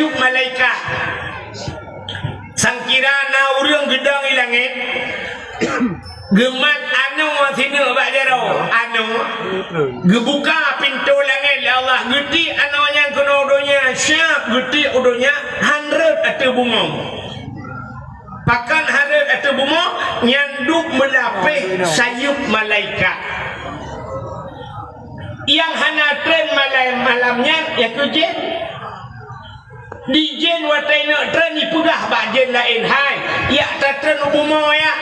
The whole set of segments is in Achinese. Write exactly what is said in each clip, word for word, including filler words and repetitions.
malaikat. Sangkira na ureuëng geudong i langét, geumat anoe sineuk bak jaroe, anoe geubuka pintoe langét lé Allah, geutiek anoe nyan keunoe u donya, siab geutiek u donya, han rhot ateueh bumoe. Pakon han rhot ateueh bumoe? Nyan duek meulapéh sayeuep malaikat. Nyang hana treun malai-, malam nyan, ya keu jén. Di jén watée neuk treun, ipeugah bak jén laén, "Hai, jak tatreun u bumoe, jak."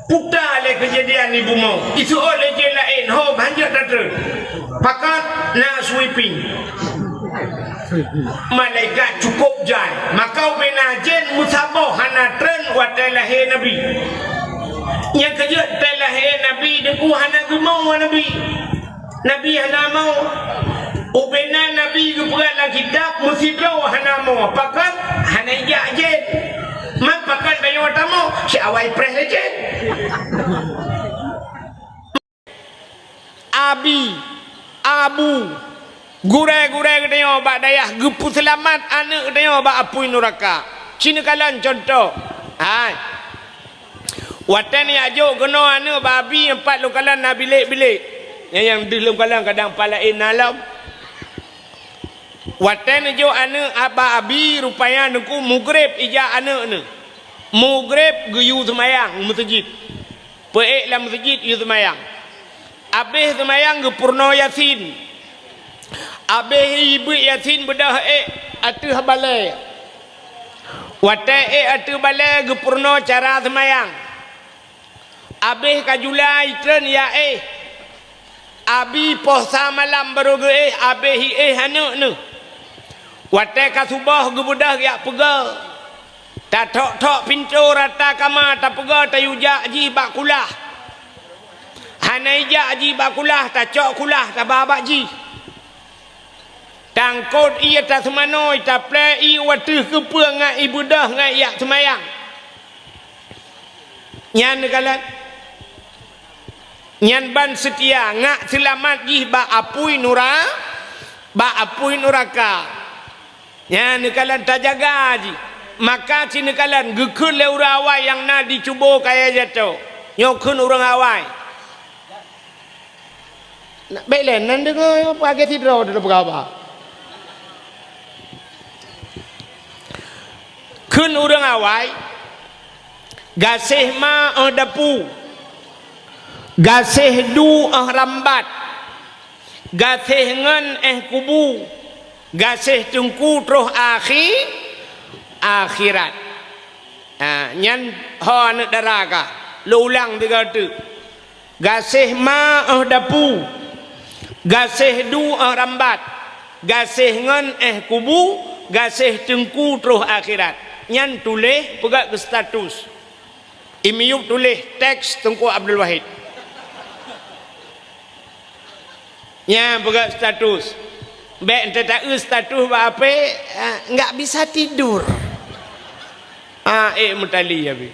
Puta lé keujadian di bumoe. Iseuôt lé jén laén, "Hom, hanjeuet tatreun." Pakon? Na sweeping. Malaikat cukôp jai. Maka ubena jén meusaboh hana treun watée lahé Nabi. Nyang keujeuet watée lahé Nabi, Teungku, hana geumong Nabi. Nabi hana mo. Ubena Nabi geupeugah lam kitab, meusidroe hana mo. Pakon? Hana ijak jén. Man pakon tanyoe tamoe? Si awai preh lé jén. Abi, abu, gurée-gurée geutanyoe bak dayah geupeuseulamat aneuëk geutanyoe bak apui nuraka. Ci neukalon cuntoh. Hai. Watée neujak jok keunoe aneuëk bak abi, nyan pat lôn kalon na bilék-bilék. Nyang, nyang deuh lôn kalon kadang pat laén na lom. Watée neujok aneuëk bak abi, rupanya Teungku, mugreb ijak aneuëk neuh. Mugreb geuyue seumayang meuseujid. Peuék lam meuseujid yue seumayang. Abéh seumayang geupeurunoe Yasin. Abéh ibeuet Yasin beudôh ék ateueh balée. Watée ék ateueh balée geupeurunoe cara seumayang. Abéh ka jula itreun ya éh. Abi poh sa malam barô geuéh, abéh iéh aneuëk neuh. Watée ka suboh geubeudôh jak peugah. Tathok-thok pintoe rata kama tapeugah tayue jak jih bak kulah. Hana ijak jih bak kulah, tacok kulah taba bak jih. Tangkot ié taseumanoe, taplée ié u ateueh keupeue ngat ibeudôh ngat ijak seumayang. Nyan neukalon. Nyan ban seutia ngat seulamat jih bak apui nura-, bak apui nuraka. Nyan neukalon tajaga jih. Maka ci neukalon geukheun lé ureuëng awai nyang na di cubo kayée jato. Nyoe kheun ureuëng awai. Nak bék lé nan deungoe pakai sidroe dulu peugah haba. Kheun ureuëng awai, gaséh ma óh dapu, gaséh du óh rambat, gaséh ngon éh kubu, gaséh teungku troh akhi-, akhirat. Ha, nyan ho aneuëk dara kah. Lôn ulang tiga teuk. Gaséh ma óh dapu, gaséh du óh rambat, gaséh ngon éh kubu, gaséh teungku troh akhirat. Nyan tuléh peugah keu status. I miyueb tuléh teks Teungku Abdul Wahid. Nyan peugah status. Bék teuta-eu status bak ape, ah, nggak bisa tidur. Ah, ék meutali habéh.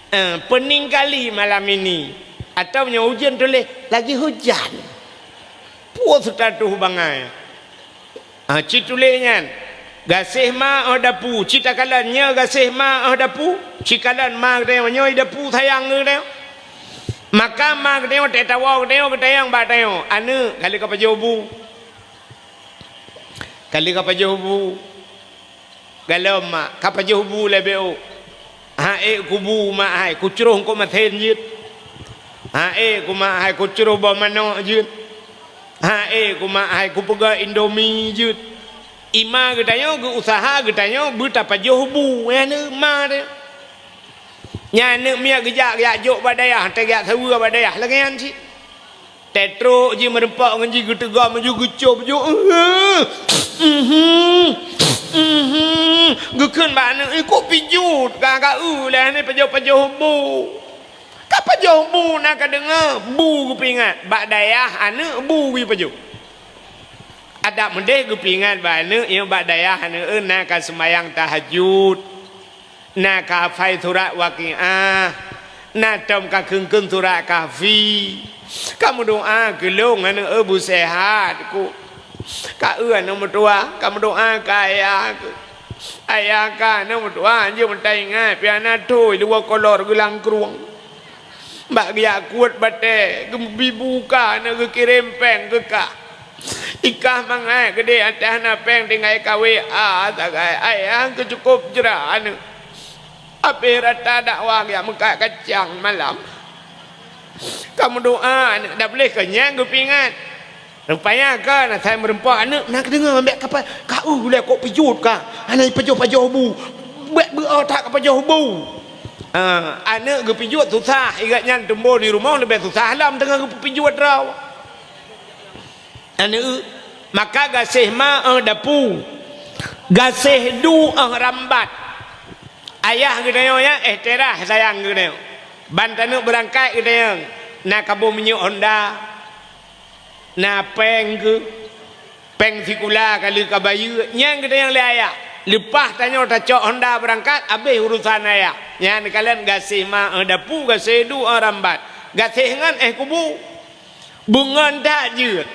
Ah, pening kali malam ini. Atau meunyoe ujeuen tuléh, lagi hujan. Peue status bangai. Ah, ci tuléh nyan. Gaséh ma óh dapu, ci takalon nyoe gaséh ma óh dapu, ci kalon ma geutanyoe nyoe dapu sayang geutanyoe. Maka ma geutanyoe teuka tawoe geutanyoe geutanyong bak tanyoe, "Aneuëk, ka lheueh ka pajoh bu?" Ka lheueh ka pajoh bu? Galom mak, ka pajoh bu lé bék ôk. Ha ék kubu mak hai, kucroh eungkôt masen jeuet. Ha ék ku mak hai, kucroh boh manok jeuet. Ha ék ku mak hai, kupeugah Indomie jeuet. I ma geutanyoe geu-usaha geutanyoe beutapajoh bu, nyan ma teuh. Nyan aneuëk miet geujak, geujak jok bak dayah, teuh geujak saweue bak dayah, lagée nyan cit. Teutrok jih meureumpok ngon jih geuteuga meujeuet geucop jok. Geukheun bak aneuëk, "Ikok pijot ka, ka eu lé aneuëk pajoh-pajoh bu." Ka pajoh bu na ka deungoe, bu geupeuingat. Bak dayah aneuëk bu geupajoh. Adak meudeh geupeuingat bak aneuëk, nyoe bak dayah aneuëk na ka seumayang tahajud. Na ka hafai surat Waqiah, na tom ka kheun-kheun surat Kahfi. Ka meudoá keu lôn aneuëk eu beuseuhat ku. Ka eu aneuk meutuwah, ka meudoa keu ayah keuh. Ayah ka aneuk meutuwah, jeuet meutai ingat, pih hana thôi, luwa kolor geulangkrueng. Bak geujak kuet batée, geubi bu kah na geukirém péng keu kah. Ikah mangat geudeh até hana péng tinggai ka W A sagai. Ayah keuh cukôp jra aneuk. Abéh rata dakwah geujak meukat kacang malam. Ka meudoa aneuk, dak boleh keu nyang geupeuingat. Rupanya kon asai meureumpok aneuk na keudeungoe ambek kapa, ka eu lé kok pijuet ka, hana jipajoh-pajoh bu. Bèk beuo that ka pajoh bu. Ha, aneuk geupijuet susah, igat nyan tumbon di rumoh leubeh susah lom teungoh geupeupijuet droe. Aneuk, maka gaséh ma 'oh dapu, gaséh du 'oh rambat. Ayah geutanyoe nyan ehtirah sayang geutanyoe. Ban taneuk beurangkat geutanyoe na kaboh minyeuk Honda. Na péng keuh, péng sikula ka lheueh ka bayeue, nyan geutanyoe lé ayah. Leupah tanyoe tacok Honda beurangkat, abéh urosan ayah. Nyan kalon gaséh ma 'oh dapu, gaséh du 'oh rambat. Gaséh ngon éh kubu. Beungon that jeuet.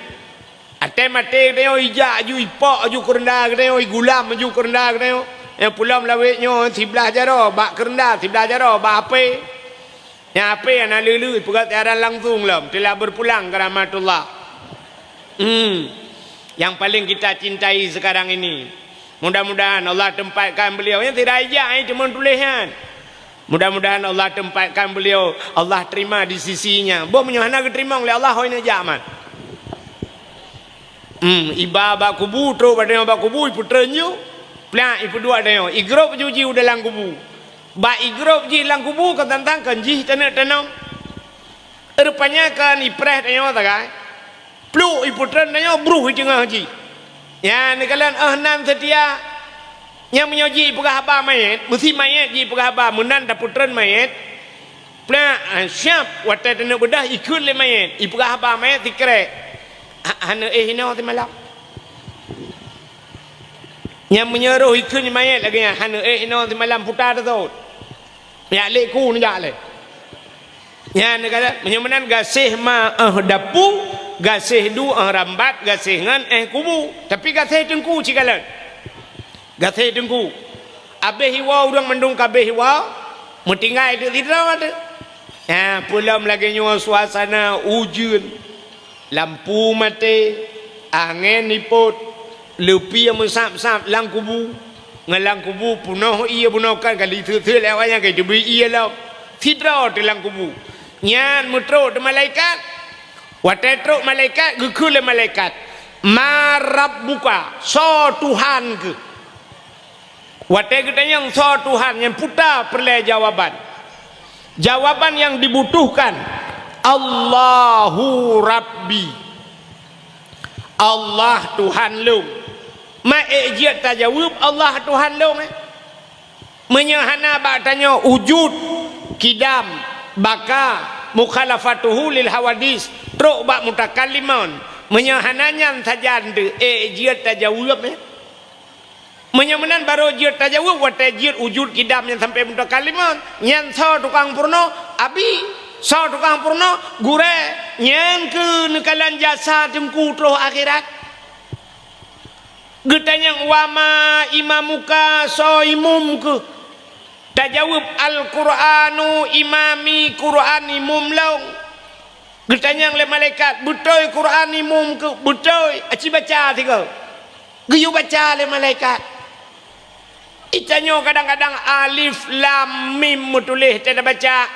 Até maté geutanyoe ijak aju ipok aju keureunda geutanyoe, igulam aju keureunda geutanyoe. Nyang pulo meulawét nyoe siblah jaroe bak keureunda, siblah jaroe bak apé. Nyang apé hana lé-lé, peugah siaran langsung lom, telah berpulang ke rahmatullah. Hmm. Yang paling kita cintai sekarang ini. Mudah-mudahan Allah tempatkan beliau, nyang tidak ijak ai teuma tuléh nyan. Mudah-mudahan Allah tempatkan beliau, Allah terima di sisi-Nya. Boh meunyoe hana geuteurimong lé Allah, hôi neujak mat. Hmm, iba bak kubu, trok bak tanyoe bak kubu, ipeutreun ju. Plak, ipeuduek tanyoe. Igrôp ju jih u dalam kubu. Bak igrôp jih lam kubu, kon tantang kon jih taneuk tanom. Rupanya kon ipreh tanyoe sagai. Pluk ipeutreun tanyoe, bruh iteungoh jih. Nyan neukalon 'oh nan seutia. Nyang meunyoe jih ipeugah haba manyét, meusi manyét jih ipeugah haba, meunan tapeutreun manyét. Plak, ah, siap, watée taneuk beudôh, ikheun lé manyét, ipeugah haba manyét sikrek. Ha, hana éh inoe simalam. Nyang meunyoe roh ikheun manyét lagée nyan, hana éh inoe simalam, puta teusot. Jak lé ku neujak lé. Nyan neukalon, meunyoe meunan gaséh ma 'oh dapu, gaséh du 'oh rambat, gaséh ngon éh kubu. Tapi gaséh teungku cit kalon. Gaséh teungku. Abéh iwoe ureuëng mandum ka abéh iwoe, meutinggai teuk sidroe teuk. Nyan, peulom lagée nyoe suasana ujeuen. Lampu maté, angén ipot, leupie meusab-sab lam kubu. Ngon lam kubu peunoh ié bunoe kan ka lheueh seuet-seuet lé awaknyan ka jiteubiet ié lom. Sidroe teuk lam kubu. Nyan meutrok teuk malaikat. Watée trok malaikat, geukheun lé malaikat, "Ma rabbuka?" Soe Tuhan keuh? Watée geutanyong soe Tuhan, nyan puta peureulée jawaban. Jawaban nyang dibutuhkan, "Allahu Rabbi." Allah Tuhan lôn. Ma ék jeuet tajaweueb Allah Tuhan lôn, eh? Meunyoe hana bak tanyoe wujud, kidam, baka, mukhalafatuhu lil hawadis, trok bak mutakallimon. Meunyoe hana nyan sajan teuh, ék jeuet tajaweueb, eh? Meunyoe meunan barô jeuet tajaweueb watée jeuet wujud kidam nyan sampoe mutakallimon. Nyan soe tukang peurunoe? Abi. Soe tukang peurunoe? Gurée. Nyan keuh neukalon jasa teungku troh akhirat. Geutanyong, "Wa ma imamuka?" Soe imum keuh? Tajaweueb, "Al-Qur'anu imami, Qur'an imum lôn." Geutanyong lé malaikat, "Beutôi Qur'an imum keuh?" "Beutôi." "Aci baca sigoe." Geuyue baca lé malaikat. Itanyoe kadang-kadang alif lam mim meutuléh, teubaca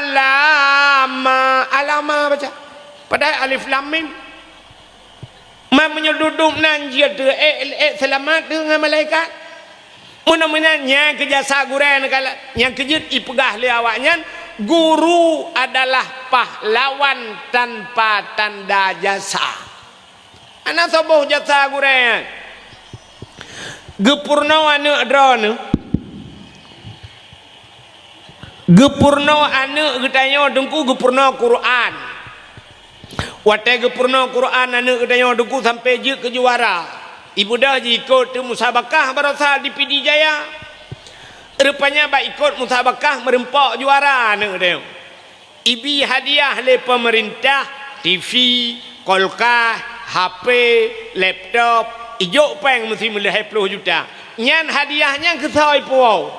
alama, alama baca. Padahai alif lam mim. Man meunyoe dudoe nan jeuet teuh, ék, ék seulamat teuh ngon malaikat. Meunan-meunan nyan keuh jasa gurée neukalon, nyang keu jeuet ipeugah lé awaknyan, guru adalah pahlawan tanpa tanda jasa. Hana soe boh jasa gurée nyan. Geupeurunoe aneuk droeneuh. Geupeurunoe aneuk geutanyoe teungku geupeurunoe Qur'an. Watée geupeurunoe Qur'an aneuk geutanyoe teungku sampoe jeuet keu juara. Ibeudôh jikot teuh musabakah baroesa di Pidie Jaya. Rupanya bak ikot musabakah meureumpok juara aneuk geutanyoe. Ibi hadiah lé peumeurintah, T V, kulkas, H P, laptop, ijok péng meusi meulhèe ploh juta. Nyan hadiah nyan keu soe ipuwoe?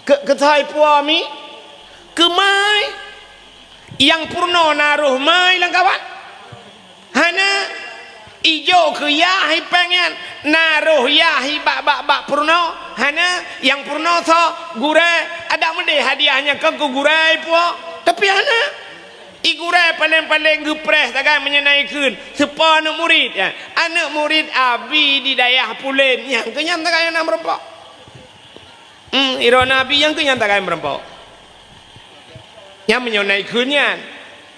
Keu, keu soe ipuwoe mi? Keu mai. Nyang peurunoe na roh mai lam kawan? Hana. Ijok keu yah i péng nyan, na roh yah i bak, bak, bak peurunoe? Hana. Nyang peurunoe soe? Gurèe. Adak meudeh hadiah nyan kon keu gurèe ipuwoe? Tapi hana. I gurèe paleng-paleng geupreh sagai meunyoe na ikheun, "Soe po aneuk murit?" Ya, "Aneuk murit Abi di dayah Pulen." Nyang keu nyan sagai na meurumpok. Hmm, i droeneuh Abi nyang keu nyan sagai meurumpok. Nyan meunyoe na ikheun nyan.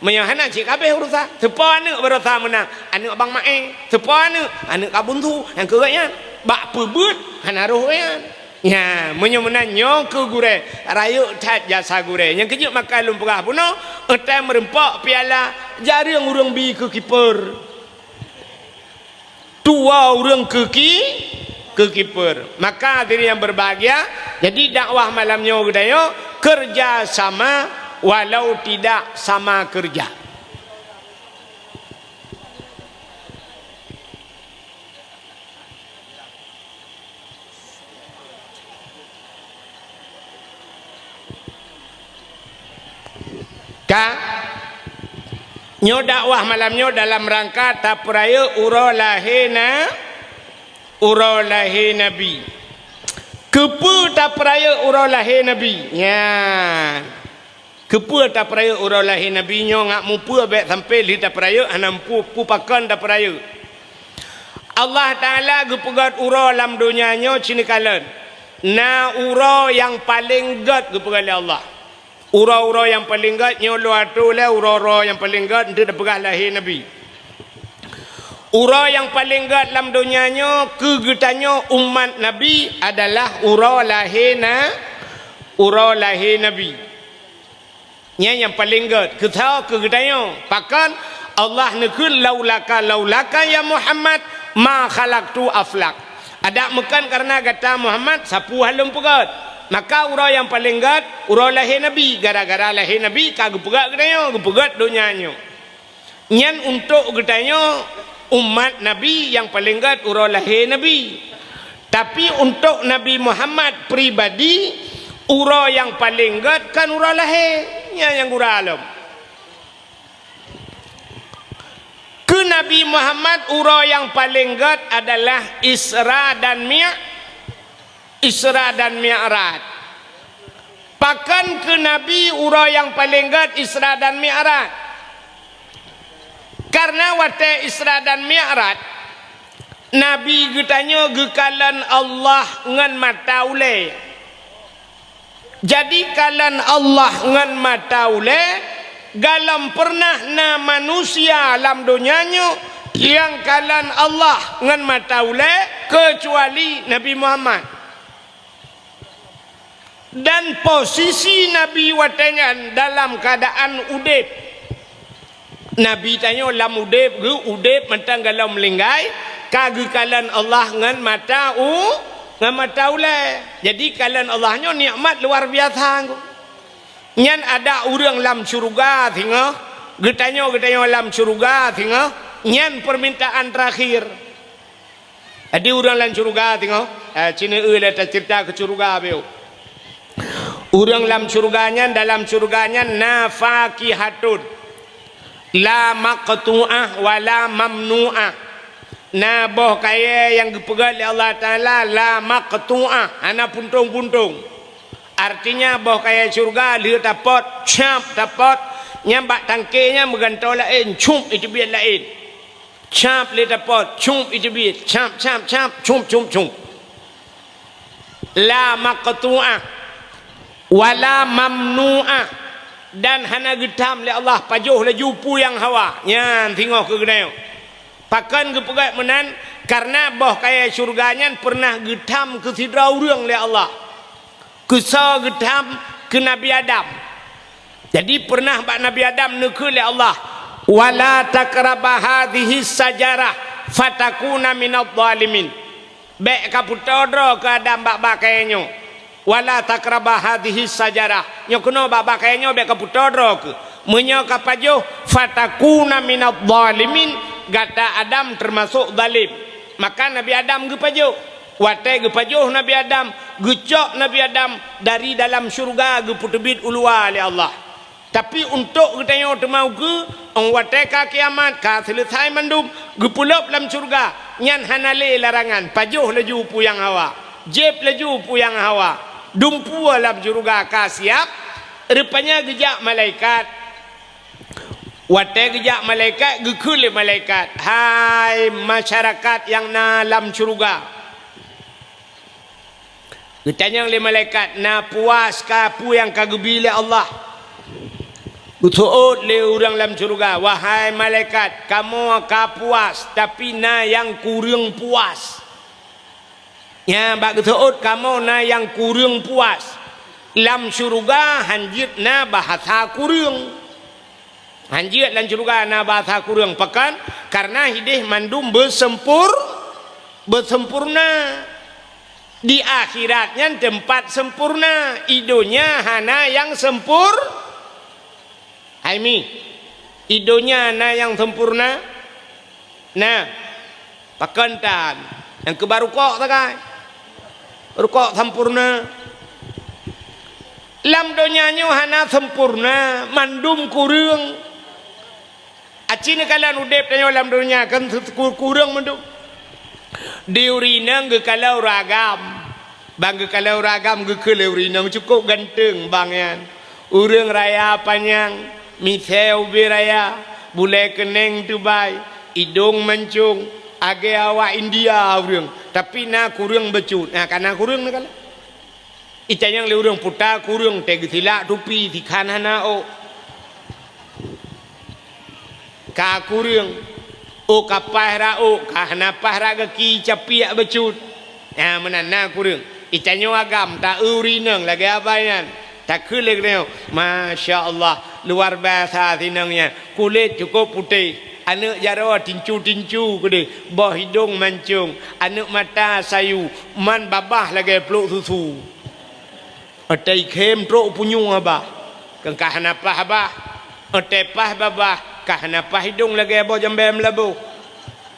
Meunyoe hana, cit ka abéh urusan. Soe po aneuk baroesa meunang? Aneuk Abang Mae. Soe po aneuk? Aneuk Kak Bunsu. Nyang keu gobnyan. Bak peubuet hana roh gobnyan. Nyan, meunyoe meunan nyoe keu gurèe, rayeuk that jasa gurèe. Nyang keujeuet maka lôn peugah bunoe, 'oh watèe meurumpok piala, jareueng ureueng bi keu kiper. Tuwoe ureueng keu ki-, keu kiper. Maka hadirin yang berbahagia, jadi dakwah malam nyoe geutanyoe, kerja sama walau tidak sama kerja. Ka? Nyoe dakwah malam nyoe dalam rangka tapeurayeuk uroe lahé na-, uroe lahé Nabi. Keupeue tapeurayeuk uroe lahé Nabi? Nyan. Keupeue tapeurayeuk uroe lahé Nabi nyoe ngat mupeue bèk sampoe lheueh tapeurayeuk hana mupeue peue pakon tapeurayeuk. Allah Taala geupeugèt uroe lam donya nyoe ceuneukala. Na uroe nyang paleng gèt geupeugèt lé Allah. Uroe-uroe nyang paleng gèt nyoe lôn atô lé uroe-uroe nyang paleng gèt eunteuk tapeugah lahé Nabi. Uroe nyang paleng gèt lam donya nyoe keu geutanyoe umat Nabi adalah uroe lahé na-, uroe lahé Nabi. Nyan nyang paleng gèt. Keu soe? Keu geutanyoe. Pakon? Allah neukheun, "Laulaka, laulaka ya Muhammad, ma khalaqtul aflak." Adak meukon kareuna gata Muhammad, sapeue hana lôn peugèt. Maka uroe nyang paleng gèt, uroe lahé Nabi. Gara-gara lahé Nabi ka geupeugèt geutanyoe, geupeugèt donya nyoe. Nyan untôk geutanyoe umat Nabi nyang paleng gèt uroe lahé Nabi. Tapi untôk Nabi Muhammad pribadi, uroe nyang paleng gèt kon uroe lahé. Nyan nyang gura lom. Keu Nabi Muhammad uroe nyang paleng gèt adalah Isra dan Mi-, Isra dan Mi'raj. Pakon keu Nabi uroe nyang paleng gèt Isra dan Mi'raj? Kareuna watèe Isra dan Mi'raj, Nabi geutanyoe geukalon Allah ngon mata ulèe. Jadi kalon Allah ngon mata ulèe, galom peureunah na manusia lam donya nyoe nyang kalon Allah ngon mata ulèe keucuali Nabi Muhammad. Dan posisi Nabi watèe nyan dalam keuadaan udép. Nabi tanyoe lam udép geuh, udép mantong galom meuninggai, ka geukalon Allah ngon mata u-, ngon mata ulèe. Jadi kalon Allah nyoe nikmat luar biasa. Nyan adak ureueng lam syeuruga singoh, geutanyoe, geutanyoe lam syeuruga singoh, nyan peumintaan teurakhir. Jadi ureueng lam syeuruga singoh, eh, cit neueu lé taceurita keu syeuruga beu. Ureueng lam syeuruga nyan, dalam syeuruga nyan na fakihatun la maqtu'ah wa la mamnu'ah. Na boh kayèe nyang geupeugèt lé Allah Taala la maqtu'ah, hana puntông-puntông. Artinya boh kayèe syeuruga lheueh tapot, cap tapot, nyan bak tangke nyan meugantoe laén, cup iteubiet laén. Cap lé tapot, cup iteubiet, cap, cap, cap, cup, cup, cup. La maqtu'ah, wa la mamnu'ah, dan hana geutham lé Allah, pajoh laju peue nyang hawa. Nyan singoh keu geutanyoe. Pakon geupeugèt meunan? Kareuna boh kayèe syeuruga nyan peureunah geutham keu sidroe ureueng lé Allah. Keu soe geutham? Keu Nabi Adam. Jadi peureunah bak Nabi Adam neukheun lé Allah, "Wa la taqraba hadhihi syajarah fatakuna minadh dhalimin." Bèk kapeutoe droe keu Adam bak-bak kayèe nyoe. "Wa la taqraba hadhihi syajarah." Nyoe keunoe bak-bak kayèe nyoe bèk kapeutoe droe keu. Meunyoe kapajoh, "fatakuna minadh dhalimin," Gata Adam teumasok zalim, maka Nabi Adam geupajoh. Watée geupajoh Nabi Adam, geucok Nabi Adam dari dalam syeuruga geupeuteubiet u luwa lé Allah. Tapi untôk geutanyoe teuma ukeue, 'oh watée ka kiamat, ka seuleusai mandum, geupeulop lam syeuruga, nyan hana lé larangan, pajoh laju peue nyang hawa, jieb laju peue nyang hawa, dumpeue lam syeuruga ka siab. Rupanya geujak malaikat. Watée geujak malaikat, geukheun lé malaikat, "Hai masyarakat nyang na lam syeuruga," geutanyong lé malaikat, "Na puas kah peue nyang ka geubi lé Allah?" Geuseuôt lé ureuëng lam syeuruga, "Wahai malaikat, kamoe ka puas, tapi na nyang kureueng puas." Nyan bak geuseuôt kamoe na nyang kureueng puas. Lam syeuruga hanjeuet na bahasa kureueng. Hanjeuet lam syeuruga na bahasa kureueng. Pakon? Kareuna hideh mandum beuseumpur-, beuseumpurna. Di akhirat nyan teumpat seumpurna. I donya hana nyang seumpur-, Hai mi, i donya na nyang seumpurna? Na. Pakon tan? Nyang keuba rukok sagai. Rukok seumpurna. Lam donya nyoe hana seumpurna, mandum kureueng. Aci neukalon udeb tanyoe lam donya kan kureueng mandum. Di ureuëng inong geukalon ureuëng agam. Ban geukalon ureuëng agam geukheun lé ureuëng inong cukôp ganteng bang nyan. Ureuëng raya panyang, misée ubé raya, bulée keuneng teubai, idong mancong, agée awak India ureuëng, tapi na kureueng bacut. Na ka na kureueng neukalon. Itanyong lé ureuëng puta kureueng teuh geusilak tupi sikhan hana ôk. Ka kureueng, ôk ka paih rot ôk, ka hana paih rot gaki capiek bacut. Nyan meunan na kureueng. Itanyoe agam ta-eu ureuëng inong lagée abai nyan. Takheun lé geutanyoe, "Masya Allah, luar biasa si inong nyan. Kulét cukôp putéh, aneuëk jaroe tincu-tincu keudeh, boh idong mancong, aneuëk mata sayu, man babah lagée plôk susu." Watée ikhém trok punyueng babah, keu ka hana paih babah. Watée paih babah, ka hana paih idong lagée boh jambée meulaboh.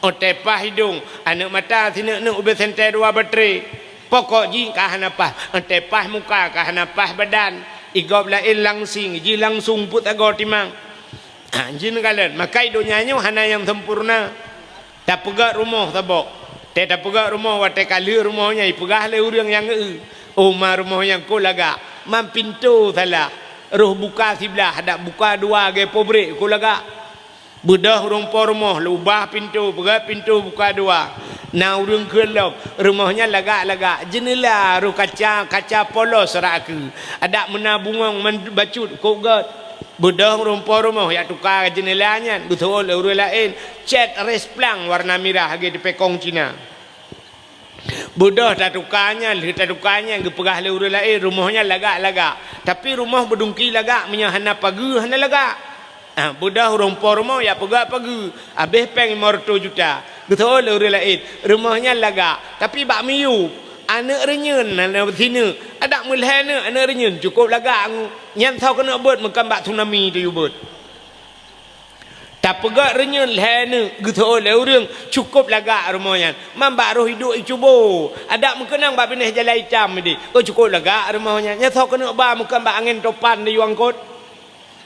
Watée paih idong, aneuëk mata sineuk-neuk ubé sentée dua batré. Pokok jih ka hana paih. Watée paih muka, ka hana paih badan. Igob laén langsing, jih langsung peuet sagoe timang. Ha, jih neukalon. Maka i donya nyoe hana nyang sempurna. Tapeugét rumoh saboh. Tée tapeugét rumoh, watée ka lheueh rumoh nyan ipeugah lé ureuëng nyang eu, "Oh, ma rumoh nyan kok lagak? Man pintoe salah. Roh buka siblah, adak buka dua lagée pobrék, kok lagak?" Beudôh ureuëng po rumoh, lé ubah pintoe, peugét pintoe buka dua. Na ureuëng kheun lom, rumoh nyan lagak-lagak. Jeuneula roh kaca, kaca polos rot akeue. Adak meunan bungong man-, bacut, kok gét? Beudôh ureuëng po rumoh jak tuka jeuneula nyan, geuseuôt lé ureuëng laén, cét rès plang warna mirah lagée teupékong Cina. Beudôh tatuka nyan, lheueh tatuka nyan geupeugah lé ureuëng laén, rumoh nyan lagak-lagak. Tapi rumoh beudungki lagak, meunyoe hana pageue hana lagak. Ah, beudôh ureuëng po rumoh jak peugét pageue, habéh péng limong reutôh juta. Geuseuôt lé ureuëng laén, rumoh nyan lagak, tapi bak miyueb, aneuëk reunyeuen hana sineuk, adak meulhée neuk aneuëk reunyeuen cukôp lagak. Nyan soe keuneuk beuet, meukan bak tsunami tayue beuet. Tapeugét reunyeuen lhée neuk, geuseuôt lé ureuëng, cukôp lagak rumoh nyan. Man bak roh iduek icubo, adak meukeunong bak binéh jalan itam ideh, oh, cukôp lagak rumoh nyan. Nyan soe keuneuk ba, meukan bak angén topan tayue angkot.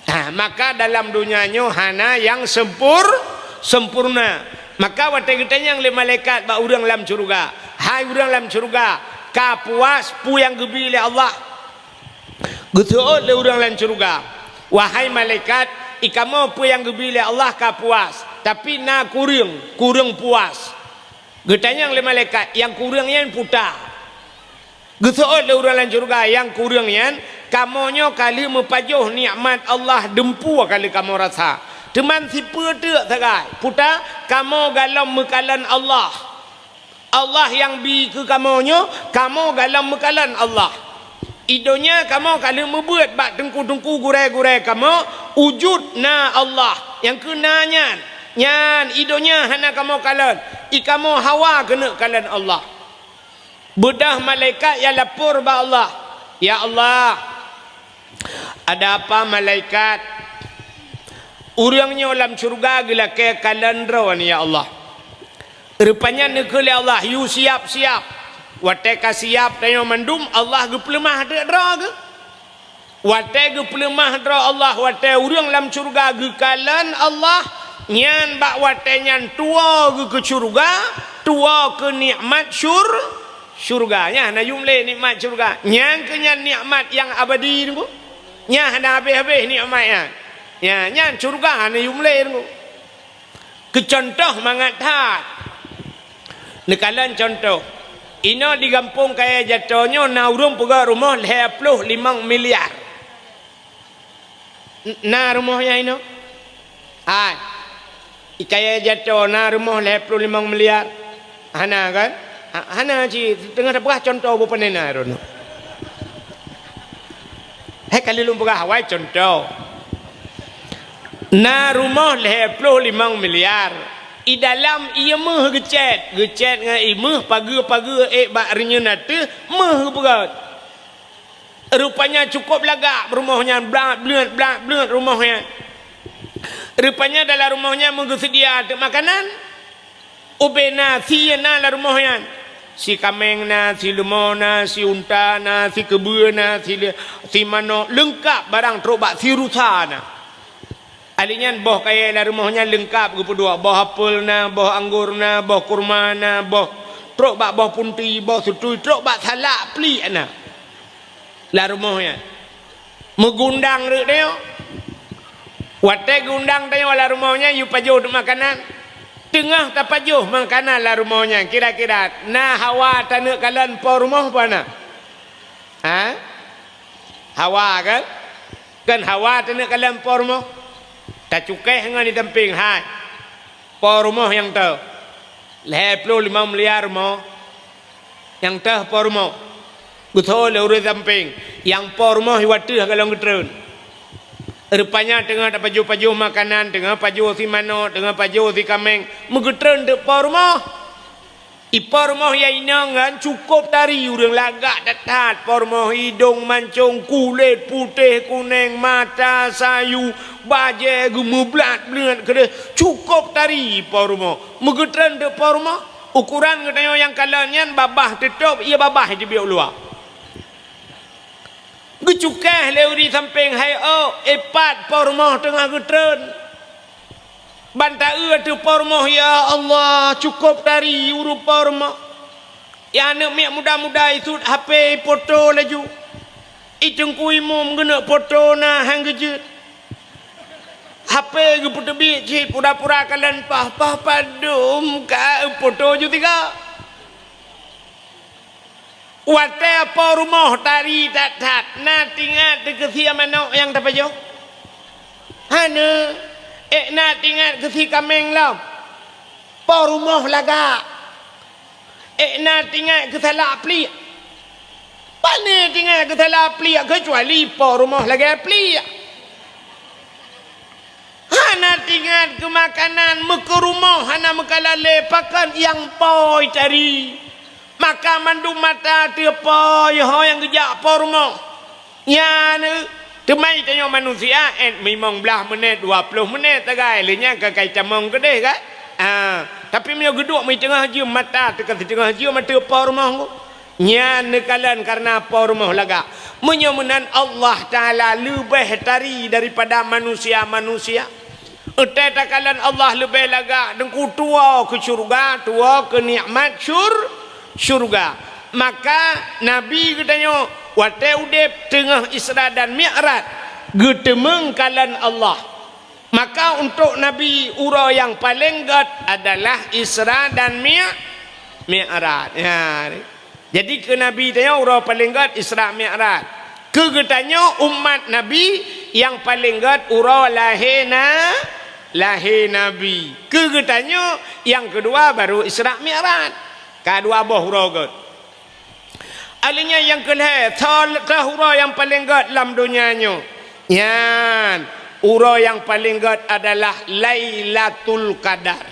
Ha, maka dalam donya nyoe hana nyang sempur-, sempurna. Maka watée geutanyong lé malaikat bak ureuëng lam syeuruga, "Hai ureuëng lam syeuruga, ka puas peue nyang geubi lé Allah?" Geuseuôt lé ureuëng lam syeuruga, "Wahai malaikat, i kamoe peue nyang geubi lé Allah ka puas, tapi na kureueng, kureueng puas." Geutanyong lé malaikat, "Nyang kureueng nyan peue?" Geuseuôt lé ureuëng lam syeuruga, "Nyang kureueng nyan, kamoe nyoe ka lheueh meupajoh nikmat Allah dumpeue ka lheueh kamoe rasa. Teuma sipeue teuk sagai, peue? Kamoe galom meukalon Allah." Allah nyang bi keu kamoe nyoe, kamoe galom meukalon Allah. I donya kamoe ka lheueh meubeuet bak teungku-teungku gurée-gurée kamoe, wujud na Allah nyang keu na nyan. Nyan i donya hana kamoe kalon, i kamoe hawa keuneuk kalon Allah. Beudôh malaikat nyang lapor bak Allah, "Ya Allah, ada apa malaikat? Ureuëng nyoe lam syeuruga geulakée kalon droe nyoe, ya Allah. Rupanya neukheun lé Allah, "Yue siap-siap." Watée ka siap tanyoe mandum, Allah geupeuleumah teuk droe geuh. Watée geupeuleumah droe Allah, watée ureuëng lam syeuruga geukalon Allah, nyan bak watée nyan tuwoe geuh keu syeuruga, tuwoe keu nikmat syur-, syeuruga. Nyan hana yum lé nikmat syeuruga. Nyan keuh nyan nikmat nyang abadi nyoe. Nyan hana habéh-habéh nikmat nyan. Nyan, nyan syeuruga hana yum lé nyoe. Keu cuntoh mangat that. Neukalon cuntoh. Inoe di gampông Kayèe Jato nyoe na ureuëng peugöt rumoh lhèe ploh limong miliar. N-, na rumoh nyan inoe? Hai. Di Kayèe Jato na rumoh lhèe ploh limong miliar? Hana kan? Ha-, hana cit, teungoh tapeugah cuntoh beu pane na droeneuh. Hai ka lheueh lôn peugah awai cuntoh. Na rumoh lhèe ploh limong miliar. I dalam ié méuh geucét, geucét ngon ié méuh, pageue-pageue ék bak reunyeun ateueh, méuh geupeugöt. Rupanya cukôp lagak rumoh nyan, blat-bleut, blat-bleut rumoh nyan. Rupanya dalam rumoh nyan meugeuseudia teuk makanan. Ubé na, sie na lam rumoh nyan. Si kaméng na, si leumo na, si unta na, si keubeue na, si le-, si manok, leungkap barang trôk bak si rusa na. Alèh nyan boh kayèe lam rumoh nyan leungkap geupeuduek, boh apel na, boh anggor na, boh kurma na, boh trôk bak boh punti, boh seutui, trôk bak salak pliek na. Lam rumoh nyan. Meugeundang rot tanyoe. Watèe geundang tanyoe lam rumoh nyan, yue pajoh teuk makanan. Teungoh tapajoh makanan lam rumoh nyan, kira-kira na hawa taneuk kalon po rumoh peue na? Ha? Hawa kan? Kan hawa taneuk kalon po rumoh? Tacukéh ngon di sampéng, hai. Po rumoh nyang teuh. Lhèe ploh limong miliar rumoh. Nyang teuh po rumoh. Geutho lé ureueng sampéng, nyang po rumoh i watèe golom geutreun. Rupanya teungoh tapajoh-pajoh makanan, teungoh pajoh si manok, teungoh pajoh si kaméng, meugeutreun teuk po rumoh. I po rumoh nyang inong nyan cukôp tari ureueng, lagak that-that po rumoh, idong mancong, kulét putéh kunéng, mata sayu, bajèe geumeublat-blat keudéh, cukôp tari po rumoh. Meugeutreun teuk po rumoh. Ukoran geutanyoe nyang kalon nyan babah teutôp, ie babah jibiôk luwa. Geucukéh lé ureueng sampéng, hai ôk, i pat po rumoh teungoh geutreun. Ban taeu ateueh po rumoh, ya Allah, cukôp tari ureueng po rumoh. Ya aneuk miet muda-muda isut H P ipoto laju. I teungku imum geuneuk poto na han geujeuet. H P geupeuteubiet cit pura-pura kalon paih, paih padum ka poto ju tiga. Watèe po rumoh tari that-that, na teuingat keu sie manok nyang tapajoh? Hana. Ék na teuingat keu sie kaméng lom? Po rumoh lagak. Ék na teuingat keu salak pliek? Pane teuingat keu salak pliek, keucuali po rumoh lagèe pliek. Hana teuingat keu makanan, meukeu rumoh hana meukalalé, pakon nyang po tari. Maka mandum mata ateueh po, yoh ho nyang geujak po rumoh. Nyan, teuma tanyoe manusia, eh, limong blaih menit, dua ploh menit sagai, lheueh nyan ka kai tamong keudéh, kan? Ah, tapi meunyoe geuduek meuteungoh jeuem, mata teuka siteungoh jeuem ateueh po rumoh. Nyan neukalon kareuna po rumoh lagak. Meunyoe meunan, Allah Taala leubeh tari daripada manusia-manusia. Watèe takalon Allah leubeh lagak, teungku tuwoe keu syeuruga, tuwoe keu nikmat syur-, syeuruga. Maka Nabi geutanyoe watèe udép teungoh Isra dan Mi'raj, geuteumeung kalon Allah. Maka untuk Nabi uroe nyang paleng gèt adalah Isra dan Mi-, Mi'raj. Ya. Jadi keu Nabi tanyoe uroe paleng gèt Isra Mi'raj. Keu geutanyoe umat Nabi nyang paleng gèt uroe lahé na-, lahé Nabi. Keu geutanyoe nyang keudua baru Isra Mi'raj. Ka dua boh uroe gèt. Alheuh nyan nyang keu lhèe, soe teuh uroe nyang paleng gèt lam donya nyoe? Nyan, uroe nyang paleng gèt adalah Lailatul Qadar.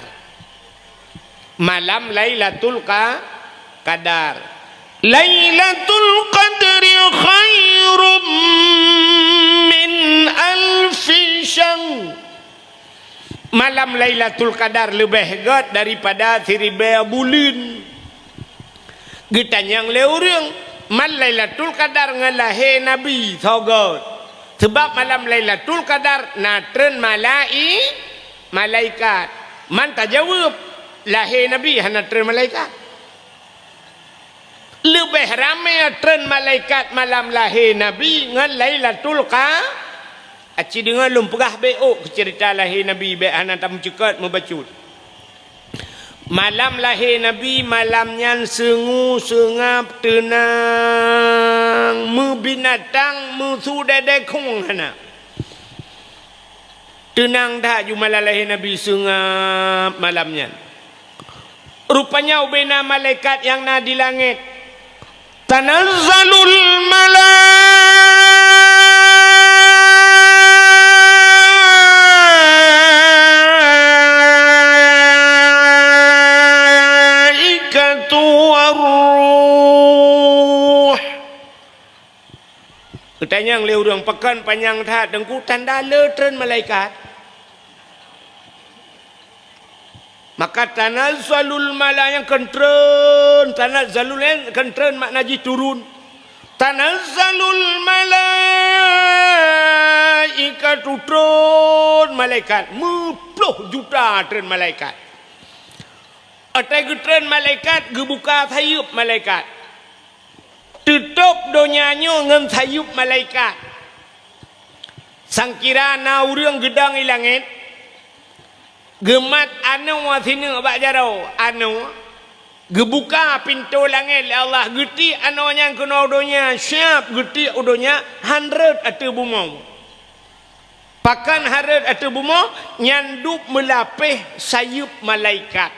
Malam Lailatul Qa-, Qadar. Lailatul Qadri khairum min alfi syahr. Malam Lailatul Qadar leubeh gét daripada siribée buleuen. Geutanyong lé ureuëng, "Man Lailatul Qadar ngon lahé Nabi soe gét?" Sabab malam Lailatul Qadar na treun malai-, malaikat. Man tajaweueb, "Lahé Nabi hana treun malaikat." Leubeh ramé treun malaikat malam lahé Nabi ngon Lailatul Qa-, aci deungoe lôn peugah bék ôk keu ceurita lahé Nabi, bék hana tameucukot meubacut. Malam lahé Nabi, malam nyan seungue seungab, teunang, meubinatang, meusu dada khueng hana. Teunang that ju malam lahé Nabi, seungab malam nyan. Rupanya ubena malaikat nyang na di langét. Tanazzalul malaikatu war ruh. Geutanyong lé ureuëng, "Pakon panyang that, Teungku, tanda le treun malaikat?" Maka tanazzalul mala-, nyang kon treun, tanazzalul nyang kon treun makna jih turun. Tanazzalul malaikatu, treun malaikat, meuploh juta treun malaikat. Watée geutreun malaikat, geubuka sayeuep malaikat. Teutôb donya nyoe ngon sayeuep malaikat. Sangkira na ureuëng geudong i langét, geumat anoe sineuk bak jaroe, anoe, geubuka pintoe langét lé Allah, geutiek anoe nyan keunoe u donya, siab geutiek u donya, han rhot ateueh bumoe. Pakon han rhot ateueh bumoe? Nyan dub meulapéh sayeuep malaikat.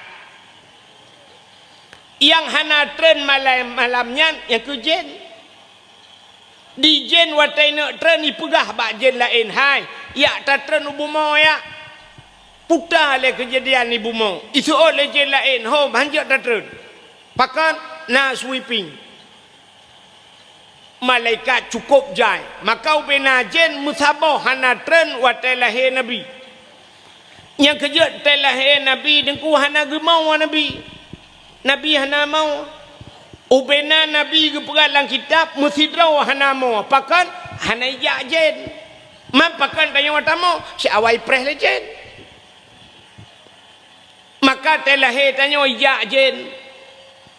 Nyang hana treun malai-, malam nyan, nyang keu jén. Di jén watée neuk treun, ipeugah bak jén laén, "Hai, jak tatreun u bumoe, jak." Puta lé keujadian di bumoe. Iseuôt lé jén laén, "Hom, hanjeuet tatreun." Pakon? Na sweeping. Malaikat cukôp jai. Maka ubena jén meusaboh hana treun watée lahé Nabi. Nyang keujeuet watée lahé Nabi, Teungku, hana geumoe Nabi. Nabi hana moe. Ubena Nabi geupeugah lam kitab, meusidroe hana moe. Pakon? Hana ijak jén. Man pakon tanyoe tamoe? Siawai preh lé jén. Maka watée lahé tanyoe ijak jén.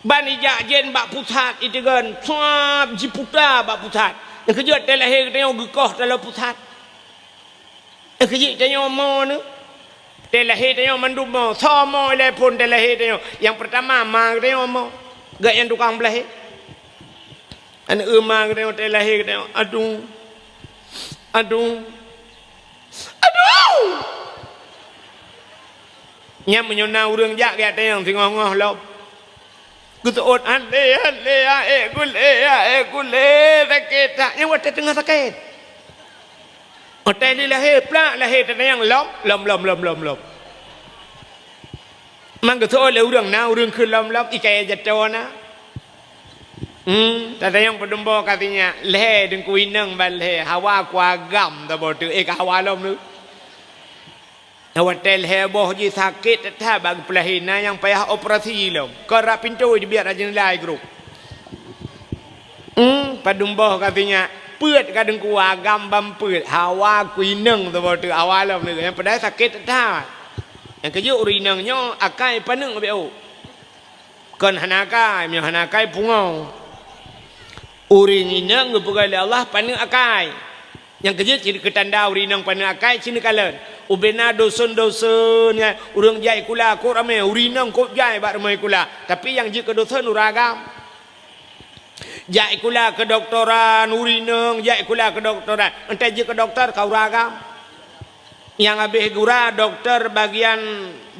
Ban ijak jén bak pusat iteugon, suab jiputa bak pusat. Nyang keujeuet watée lahé geutanyoe geukoh taloe pusat. Nyang keujeuet tanyoe moe nyoe. Watée lahé tanyoe mandum moe, soe moe ilée phon watée lahé tanyoe. Nyang peurtama ma geutanyoe moe. Gét nyang tukang beulahé. Aneuëk ma geutanyoe watée lahé geutanyoe, "Aduh. Aduh." Aduh! Nyan meunyoe na ureuëng jak geutanyong singoh-ngoh lom. Geuseuôt, "Aléh, aléh, aék gulé, aék gulé, sakét that." Nyan watée teungoh sakét. Watée lheueh lahé, plak lahé tatanyong lom, lom, lom, lom, lom, lom. Man geuseuôt lé ureuëng na, ureuëng kheun lom-lom, ié kayée jato na. Hmm, tatanyong padum boh ka sinyak, lhée Teungku inong ban lhée, hawa ku agam saboh teuk, éh ka hawa lom tu. Watée lhée boh jih sakét that bak geupeulahé, na nyang payah operasi lom. Kon rab pintoe jibiet rab jeuneula group. Hmm, padum boh ka sinyak, peuet ka Teungku agam ban peuet, hawa ku inong saboh teuk, hawa lom tu. Nyang padahai sakét that. Nyang keujeuet ureuëng inong nyoe akai paneuk bék ôk. Kon hana akai, meunyoe hana akai pungoe. Ureuëng inong geupeugah lé Allah paneuk akai. Nyang keujeuet cit keu tanda ureuëng inong paneuk akai, cit neukalon. Ubena doson-doson nyan, ureuëng jai kula kok ramé, ureuëng inong kok jai bak rumoh kula. Tapi nyang jeuet keu doson ureuëng agam. Jak sikula keudoktoran, ureuëng inong jak sikula keudoktoran. Entah jeuet keu dokto ka ureuëng agam. Nyang habéh gura dokto bagian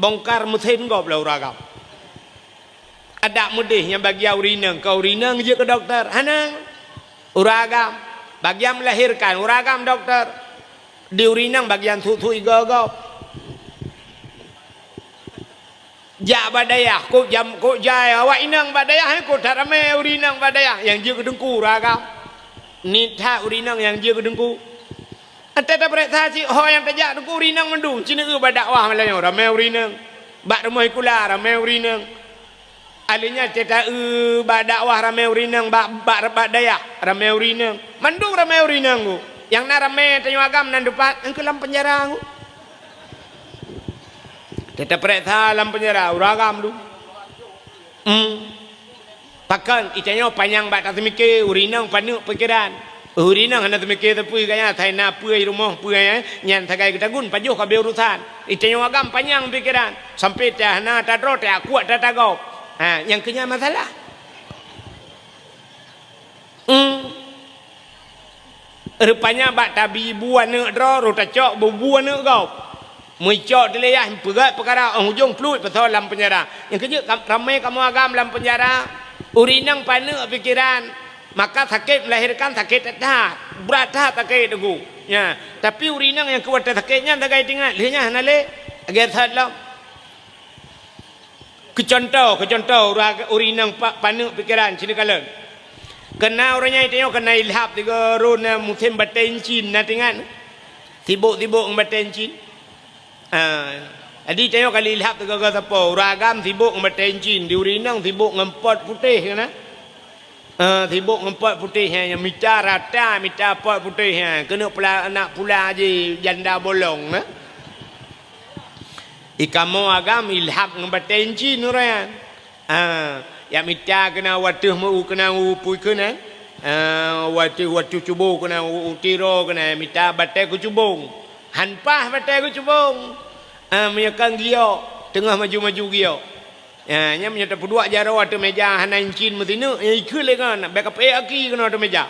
bongkar meusén gob lé ureuëng agam. Adak meudeh nyang bagian ureuëng inong, ka ureuëng inong jeuet keu dokto. Hana. Ureuëng agam. Bagian melahirkan, ureuëng agam dokto. Di ureuëng inong bagian sut-sut igoe gob. Jak bak dayah, kok jam, kok jai awak inong bak dayah, eh, kok that ramé ureuëng inong bak dayah, nyang jeuet keu teungku ureuëng agam. Nit that ureuëng inong nyang jeuet keu teungku. Ata tapareksa cit ho nyang tajak teungku ureueng inong mandum, ci neueu bak dakwah malam nyoe ramé ureueng inong. Bak rumoh sikula ramé ureueng inong. Aleunya cita eu bak dakwah ramé ureueng inong, bak, bak, bak dayah ramé ureueng inong. Mandum ramé ureueng inong ku. Nyang na ramé tanyoe agam nan dupat, nyang keu lam penjara ku. Teutab peuriksa lam penjara ureueng agam tu. Hmm. Pakon itanyoe panyang bak taseumiké, ureueng inong paneuk pikeran. Ureueng inong hana seumiké sapeue gaya, sai na peue rumoh peue nyan sagai geutagun pajoh ka abéh urusan. Itanyoe agam panyang pikeran. Sampai ta hana tadroe ta kuat ta tagob. Ha, nyang keu nyan masalah. Hmm. Rupanya bak tabi bu aneuk droe, rot tacok bu bu aneuk gob. Meuicok teulayah peugét peukara óh ujong pluet pasoe lam penjara. Nyang keujeuet ramé kamoe agam lam penjara. Ureueng inong paneuk pikeran. Maka sakét melahirkan sakét that-that. Brat that sakét teungku. Nya, tapi ureueng inong nyang keu watée sakét nyan sagai teuingat, lheueh nyan hana lé. Lagée that lom. Keu cuntoh, keu cuntoh, ureueng, ureueng inong pa-, paneuk pikeran, sinoe kalon. Keu na ureueng nyan tanyoe keu na ilhab tiga run na musém batée incin, na teuingat? Sibok-sibok ngon batée incin. Ah, jadi tanyoe kali ilhab tiga-tiga sapo, ureueng agam sibok ngon batée incin, di ureueng inong sibok ngon pot putéh, kan? Ah, sibok ngon pot putéh, ha, nyang mita rata, mita pot putéh, ha, keuneuk pula aneuk pula ji janda bolong, na. Di kamoe agam ilhab ngon batée incin ureueng nyan. Ha, jak mita keunan wateuh meu-, keunan u-, pui keunan. Ha, wateuh, wateuh cubo keunan u-, u tiro keunan mita batée keu cubong. Han paih batée keu cubong. Ha, meunyoe kan giok, teungoh maju-maju giok. Ha, nyan meunyoe tapeuduek jaroe ateueh meja hana incin meusineuk, nyan ikheun lé ngon, bék kapeuék aki keunoe ateueh meja.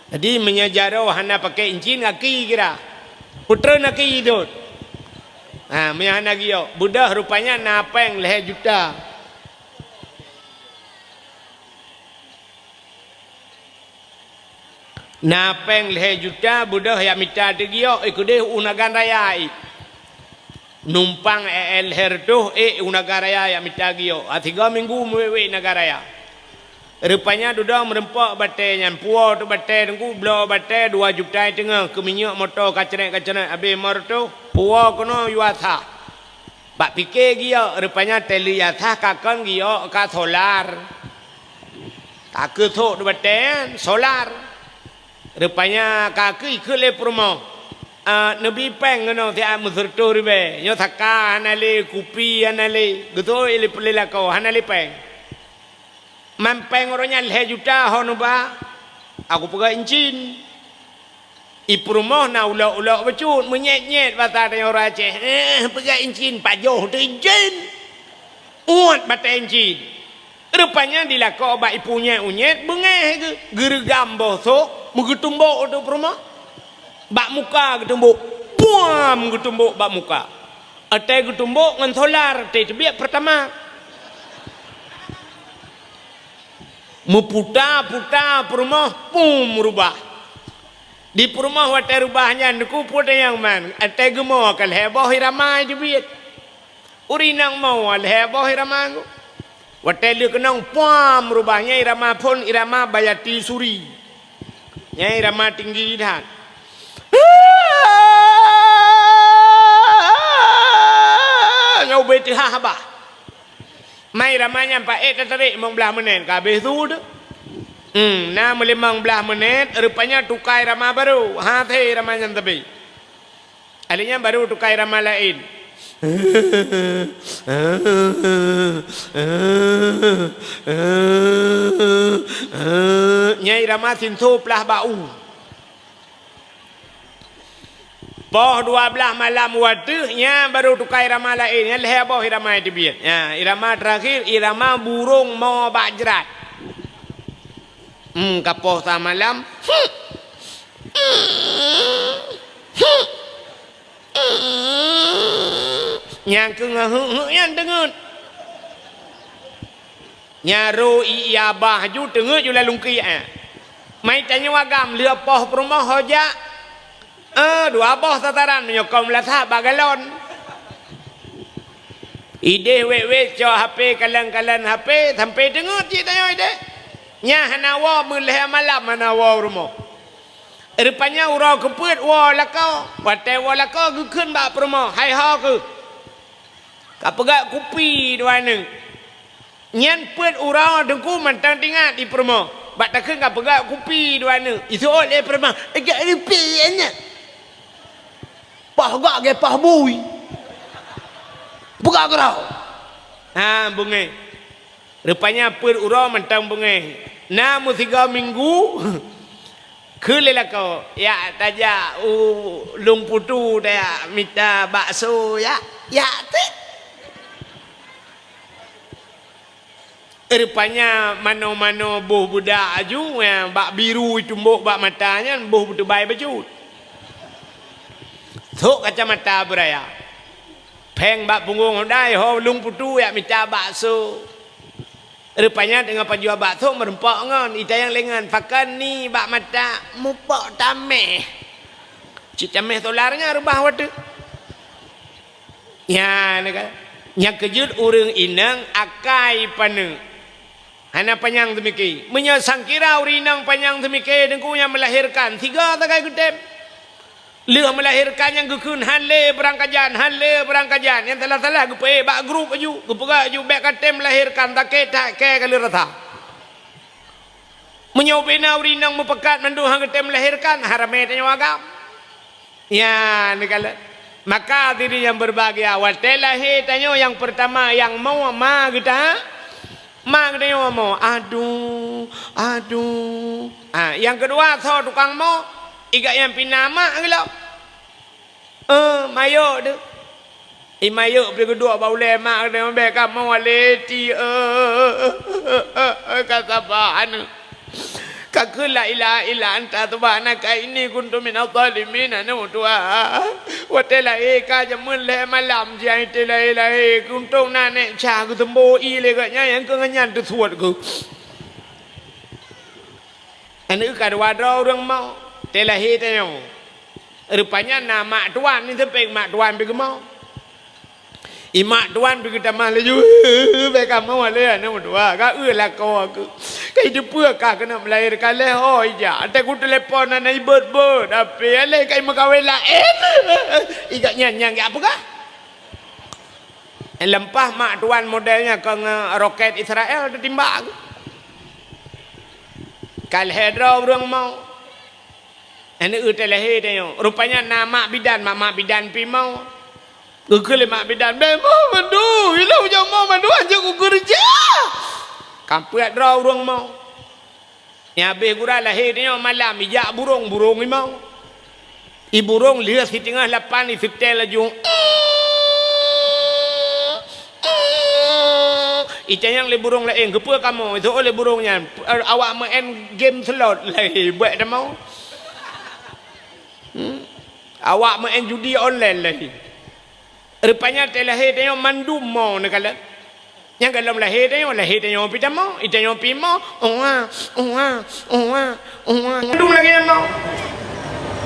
Jadi, meunyoe jaroe hana pakai incin, aki kira. Peutreun aki idot. Ha, meunyoe hana giok, beudôh rupanya na péng lhée juta. Na péng lhée juta, beudôh jak mita teugiok, eh, keudeh u Nagan Raya, eh. Numpang E L Her toh ék u Nagan Raya jak mita giok. Ha, tiga minggu meuwét-wét Nagan Raya. Rupanya dudoe meureumpok batée nyan, puwoe teuk batée teungku, bloe batée dua juta teungoh, keu minyeuk moto kacrek-kacrek, abéh lima reutôh, puwoe keunoe yue sah. Bak pike giok, rupanya teuh lheueh yue sah ka kon giok ka solar. Ka keu sôk teuk batée nyan, solar. Rupanya ka keu ikheun lé peurumoh, a, neubi péng keunoe siat meusireutôh ribée. Nyoe saka hana lé, kupi hana lé, geutôi lé peuleulakoe hana lé péng. Man péng uroe nyan lhée juta ho neuba, aku peugah incin. I peurumoh na ulok-ulok bacut, meunyét-nyét basa tanyoe ureueng Aceh. Eh, peugah incin, pajoh teuh incin. Uet batée incin. Rupanya dilakoe bak ipunyét-unyét beungéh geu-, geureugam boh sôk, meugeuteumbok u peurumoh. Bak muka geutumbok, puam geutumbok bak muka. Watée geutumbok ngon solar, watée teubiet peurtama. Meuputa-puta peurumoh, pum rubah. Di peurumoh watée rubah nyan, teungku peue nyang man, watée geumoe ka lhée boh irama teubiet. Ureueng inong moe lhée boh irama nyoe. Watée lheueh keunong, puam, rubah nyan irama phon, irama Bayati Suri. Nyan irama tinggi that. Nyoe ubé teuhah bah. Mai irama nyan paék tatarék limong blaih menét ka abéh su teuh. Hmm, na meulimong blaih menét, rupanya tuka irama barô. Hasé irama nyan sabé. Alheuh nyan barô tuka irama laén. Nyan irama sinso plah bak u. Poh dua blaih malam wateuh nyan barô tuka irama laén. Nyan lhée boh irama teubiet. Nyan irama teurakhé, irama burông mo bak jrat. Hmm, ka poh sa malam. Nyang keu ngeuheuk-heuk nyan teungeut. Nyang ro i, i abah ju teungeut ju lalungki, eh. Mai tanyoe agam lheueh poh peurumoh ho jak. Eh, dua boh sasaran meunyoe kon meulasah bak galon. Idéh wét-wét cok H P, kalon-kalon H P, sampai teungeut cit tanyoe idéh. Nyan hana woe, meulhée malam hana woe u rumoh. Rupanya uroe keupeuet woe lakoe. Watèe woe lakoe geukheun bak peurumoh, "Hai ho keuh, kapeugöt kupi dua neuk." Nyan peuet uroe Teungku mantong teuingat di peurumoh. Bak takheun kapeugöt kupi dua neuk. Iseuôt lé peurumoh, "Ejak kupi nyan." Paih gak gé paih bui. Peugah keudroe. Ha, beungéh. Rupanya peuet uroe mantong beungéh. Na meusigoe minggu, kheun lé lakoe, "Jak tajak u Lueng Putu tajak mita bakso, jak." Jak teuh. Rupanya manoe-manoe boh beudak aju, nyang bak biru tumbok bak mata nyan boh beuteubai bacut. Sôk kacamata beuraya. Pheng bak punggong, "Dai ho Lueng Putu jak mita bakso." Rupanya teungoh pajoh bakso meureumpok ngon, itanyong lé ngon, "Pakon ni bak mata?" "Mupok tamèh." Cit tamèh solar nyan reubah watèe. Nyan ka. Nyang keujeuet ureueng inong akai paneuk. Hana panyang teumike. Meunyoe sangkira ureueng inong panyang teumike, Teungku, nyang meulahérkan, sigoe sagai geutem. Lheueh meulahérkan nyang geukheun, "Han lé beurangkajan, han lé beurangkajan." Nyang salah-salah geupeuék bak grup aju, geupeugah aju, "Bèk katem meulahérkan, sakét that kèe ka lheueh rasa." Meunyoe ubé na ureueng inong meupakat mandum han geutem meulahérkan, ha ramé tanyoe agam. Nyan neukalon. Maka hadirin yang berbahagia, watèe lahé tanyoe nyang peurtama nyang mo ma geuta, ma geutanyoe mo. Aduh, aduh. Ha, nyang keudua soe tukang mo? Igak nyang pih na mak geuh lom. Eh, mayok deuh. I mayok pih geuduek bak ulèe mak geuh, "Bèk kamoe lé ti, eh, ka saban. Ka kheun la ilaha illa anta subhanaka inni kuntu minadh dhalimin, aneuk tuha." Watèe lahé ka jameun lhèe malam, jihnyan watèe lahé-lahé, untông na nèk ca geuteumbo ié lé gobnyan, nyang keu ngon nyan teusuet geuh. Aneuk ka dua droe ureueng mo, watèe lahé tanyoe. Rupanya na mak tuan, ni seupeng mak tuan pih geumo. I mak tuan pih geutamah laju, "Bèk kamoe lé aneuk tuha, ka eu lakoe keuh. Ka iteupeue ka keuneuk meulahérkan lé ho ijak. Watèe kuteulepon hana ibeuet-beuet, tapi aléh ka imeukawen laén." Igak nyan nyang jak peugah. Leumpah mak tuan model nyan keu ngon rokét Israel teutimbak. Ka lhèe droe ureueng mo. Aneuk watèe lahé tanyoe. Rupanya na mak bidan, mak-mak bidan pih mo. Geukheun lé mak bidan, "Bèk mo mandum, ilôn jak mo mandum, hanjeuet kukeureuja." Ka peuet droe ureueng mo. Nyang habéh gura lahé tanyoe malam, ijak burông, burông imo. I burông lheueh siteungoh lapan iseutèl laju. Itanyong lé burông laén, "Keupeue kamoe?" Iseuôt lé burông nyan, "Awak meu'en game slot lahé, bèk tamong." Hmm. "Awak meu'en judi online lahé." Rupanya watèe lahé tanyoe mandum mo neukalon. Nyang gohlom lahé tanyoe, lahé tanyoe pih tamong, i tanyoe pih mo, uwa, uwa, uwa, uwa. Mandum lagèe nyan mo.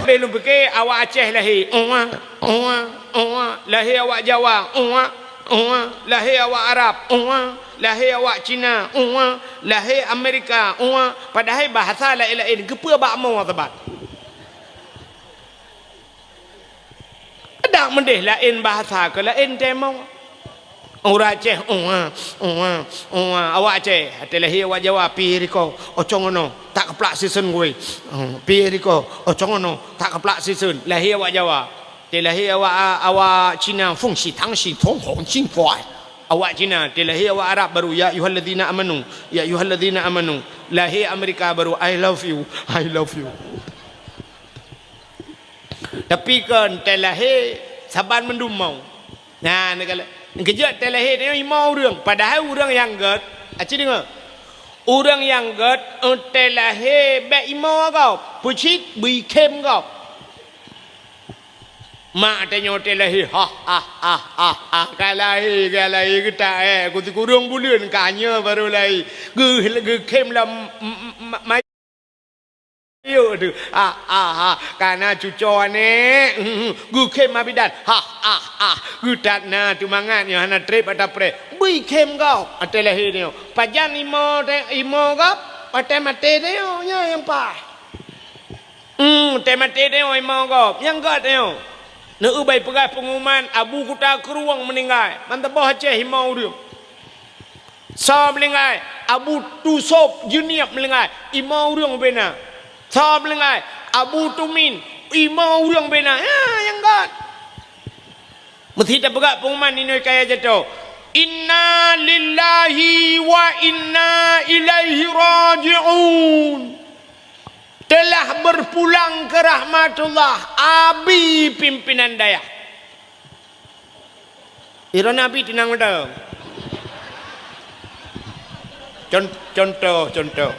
Bèk lôn pike awak Aceh lahé, uwa, uwa, uwa. Lahé awak Jawa, uwa, uwa. Lahé awak Arab, uwa. Lahé awak Cina, uwa. Lahé Amerika, uwa. Padahai bahasa laén-laén, keupeue bak mo saban? Adak meudeh laén bahasa keu laén teumo. Ureueng Aceh, uwa, uwa, uwa. Awak Aceh, watèe lahé awak Jawa, pih riko, ocong ono, tak keuplak sisen gui. Hmm, pih riko, ocong ono, tak keuplak sisen. Lahé awak Jawa. Watèe lahé awak, awak Cina, fung shi tang shi fung hong shi fuai. Awak Cina, watèe lahé awak Arab baru, ya ayyuhalladzina amanu, ya ayyuhalladzina amanu. Lahé Amerika baru, I love you, I love you. Tapi kon watèe lahé saban mandum mo. Nah, neukalon. Keujeuet watèe lahé tanyoe imo ureueng, padahai ureueng nyang gèt, aci deungö. Ureueng nyang gèt watèe lahé bèk imo gob, peucit bri khém gob. Mak tanyoe watèe lahé, ha, ha, ha, ha, ha, ka lahé, ka lahé geutak, eh, keu sikureueng buleuen ka nyoe baru lahé. Geu-, geukhém lam, m-, m-, ma-, Yuk tu, ha, ha, ha, kana cuco aneuk, hmm, hmm, geukhém mak bidan, ha, ha, ha, geutat na teumangat nyoe hana trép ata preh, bri khém gob, watèe lahé nyoe, pajan imo te-, imo gob, watèe maté nyoe, nyoe nyang paih. Hmm, teuh maté teuh imong gob. Nyang göt teuh. Neueu bai peugah pengumuman Abu Kuta Krueng meuninggai. Mantong boh Aceh imong ureuëng. Soe meuninggai? Abu Tusop Jeunieb meuninggai. Imong ureuëng bena. Soe meuninggai? Abu Tumin. Imong ureuëng bena. Ya, nyang göt. Meusti tapeugah pengumuman inoe kaya jatoe. Inna lillahi wa inna ilaihi raji'un. Telah berpulang ke rahmatullah Abi pimpinan dayah. Iron Abi tinang udah. Con-, contoh, contoh.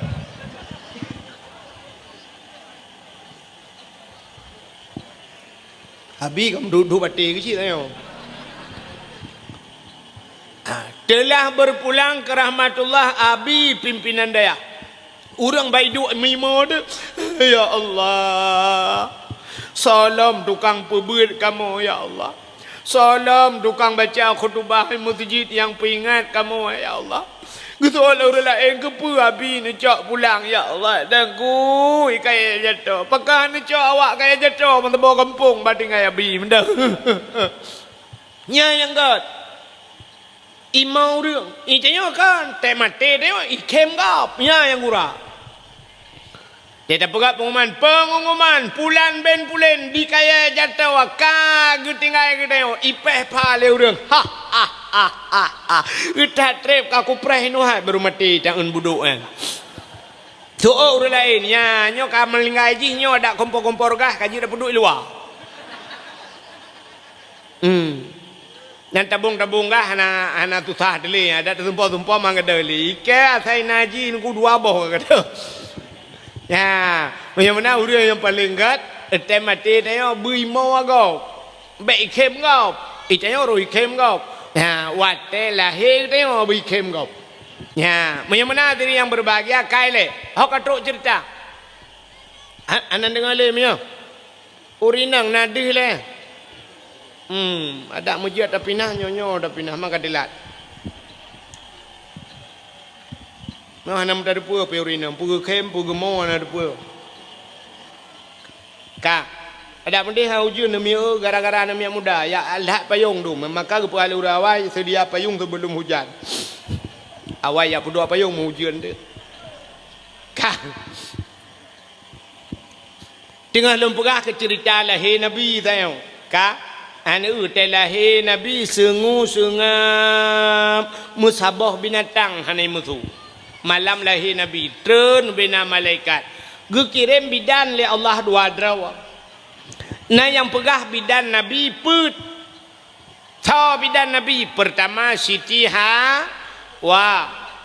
Abi kaum duduk baté keu cit tanyoe. Ah, telah berpulang ke rahmatullah Abi pimpinan dayah. Ureuëng bai duek mimo tu, "Ya Allah, soe lom tukang peubeuet kamoe, ya Allah. Soe lom tukang baca khutubah meuseujid nyang peuingat kamoe, ya Allah." Geuseuôt lé ureuëng laén, "Keupeue Abi neucok pulang, ya Allah? Dan kui kaya jatoe. Pakon neucok awak kaya jatoe meusaboh gampông bak tinggai Abi meudah." Nyan nyang göt. Imong ureuëng, i tanyoe kan, teuh maté tanyoe, ikhém gob, nyan nyang gura. Teuh tapeugah pengumuman, pengumuman, pulan ben pulen di kaya jatoe ka geutinggai geutanyoe, ipéh pha lé ureuëng. Ha, ha, ha, ha, ha. Geutat treb ka kupreh inuhat baru maté taeun budok nyan. Soe ureuëng laén, nya, nyoe ka meuninggai jih, nyoe adak kompor-kompor gah, ka jeuet tapeuduek i luwa. Hmm. Nyan tabong-tabong gah hana, hana susah teulé, adak teusumpah-sumpah mang gadôh lé. Ikei asai naji nunggu dua boh gadôh. Ya, meunyoe meunan ureuëng nyang paleng gét, teuh maté tanyoe beu imo gob. Bék ikhém gob. I tanyoe roh ikhém gob. Ya, watée lahé tanyoe beu ikhém gob. Ya, meunyoe meunan diri nyang berbahagia, kai lé. Hok ka trok ceurita. Ha, aneuk deungoe lé meunyoe. Ureuëng inong na deuh lé. Hmm, adak meujeuet tapinah, nyoe-nyoe tapinah, maka dilat. Nyoe hana meutateupeue pih ureuëng inong, peue geukhém, peue geumo hana teupeue. Ka, adak meudeh ha ujeuen neumiet gara-gara neumiet muda, ya, lhat payong dum, maka geupeualui awai seudia payong sebelum hujan. Awai ya peuduek payong meu ujeuen teuh. Ka. Teungoh lôn peugah keu ceurita lahé Nabi tanyoe, ka? Aneuk teuh lahé Nabi seungue-seungab meusaboh binatang hana meusu. Malam lahé Nabi, treun bina malaikat. Geukirém bidan lé Allah dua droe. Na nyang peugah bidan Nabi peuet. Soe bidan Nabi? Peurtama Siti Hawa,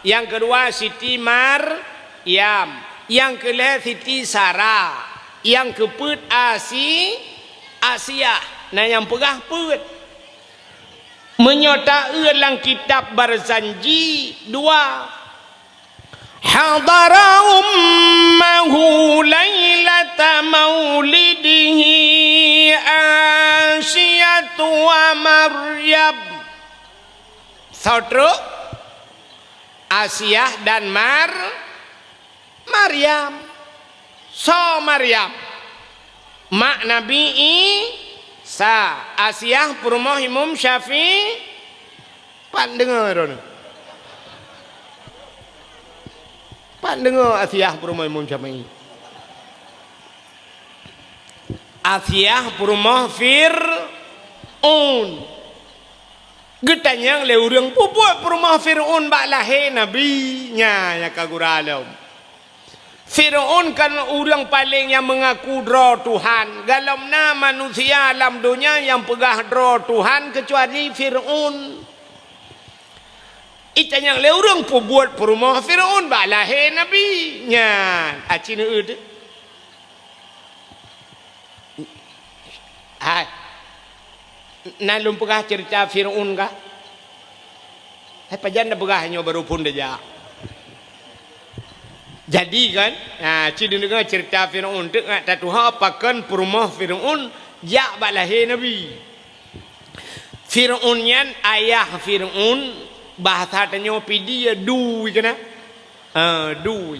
nyang keudua Siti Maryam, nyang keulhée Siti Sara, nyang keupeuet Asi-, Asiah. Na nyang peugah peuet. Meunyoe taeu lam kitab Barzanji dua. Hadara ummahu lailata maulidihi Asiyatu wa Maryam. Soe trok? Asiah dan Mar-, Maryam. Soe Maryam? Mak Nabi Isa. Asiah peurumoh Imam Syafi'i. Pat deungoe droeneuh? Pat deungoe Asiah peurumoh Imam Syafi'i? Asiah peurumoh Fir'aun. Geutanyong lé ureuëng, "Peue buet peurumoh Fir'aun bak lahé Nabi?" Nyan nyang ka gura lom. Fir'aun kan ureuëng paleng nyang meungaku droe Tuhan. Galom na manusia lam donya nyang peugah droe Tuhan keucuali Fir'aun. Itanyong lé ureuëng, "Peue buet peurumoh Fir'aun bak lahé Nabi?" Nyan, aci neueu teuh. Hai. Na lôn peugah ceurita Fir'aun kah? Hai, pajan na peugah nyoe baru phon tajak. Jadi kan, ha, ci neudeungoe ceurita Fir'aun, teuk ngat tatuha pakon peurumoh Fir'aun jak bak lahé Nabi. Fir'aun nyan, ayah Fir'aun, bahasa tanyoe pih di ya dui keunan. Ha, dui.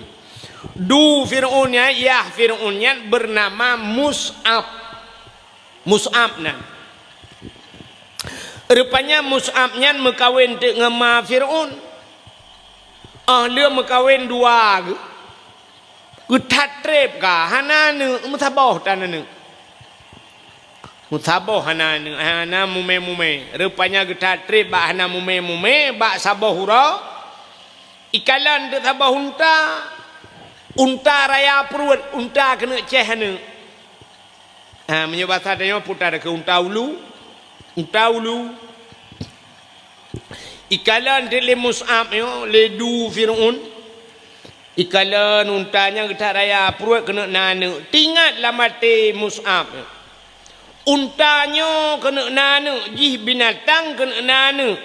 Du Fir'aun nyan, yah Fir'aun nyan beunama Mus'ab. Mus'ab nan. Rupanya Mus'ab nyan meukawen teuk ngon ma Fir'aun. Ah, lheueh meukawen dua geuh. Geuthat treb ka, hana aneuk, meusaboh tan aneuk. Meusaboh hana aneuk, hana mumé-mumé. Rupanya geuthat treb bak hana mumé-mumé, bak saboh uroe. Ikalon teuk saboh unta. Unta raya pruet, unta keuneuk céh aneuk. Ha, meunyoe basa tanyoe putar keu unta ulu. Unta ulu. Ikalon teuk lé Mus'ab nyoe, lé du Fir'aun. Ikalon unta nyan geuthat raya pruet keuneuk na aneuk. Teuingat lam até Mus'ab nyoe. Unta nyoe keuneuk na aneuk, jih binatang keuneuk na aneuk.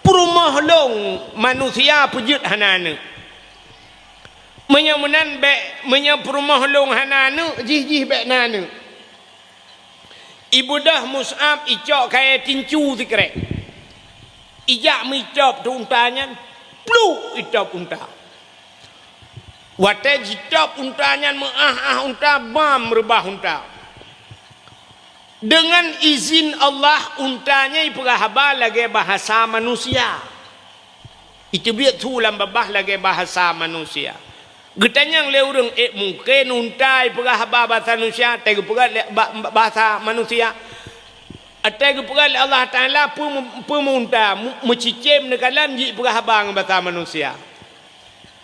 Peurumoh lôn manusia peujeuet hana aneuk. Meunyoe meunan bék, meunyoe peurumoh lôn hana aneuk, jih-jih bék na aneuk. Ibeudôh Mus'ab icok kayée tincu sikrek. Ijak meuicop teuk unta nyan, pluk itop unta. Watée jitop unta nyan meuáh-áh unta, bam reubah unta. Deungon izin Allah, unta nyan ipeugah haba lagée bahasa manusia. Iteubiet su lam babah lagée bahasa manusia. Geutanyong lé ureuëng, "Eh, mungken unta ipeugah haba bahasa manusia, watée geupeugah lé ba-, ba-, bahasa manusia?" Watée geupeugah lé Allah Taala, peue meu-, peue meu unta, meu-, meucicém neukalon jih ipeugah haba ngon bahasa manusia.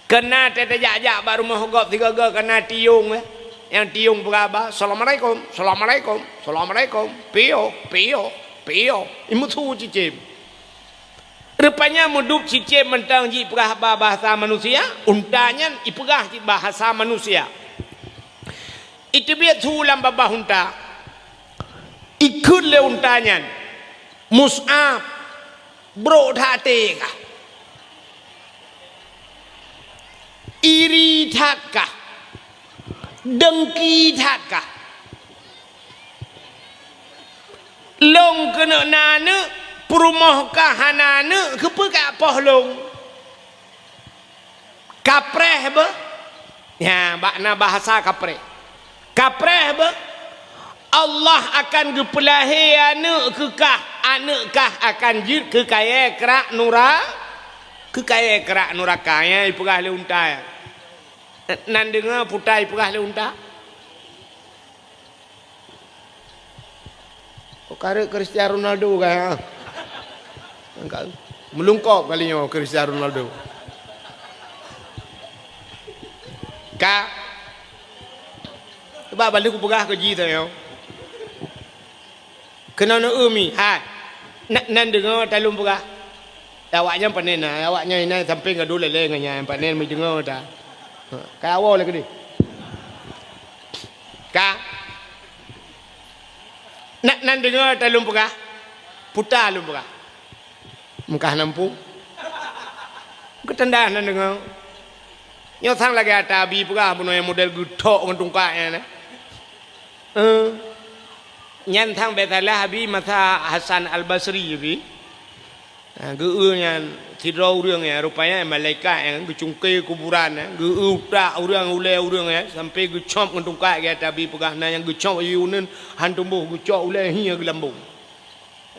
Keunan watée tajak-jak bak rumoh gob sigoe-goe keunan tiong, eh. Nyang tiong peugah haba, "Assalamualaikum, assalamualaikum, assalamualaikum, piôh, piôh, piôh." Imeusu cicém. Rupanya meudup cicém mantong jih ipeugah haba bahasa manusia, unta nyan ipeugah cit bahasa manusia. Iteubiet su lam babah unta. Ikheun lé unta nyan, "Mus'ab, brok that até kah? Iri that kah? Dengki that kah? Lôn keuneuk na aneuk, peurumoh kah hana aneuk, keupeue kapoh lôn?" Kapreh beuh. Nyan, bak na bahasa kapreh. Kapreh beuh. Allah akan geupeulahé aneuk keu kah, aneuk kah akan jeuet keu kayée krak nura-, keu kayée krak nuraka. Nyan ipeugah lé unta nyan. Nan deungoe puta ipeugah lé unta? Oh, karek Cristiano Ronaldo kan, ha? Angkat. Meulungkop kali nyoe Cristiano Ronaldo. Ka. Bak balik kupeugah keu jih tanyoe. Keunoe neu-eu mi, hai. Na-, nan deungoe talôn peugah. Awaknyan panen na, awaknyan inan sampéng gadôh lé-lé ngon nyan, panen meudeungoe ta. Ha, ka awai lé keudeh. Ka. Na-, nan deungoe talôn peugah. Puta lôn peugah. Meukah nampu. Keutanda nan deungoe. Nyoe sang lagée ata Abi peugah bunoe nyang model geuthok ngon tungkat nyan, eh. Eh. Nyan sang bék salah Abi masa Hasan Al-Basri Abi. Ha, geu-eu nyan sidroe ureuëng nyan, rupanya malaikat nyang geucungke kuburan nyan, geu-eu utak ureuëng, ulée ureuëng nyan, sampoe geucop ngon tungkat gata Abi peugah na nyang geucop aju uneuen han tuboh, geucop ulée hi geulambong.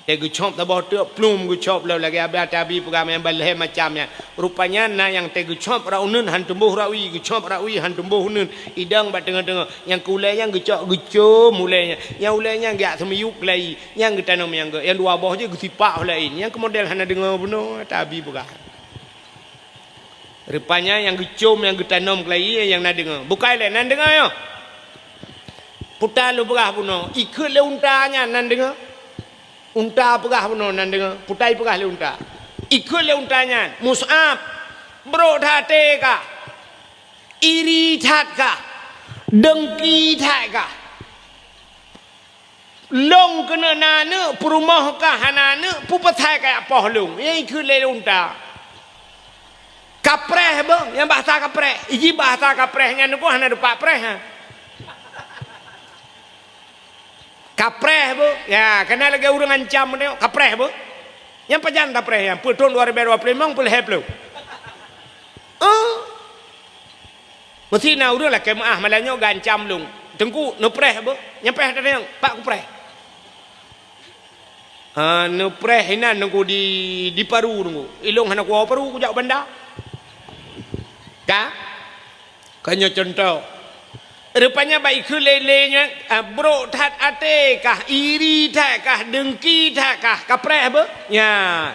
Teuh geucop saboh teuk plueng geucop lom lagée abah tabi peugah nyang balhée macam nyan. Rupanya na nyang teuh geucop rot uneuen han tuboh rot wie, geucop rot wie han tuboh uneuen, idong bak teungoh-teungoh. Nyang keu ulée nyan geucok geucom ulée nyan. Nyang ulée nyan geujak seumiyueb keulayi, nyang geutanom nyang geu-, nyang dua boh jih geusipak ulée laén. Nyang keu model hana deungoe bunoe tabi peugah. Rupanya nyang geucom nyang geutanom keulayi nyang na deungoe. Bukai lé nan deungoe nyoe. Puta lôn peugah bunoe, ikheut lé unta nyan nan deungoe. Unta peugah bunoe nan deungoe, puta ipeugah lé unta. Ikheut lé unta nyan, "Mus'ab, brok that até kah? Iri that kah? Dengki that kah? Lôn keuneuk na aneuk, peurumoh kah hana aneuk, peue pasai kajak poh lôn?" Nyan ikheut lé unta. Kapreh beuh, nyang bahasa kapreh. Iji bahasa kapreh nyan nyoe hana teumpat preh, ha. Kapreh beuh. Ya, kana lagée ureuëng ancam nyoe, kapreh beuh. Nyang pajan tapreh nyan, peuet thon dua ribée dua ploh limong, peuet lhée ploh. Eh. Meusti na ureuëng lakée meuáh malam nyoe geuancam lôn. "Teungku, neupreh beuh." "Nyang preh teuh nyang, pat kupreh?" "Ah, neupreh inan Teungku di, di Paru Teungku. Ilôn hana kuwoe Paru, kujak u Banda." Ka? Ka nyoe cuntoh. Rupanya bak ikheun lé-lé nyan, ah, brok that até kah, iri that kah, dengki that kah, kapreh beuh? Nyan.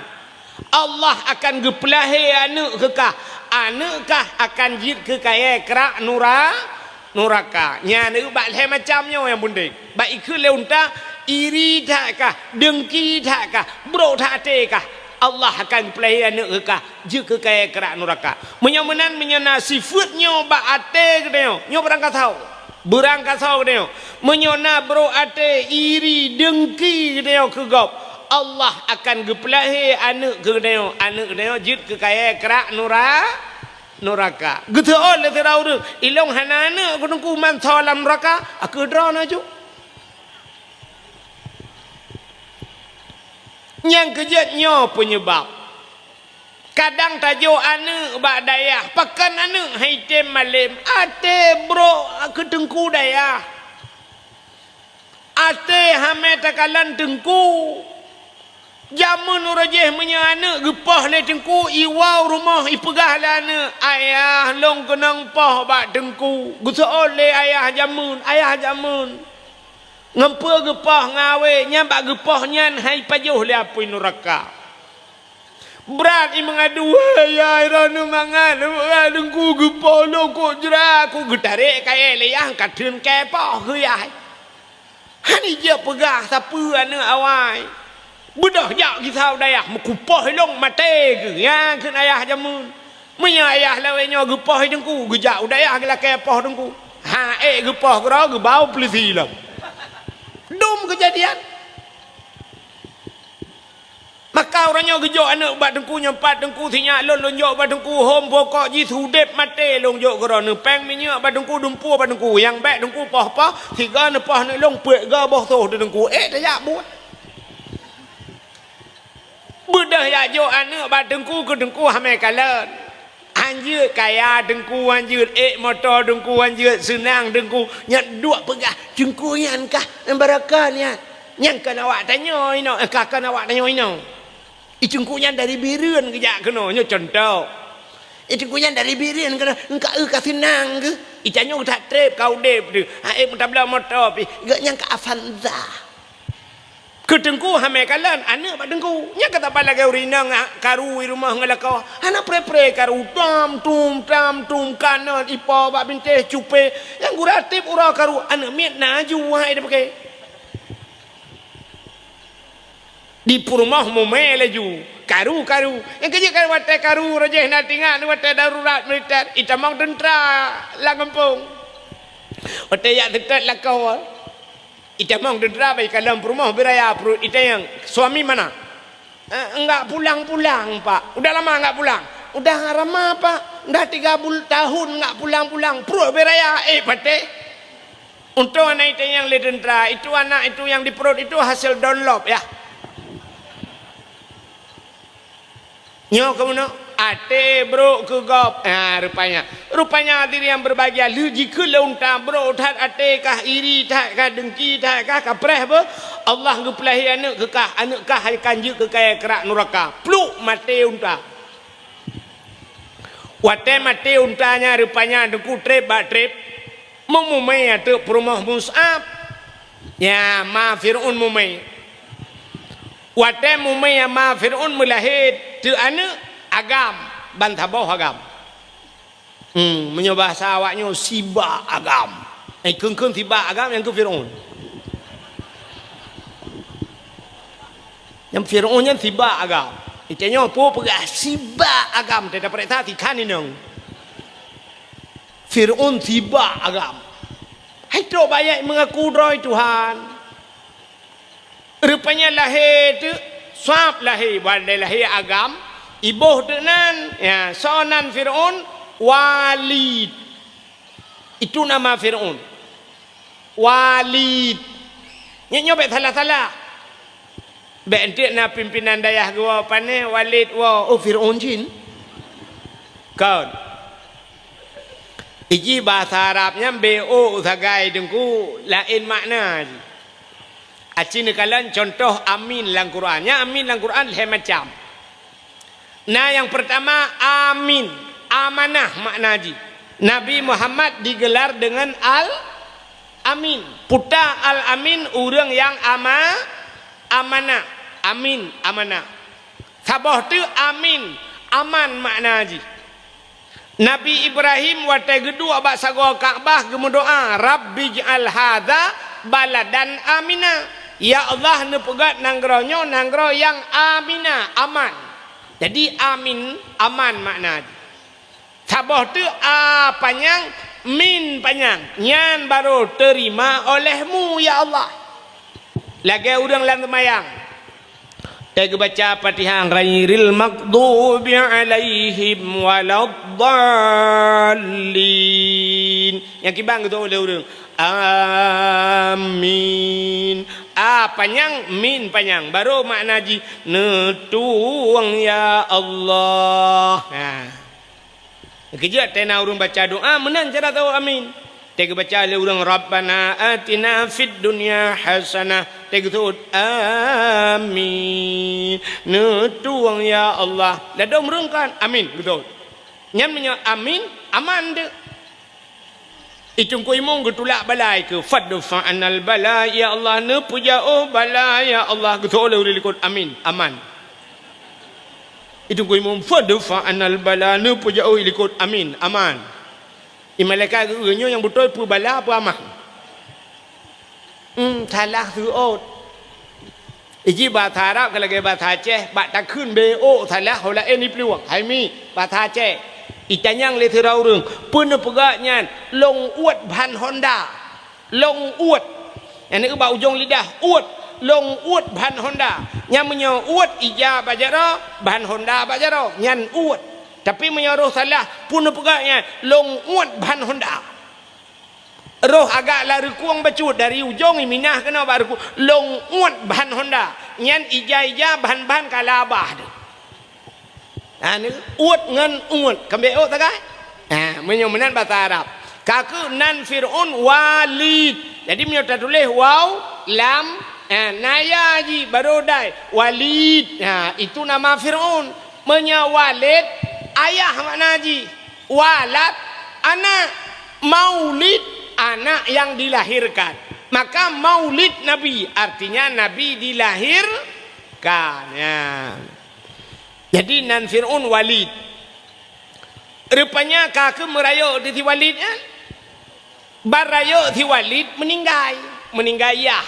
Allah akan geupeulahé aneuëk keu kah. Aneuëk kah akan jeuet keu kayée krak nura-, nuraka. Nyan bak lhée macam nyoe nyang peunteng. Bak ikheun lé unta, iri that kah, dengki that kah, brok that até kah. Allah akan geupeulahé aneuëk keu kah, jeuet keu kayée krak nuraka. Meunyoe meunan, meunyoe na sifeuet nyoe bak até geutanyoe, nyoe beurangkasoe. Beurangkasoe geutanyoe. Meunyoe na brok até, iri, dengki geutanyoe keu gob, Allah akan geupeulahé aneuëk keu geutanyoe. Aneuëk geutanyoe jeuet keu kayée krak nura-, nuraka. Geuseuôt lé sidroe ureuëng, "Ilôn hana aneuëk keu Teungku, man soe lam nuraka." Akeuh droe na ju. Nyang keujeuet nyoe peunyeubab. Kadang tajok aneuëk bak dayah, pakon aneuëk hai tem malem, até brok keu teungku dayah. Até hamé takalon teungku. Jameun uroe jéh meunyoe aneuëk geupoh lé teungku, iwoe u rumoh ipeugah lé aneuëk, "Ayah, lôn keunong poh bak teungku." Geuseuôt lé ayah jameun, ayah jameun. Ngon peue geupoh ngon awé, nyan bak geupoh nyan hai pajoh lé apui nuraka. Brat i meungadu, "Wé yai, droeneueh mangat, teungku geupoh lôn kok jra, kok geutarek kayée lé yah, ka theun kée poh keu yah." Hana jeuet peugah sapeue aneuëk awai. Beudôh jak gisa u dayah, meukupoh ilôn maté keuh, nyan kheun ayah jameun. Meunyoe ayah lawét nyoe geupoh i teungku, geujak u dayah geulakée poh teungku. Ha ék geupoh keudroe, geubau peulisi lom. Dum keujadian. Maka uroe nyoe geujok aneuëk bak teungku, nyoe pat teungku, sinyak lôn, lôn jok bak teungku, hom pokok jih udeb maté lôn jok keudroe, neupéng minyeuk bak teungku, dumpeue bak teungku, nyang bék teungku poh-poh, sigoe neupoh aneuëk lôn, peuet goe boh soh di teungku, ék tajak buet. Beudôh jak jok aneuëk bak teungku, keu teungku hamé kalon. Hanjeuet kaya teungku, hanjeuet ék moto teungku, hanjeuet seunang teungku, nyan duek peugah, "Teungku nyan kah barokah nyan." Nyan kon awak tanyoe inoe, eh, ka kon awak tanyoe inoe. I teungku nyan dari Bireuen geujak keunoe, nyoe cuntoh. I teungku nyan dari Bireuen keunoe, "Engka eu ka seunang keuh?" I tanyoe that treb ka udeb teuh, ha ék meutabloe moto pih, gobnyan ka Avanza. Keu teungku hamé kalon, aneuëk bak teungku. Nyan ka saban lagée ureuëng inong karu i rumoh ngon lakoe. Hana pre-pre karu, tam tum, tam tum, kanon ipo bak bintéh cupée. Nyang gura tieb uroe karu, aneuëk miet na ju hai dipake. Di peurumoh mumé laju, karu-karu. Nyang keujeuet kan watée karu, roh jih na tingat watée darurat militer, itamong teuntra lam gampông. Watée jak seutôt lakoe. Itamong teuntra bak ikalon peurumoh beuraya pruet itanyong, "Suami mana?" "Eh, enggak pulang-pulang, Pak." "Udah lama enggak pulang?" "Udah lama, Pak. Udah tiga bul-, tahun enggak pulang-pulang." Pruet beuraya, eh, patéh. Untông aneuk itanyong lé teuntra, "Itu anak itu yang di perut itu hasil download, ya?" Nyoe keunoe, até brok keu gob. Ha, rupanya. Rupanya hadirin yang berbahagia, lheueh jikheun lé unta brok that até kah, iri that kah, dengki that kah, kapreh beuh, Allah geupeulahé aneuëk keu kah, aneuëk kah akan jeuet keu kayée krak nuraka. Pluk maté unta. Watée maté unta nyan rupanya teungku treb bak treb. Meumumé ateueh peurumoh Mus'ab. Nya, ma Fir'aun mumé. Watée mumé ma Fir'aun meulahé teuk aneuëk agam, ban saboh agam. Hmm, meunyoe bahasa awaknyoe sibak agam. Eh, kheun-kheun sibak agam nyang keu Fir'aun. Nyang Fir'aun nyan sibak agam. Itanyoe peue peugah sibak agam, teuta peuriksa sikhan inong. Fir'aun sibak agam. Hai trok bak ayat meungaku droe Tuhan. Rupanya lahé teuk, sab lahé, ban lé lahé agam, iboh teuk nan, ya, soe nan Fir'aun, Walid. Itu nama Fir'aun. Walid. Nyoe, nyoe bék salah-salah. Bék enteuk na pimpinan dayah geuwoe, pane Walid woe, oh, Fir'aun jin. Kon. Ijih bahasa Arab nyan B O sagai Teungku, laén makna jih. Aci neukalon contoh amin lam Quran. Nyan amin lam Quran lhée macam. Na nyang peurtama amin, amanah makna jih. Nabi Muhammad digelar deungon Al-Amin. Peue ta Al-Amin, ureuëng nyang ama-, amanah. Amin, amanah. Saboh teuk amin, aman makna jih. Nabi Ibrahim watée geuduek bak sagoe Ka'bah geumeudoá, "Rabbij'al hadza baladan amina." Ya Allah, neupeugét nanggroe nyoe nanggroe nyang amina, aman. Jadi amin, aman makna jih. Saboh teuk a panyang, min panyang, nyan barô teurima olehmu, ya Allah. Lagée ureuëng lam seumayang. Teugebaca Fatihah, "Ghairil maghdubi 'alaihim waladdallin." Nyang kiban geutôh lé ureuëng, "Amin." A panyang, min panyang. Barô makna jih, "Neutueng ya Allah." Nah. Keujeuet tena ureuëng baca doa, meunan cara tao amin. Teugebaca lé ureuëng, "Rabbana atina fid dunya hasanah." Teugeusut, "Amin." "Neutueng ya Allah." Ladôm rungkan, "Amin." Beutôi. Nyan meunyoe amin, aman teuk. Itungku imum geutulak bala keu, "Fadfa 'anal bala, ya Allah, neupeujaoh bala, ya Allah." Geusut lé ureuëng likot, "Amin." Aman. Itungku imum, "Fadfa 'anal bala," neupeujaoh likot, "Amin." Aman. Ié malaikat geu-, nyoe nyang beutôi peue bala, peue aman. Hmm, salah seuôt. Ijih bahasa Arab ka lagée bahasa Aceh, bak takheun B O salah, ho laén iplueng. Hai mi, bahasa Aceh. Itanyong lé sidroe ureuëng, peue neupeugét nyan, "Lông uet ban honda." Lông uet. Nyan bak ujong lidah, uet. Lông uet ban honda. Nyan meunyoe uet ija bak jaroe, ban honda bak jaroe. Nyan uet. Tapi meunyoe roh salah, peue neupeugét nyan, "Lông uet ban honda." Roh agak lam reukueng bacut, dari ujong iminah keunoe bak reukueng. "Lông uet ban honda." Nyan ija-ija, ban-ban ka labah deuh. Ha, ni uet ngon uet, kambek ot sagai. Ha, meunyoe meunan basa Arab. Ka keuh nan Fir'aun Walid. Jadi meunyoe tatuléh waw, lam, ha, na ya jih, barô dai. Walid. Ha, itu nama Fir'aun. Meunyoe Walid, ayah makna jih. Walad, anak. Maulid, anak yang dilahirkan. Maka Maulid Nabi, artinya Nabi dilahirkan. Ya. Jadi nan Fir'aun Walid. Rupanya ka keuh meurayeuk di si Walid nyan. Ban rayeuk si Walid meuninggai, meuninggai yah.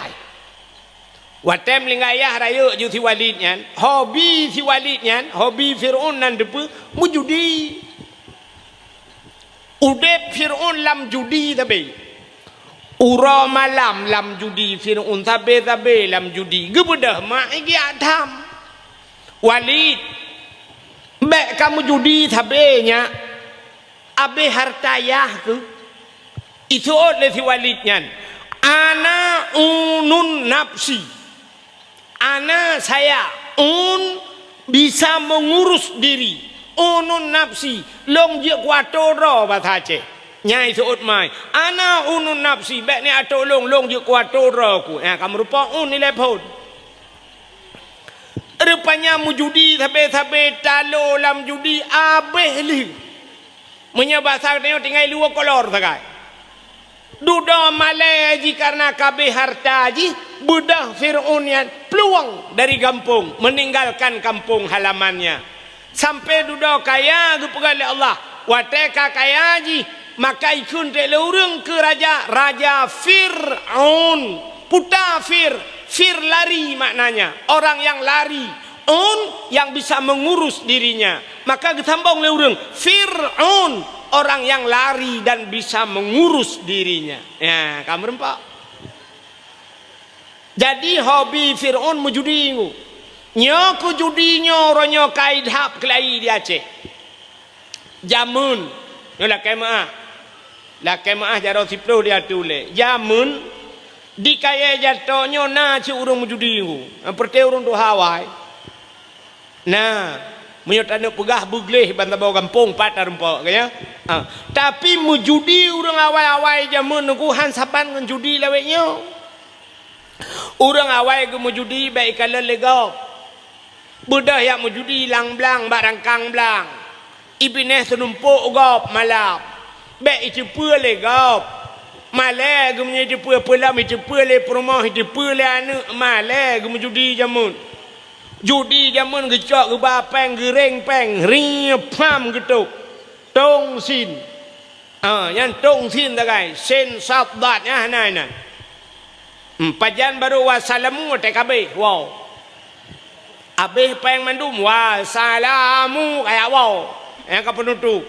Watée meuninggai yah rayeuk ju si Walid nyan, hobi si Walid nyan, hobi Fir'aun nan teupeue meujudi. Udeb Fir'aun lam judi sabe. Uroe malam lam judi Fir'aun, sabe-sabe lam judi. Geubeudôh mak igiak tham. Walid, bék kamoe judi sabe nyak. Abéh harta yah keuh. Iseuôt lé si Walid nyan, "Ana unun nafsi." Ana saya, un, bisa mengurus diri. Unun nafsi, lông jeuet kuatô droe basa Aceh. Nyai seuôt mai. Ana unun nafsi, bék ni atô lông, lông jeuet kuatô droe ku. Nyang ka meurupa un ilée phon. Rupanya meujudi sabe-sabe talo lam judi abéh lheueh. Meunyoe basa geutanyoe tinggai luwa kolor sagai. Dudoe malée jih kareuna kabéh harta jih, beudôh Fir'aun nyan plueng dari gampông, meninggalkan kampung halamannya. Sampai dudoe kaya geupeugah lé Allah, watée ka kaya jih, maka ikheun teuk lé ureuëng keu raja, raja Fir'aun. Peue ta Fir, Fir lari maknanya, orang yang lari. Un yang bisa mengurus dirinya. Maka geusambong lé ureuëng, Fir'aun, orang yang lari dan bisa mengurus dirinya. Ya, ka meureumpok. Jadi hobi Fir'aun meujudi ngu. Nyoe keu judi nyoe uroe nyoe ka idhab keulayi di Aceh. Jameun, nyoe lakée meuáh. Lakée meuáh jaroe siplôh di ateueh ulée. Jameun, di kayée jatok nyoe na cit ureuëng meujudi ngu. Nyang peureté ureuëng tuha awai. Na, Meunyoe taneuk peugah beugleh ban saboh gampông pat tarumpok, ka nyan. Ha. Tapi meujudi ureuëng awai-awai jameun nyoe han saban ngon judi lawét nyoe. Ureuëng awai geumeujudi bék ikalon lé gob. Beudôh jak meujudi lam blang bak rangkang blang. Ibinéh seunumpok gob malam. Bék iteupeue lé gob. Malée geumeunyoe iteupeue, peulom iteupeue lé peurumoh, iteupeue lé aneuëk, malée geumeujudi jameun. Judi jameun geucok geuba péng, geuréng péng, riep pham geutôb. Tong sin. Ah, nyan tong sin sagai, sin sad dad nyan hana inan. Hmm, pajan barô wa salamu watée ka abéh, wow. Abéh péng mandum, wa salamu, kayak wow. Nyang ka peunutôp.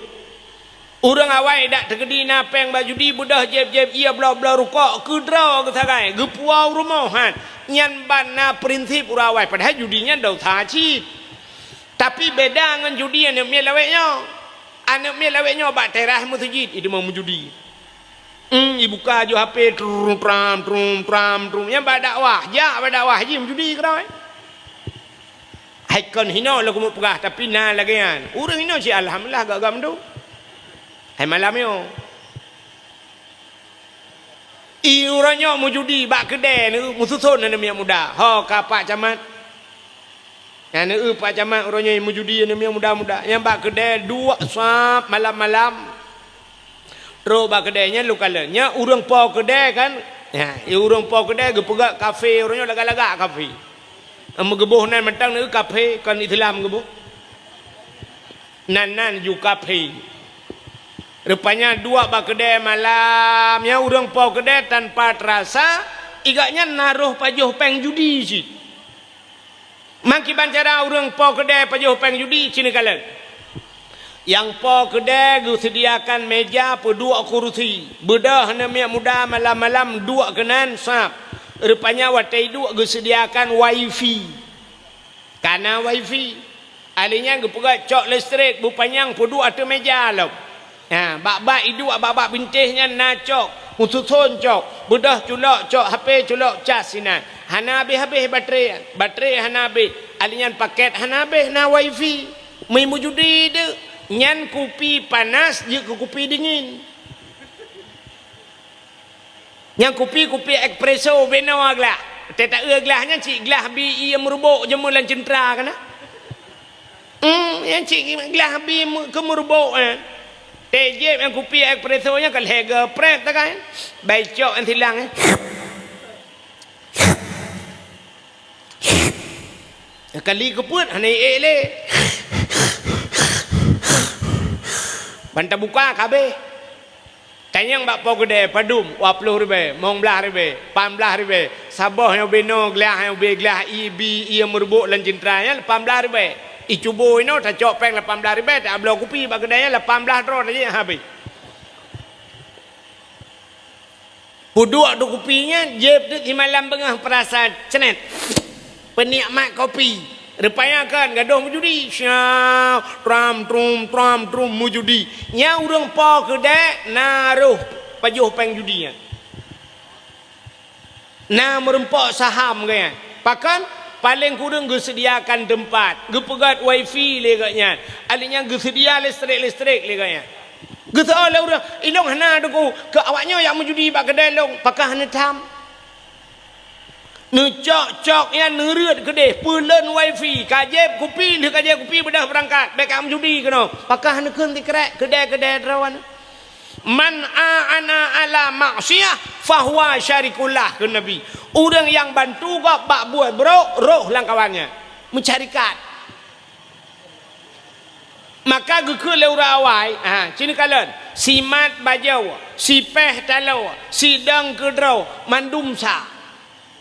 Ureuëng awai dak teukeudi na péng bak judi, beudôh jieb-jieb ié bloe-bloe rukok, keudroe geusagai, geupuwoe u rumoh, han. Nyan ban na prinsip ureuëng awai, padahai judi nyan desya cit. Tapi beda ngon judi aneuëk miet lawét nyoe. Aneuëk miet lawét nyoe bak teras meuseujid, i teuma meujudi. Hmm, ibuka ju H P, trum, tram, trum, tram, trum. Nyan bak dakwah, jak bak dakwah, jih meujudi keudroe. Hai kon hinoe lôn keumeung peugah, tapi na lagée nyan. Ureuëng hinoe cit alhamdulillah gak-gak mandum. Hai malam nyoe. I uroe nyoe meujudi bak keudée neu meususon aneuëk miet muda. Ho ka Pak Camat. Nyan neu Pak Camat uroe nyoe meujudi aneuëk miet muda-muda. Nyang bak keudée duek sab malam-malam. Trok bak keudée nyan lôn kalon. Nyan ureuëng po keudée kan. Nyan, i ureuëng po keudée geupeugah kafé, uroe nyoe lagak-lagak kafé. Meugeuboh nan mantong neu kafé, kon Islam geuboh. Nan-nan ju kafé. Rupanya duek bak keudée malam, nyan ureuëng po keudée tanpa terasa, i gobnyan na roh pajoh péng judi cit. Meukiban cara ureuëng po keudée pajoh péng judi, ci neukalon. Nyang po keudée geuseudiakan méja peuduek kurusi. Beudôh aneuëk miet muda malam-malam duek keunan sab. Rupanya watée iduek geuseudiakan wifi. Ka na wifi. Ahli nyan geupeugah cok listrik beupanyang peuduek ateueh méja lom. Ha, bak-bak iduek, bak-bak bintéh nyan na cok, meususon cok, beudôh culok cok, H P culok cas sinan. Hana habéh-habéh baterai, baterai hana habéh. Ahli nyan paket hana habéh, na wifi. Meumeujudi deuek, nyan kupi panas jeuet keu kupi dingin. Nyang kupi-kupi espresso binoe glah. Teuta eu glah nyan cit glah bi ié meurubok jameun lam ceuntra kana. Hmm, nyan cit glah bi keu meurubok eh. Teujieb nyang kupi espresso nyan ka lhée geuprét takai. Bai cok nyang silang eh. Kali keupeuet hana ék lé. Ban tabuka ka habéh. Tanyong bak po keudée padum, dua ploh ribée, limong blaih ribée, lapan blaih ribée. Saboh nyang binoe glah nyang ubé glah ié bi ié meurubok lam ceuntra nyan lapan blaih ribée. Icubo inoe tacok péng lapan blaih ribée, tabloe kupi bak keudée nyan lapan blaih droe tajak habéh. Peuduek di kupi nyan, jieb teuk simalam beungoh peurasa ceunet. Peunikmat kopi. Rupanya kan gadôh meujudi. Syaw, tram, trum, tram, trum, meujudi. Nyan ureuëng po keudée na roh pajoh péng judi nyan. Na meureumpok saham gobnyan. Pakon? Paleng kureueng geuseudiakan teumpat, geupeugét wifi lé gobnyan. Ahli nyan geuseudia listrik-listrik lé gobnyan. Geuseuôt lé ureuëng, "Ilong hana Teungku, keu awaknyoe nyang meujudi bak keudée lôn, pakon hana tham?" Neucok-cok nyan neureuet keudeh, peulon wifi, ka jieb kupi, lheueh ka jieb kupi beudôh beurangkat, bék ka meujudi keunoe. Pakon hana kheun sikrek, keudée-keudée droe nyan. "Man a'ana ala maksiyah, fahuwa syarikun lah," kheun Nabi. Ureuëng nyang bantu gob bak buet brok, roh lam kawan nyan. Meusyarikat. Maka geukheun lé ureuëng awai, ha, ci neukalon, simat bajoe, sipéh taloe, sidong keudroe, mandum sa.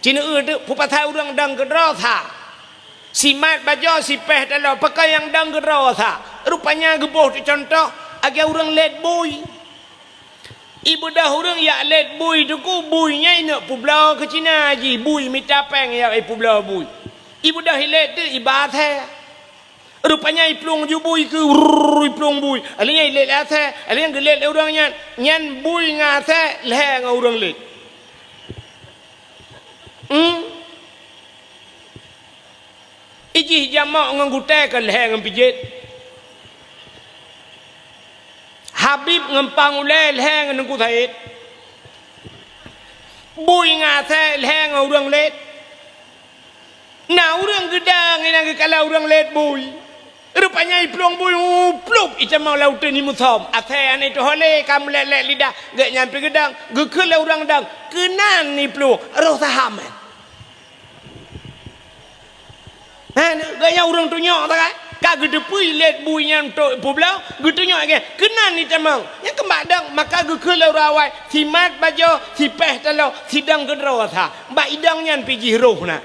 Ci neueu teuk peue pasai ureuëng dong keudroe sa. Simat bajoe, sipéh taloe, pakon nyang dong keudroe sa. Rupanya geuboh teucuntoh, lagée ureuëng lét bui. Ibeudôh ureuëng jak lét bui Teungku, bui nyan ineuk peubloe keu Cina jih, bui mita péng jak ipeubloe bui. Ibeudôh ilét teuk iba asée. Rupanya iplueng ju bui keu, rrrr, iplueng bui. Alheuh nyan ilét lé asée, alheuh nyan geulét lé ureuëng nyan. Nyan bui ngon asée lhée ngon ureuëng lét. Hmm? I Jih jamok ngon gutèe ka lhèe ngon pijet. Habib ngon pang ulèe lhèe ngon Teungku Said. Bui ngon asèe lhèe ngon ureueng lét. Na ureueng geudang inan geukalon ureueng lét bui. Rupanya iplueng bui, u, plup, itamong lam uteuen imusöm. Asèe aneuk teuh lé ka meulét-lét lidah, gobnyan pih geudang, geukheun lé ureueng dang, keunan iplueng, roh saha mè. Hana, gobnyan ureueng tunyok sagai. Ka geuteupeue lét bui nyan trôk peubloe, geutunyok lagèe, keunan itamong. Nyan keumbang dang, maka geukheun lé ureueng awai, simat bajoe, sipèh taloe, sidang keudroe sa. Bak idang nyan pih jih roh na.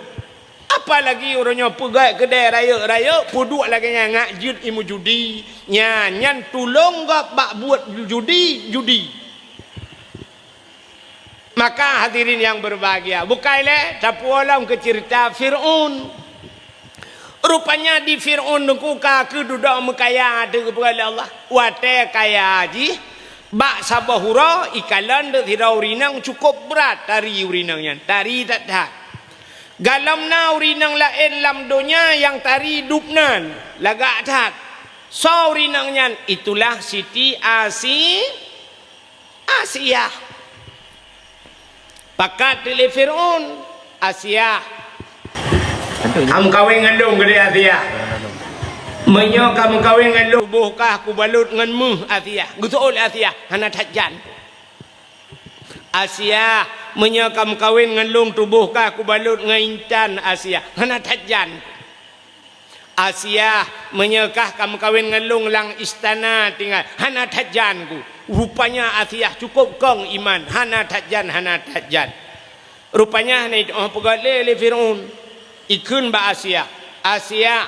Apalagi uroe nyoe peugèt keudè rayeuk-rayeuk, peuduek lagèe nyan ngat jeuet imeujudi. Nyan, nyan tulông gob bak buet judi, judi. Maka hadirin yang berbahagia, bukai lé tapuwoe lom keu ceurita Fir'aun. Rupanya di Fir'aun nungku ka keududoe meukaya teuh geupeugah lé Allah. Watèe kaya jih, bak saboh uroe ikalon deuh sidroe ureueng inong cukôp brat tari ureueng inong nyan, tari that-that. Galom na ureueng inong laén lam donya nyang tari dub nan, lagak that. Soe ureueng inong nyan? Itulah Siti Asi-, Asiah. Pakat lé Fir'aun, Asiah. Ka meukawen ngon lôn keudéh Asiah. Meunyoe ka meukawen ngon lôn, tuboh kah kubalot ngon méuh Asiah. Geuseuôt lé Asiah, hana that jan. Asiah, meunyoe ka meukawen ngon lôn, tuboh kah kubalot ngon intan Asiah. Hana that jan. Asiah, meunyoe kah ka meukawen ngon lôn lam istana tinggai, hana that jan ku. Rupanya Asiah cukôp kong iman, hana that jan, hana that jan. Rupanya hana jiteu'oh peugah lé, lé Fir'aun. Ikheun bak Asiah, "Asiah,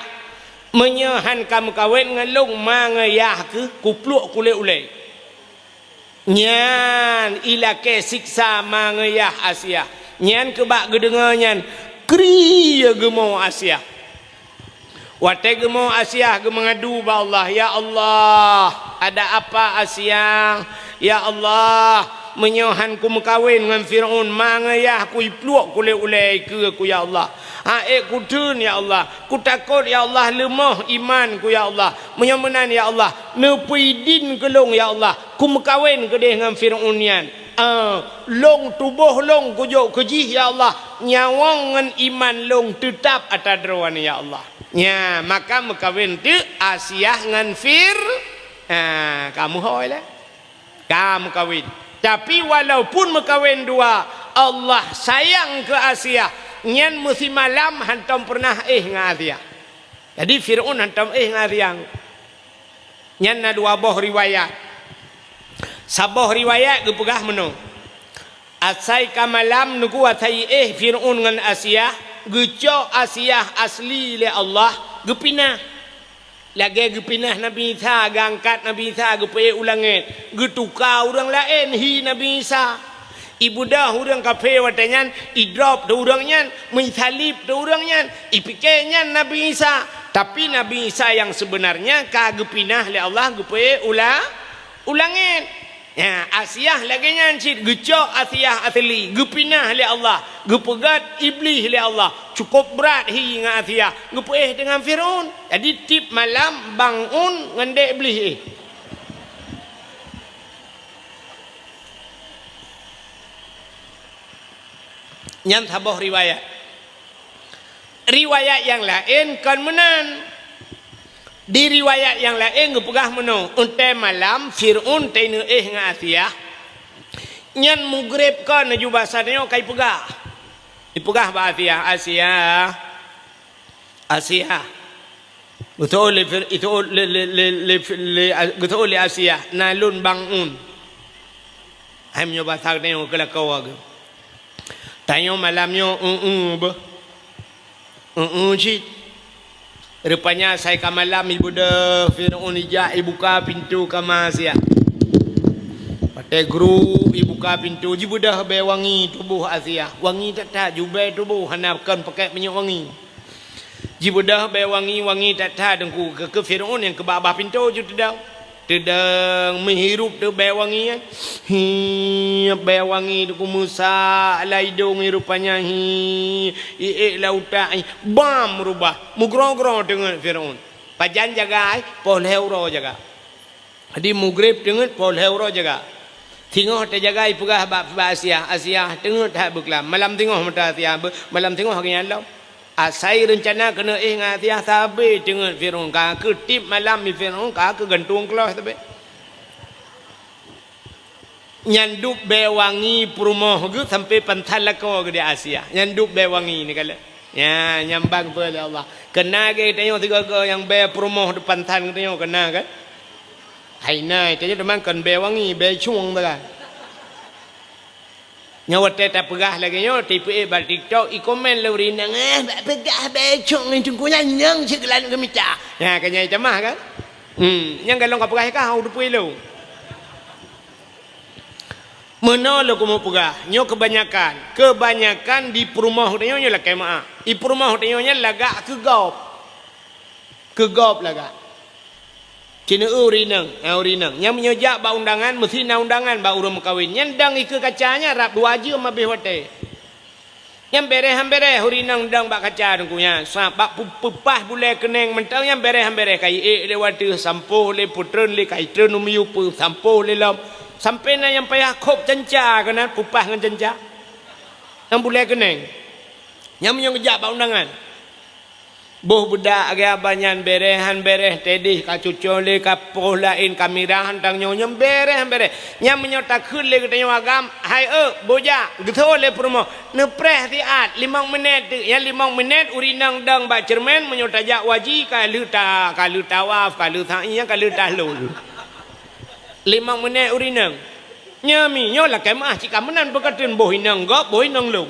meunyoe han ka meukawen ngon lôn, ma ngon yah keuh kupluek kulét ulèe." Nyan ilakèe siksa ma ngon yah Asiah. Nyan keubak geudeungö nyan, kri geumoe Asiah. Watèe geumoe Asiah geumeungadu bak Allah, "Ya Allah, ada apa Asiah? Ya Allah, meunyoe han kumeukawen ngon Fir'aun, ma ngon yah kuipluek kulét ulèe ikeue ku, ya Allah. Han ék kuteun, ya Allah. Kutakot, ya Allah, leumoh iman ku, ya Allah. Meunyoe meunan, ya Allah, neupeuidin keu lôn, ya Allah, kumeukawen keudéh ngon Fir'aun nyan. Ah, lôn tuboh lôn kujok keu jih, ya Allah, nyawöng ngon iman lôn teutab ata droe nyan, ya Allah." Nya, maka meukawen teuk Asiah ngon Fir-, ah, ka meuhôi lé. Ka meukawen. Tapi walaupun meukawen dua, Allah sayang keu Asiah, nyan meusimalam hantom peureunah éh ngon Asiah. Jadi Fir'aun hantom éh ngon Asiah. Nyan na dua boh riwayat. Saboh riwayat geupeugah meunoe, asai ka malam nungku asai éh Fir'aun ngon Asiah, geucok Asiah asli lé Allah, geupinah. Lagèe geupinah Nabi Isa, geuangkat Nabi Isa geupeuék u langèt, geutuka ureueng laén hi Nabi Isa. Ibeudôh ureueng kafé watèe nyan, idrop teuh ureueng nyan, meuisalib teuh ureueng nyan, ipike nyan Nabi Isa. Tapi Nabi Isa nyang seubeunarnya ka geupinah lé Allah geupeuék u la-, u langèt. Nya, Asiah lagèe nyan cit, geucok Asiah asli, geupinah lé Allah, geupeugöt Iblih lé Allah, cukôp brat hi ngon Asiah, geupeuéh deungon Fir'aun. Jadi tiep malam bang un ngon dek Iblih éh. Nyan saboh riwayat. Riwayat nyang laén kon meunan. Di riwayat nyang laén geupeugah meunoe, untée malam Fir'aun teuineuh éh ngon Asiah, nyan mugreb kon laju basa nyoe ka ipeugah. Ipeugah bak Asiah, "Asiah, Asiah." Geuteuôt lé Fir-, iteuôt lé, lé, lé, lé, lé, geuteuôt lé Asiah, "Na lôn bang un." Hai meunyoe basa geutanyoe keulakoe geuh. Tanyoe malam nyoe eu-eu beuh. Eu-eu cit. Rupanya asai ka malam ibeudôh Fir'aun ijak ibuka pintoe kama Asiah. Watée gruek ibuka pintoe, jibeudôh bée wangi tuboh Asiah. Wangi that-that, jubée tuboh hana kon pakék minyeuk wangi. Jibeudôh bée wangi-wangi that-that teungku keu, keu Fir'aun nyang keu babah pintoe jiteudoe. Teudong meuhirup teuk bèe wangi, eh. Hi, bèe wangi teuk meusa lam idông, rupanya hi, iék lam utak, hi, bam rubah, meugroe-groe teungeut Firaun. Pajan jaga, eh, poh lhèe uroe jaga. Jadi Mugrib teungeut poh lhèe uroe jaga. Singoh teujaga ipeugah bak, bak Asiah, Asiah teungeut that beuklam. Malam singoh mata Asiah, be-, malam singoh geuhnyan lom. Asai reuncana keuneuk éh ngon Asiah sabe teungeut Firaun, ka keuh tiep malam di Firaun, ka keuh gantung keuloh sabe. Nyan dub bèe wangi peurumoh geuh sampoe pansan lakoe geuh di Asiah. Nyan dub bèe wangi neukalon. Nya, nyang ban peue lé Allah. Keuna geutanyoe sigoe-goe nyang bèe peurumoh di pansan geutanyoe keuna kan? Hai na, tanyoe teuma kon bèe wangi, bèe cueng tu kan. Nyoe watèe tapeugah lagèe nyoe, tipeu bak TikTok, ikomen lé ureueng inong, "Eh, bak peugah bèe cueng ngon teungku nyan nyang sigohlom geumita." Nya, ka nyan tamah kan? Hmm, nyang galong kapeugah ka, hau teupeu ilong. Meunoe lôn keumeung peugah, nyoe keubanyakan, keubanyakan di peurumoh tanyoe nyoe lakèe meu'ah. Di peurumoh tanyoe nyan lagak keu gob. Keu gob lagak. Cineu ureueng inong, ha, ureueng inong. Nyan meunyoe jak bak undangan, meusti na undangan bak ureueng meukawen. Nyan dang ikeue kaca nyan rab dua jeuem habéh watèe. Nyan bèrèh han bèrèh ureueng inong dang bak kaca teungku nyan. Sa bak pu-, peupah bulèe keunèng mantong nyan bèrèh han bèrèh, ka iék lé watèe, sampoh lé, peutreun lé, ka itreun u miyueb, sampoh lé lom. Sampoe na nyang payah khôb canca keunan peupah ngon canca. Nyang bulèe keunèng. Nyan meunyoe geujak bak undangan. Boh beudak lagèe abah nyan bèrèh han bèrèh, teudeh ka cucoe lé, ka poh laén, ka mirah han tanyoe, nyan bèrèh han bèrèh. Nyan meunyoe takheun lé geutanyoe agam, "Hai eu, boh jak," geutho lé peurumoh, "Neupreh siat, limong minèt teuk." Nyan limong minèt ureueng inong dong bak ceureumen, meunyoe tajak u haji ka lheueh ta-, ka lheueh tawaf, ka lheueh sa'i, nyan ka lheueh tahlul. Limong minèt ureueng inong. Nyan mi, nyoe lakèe meu'ah cit ka meunan peukateueng boh inong gob, boh inong lôn.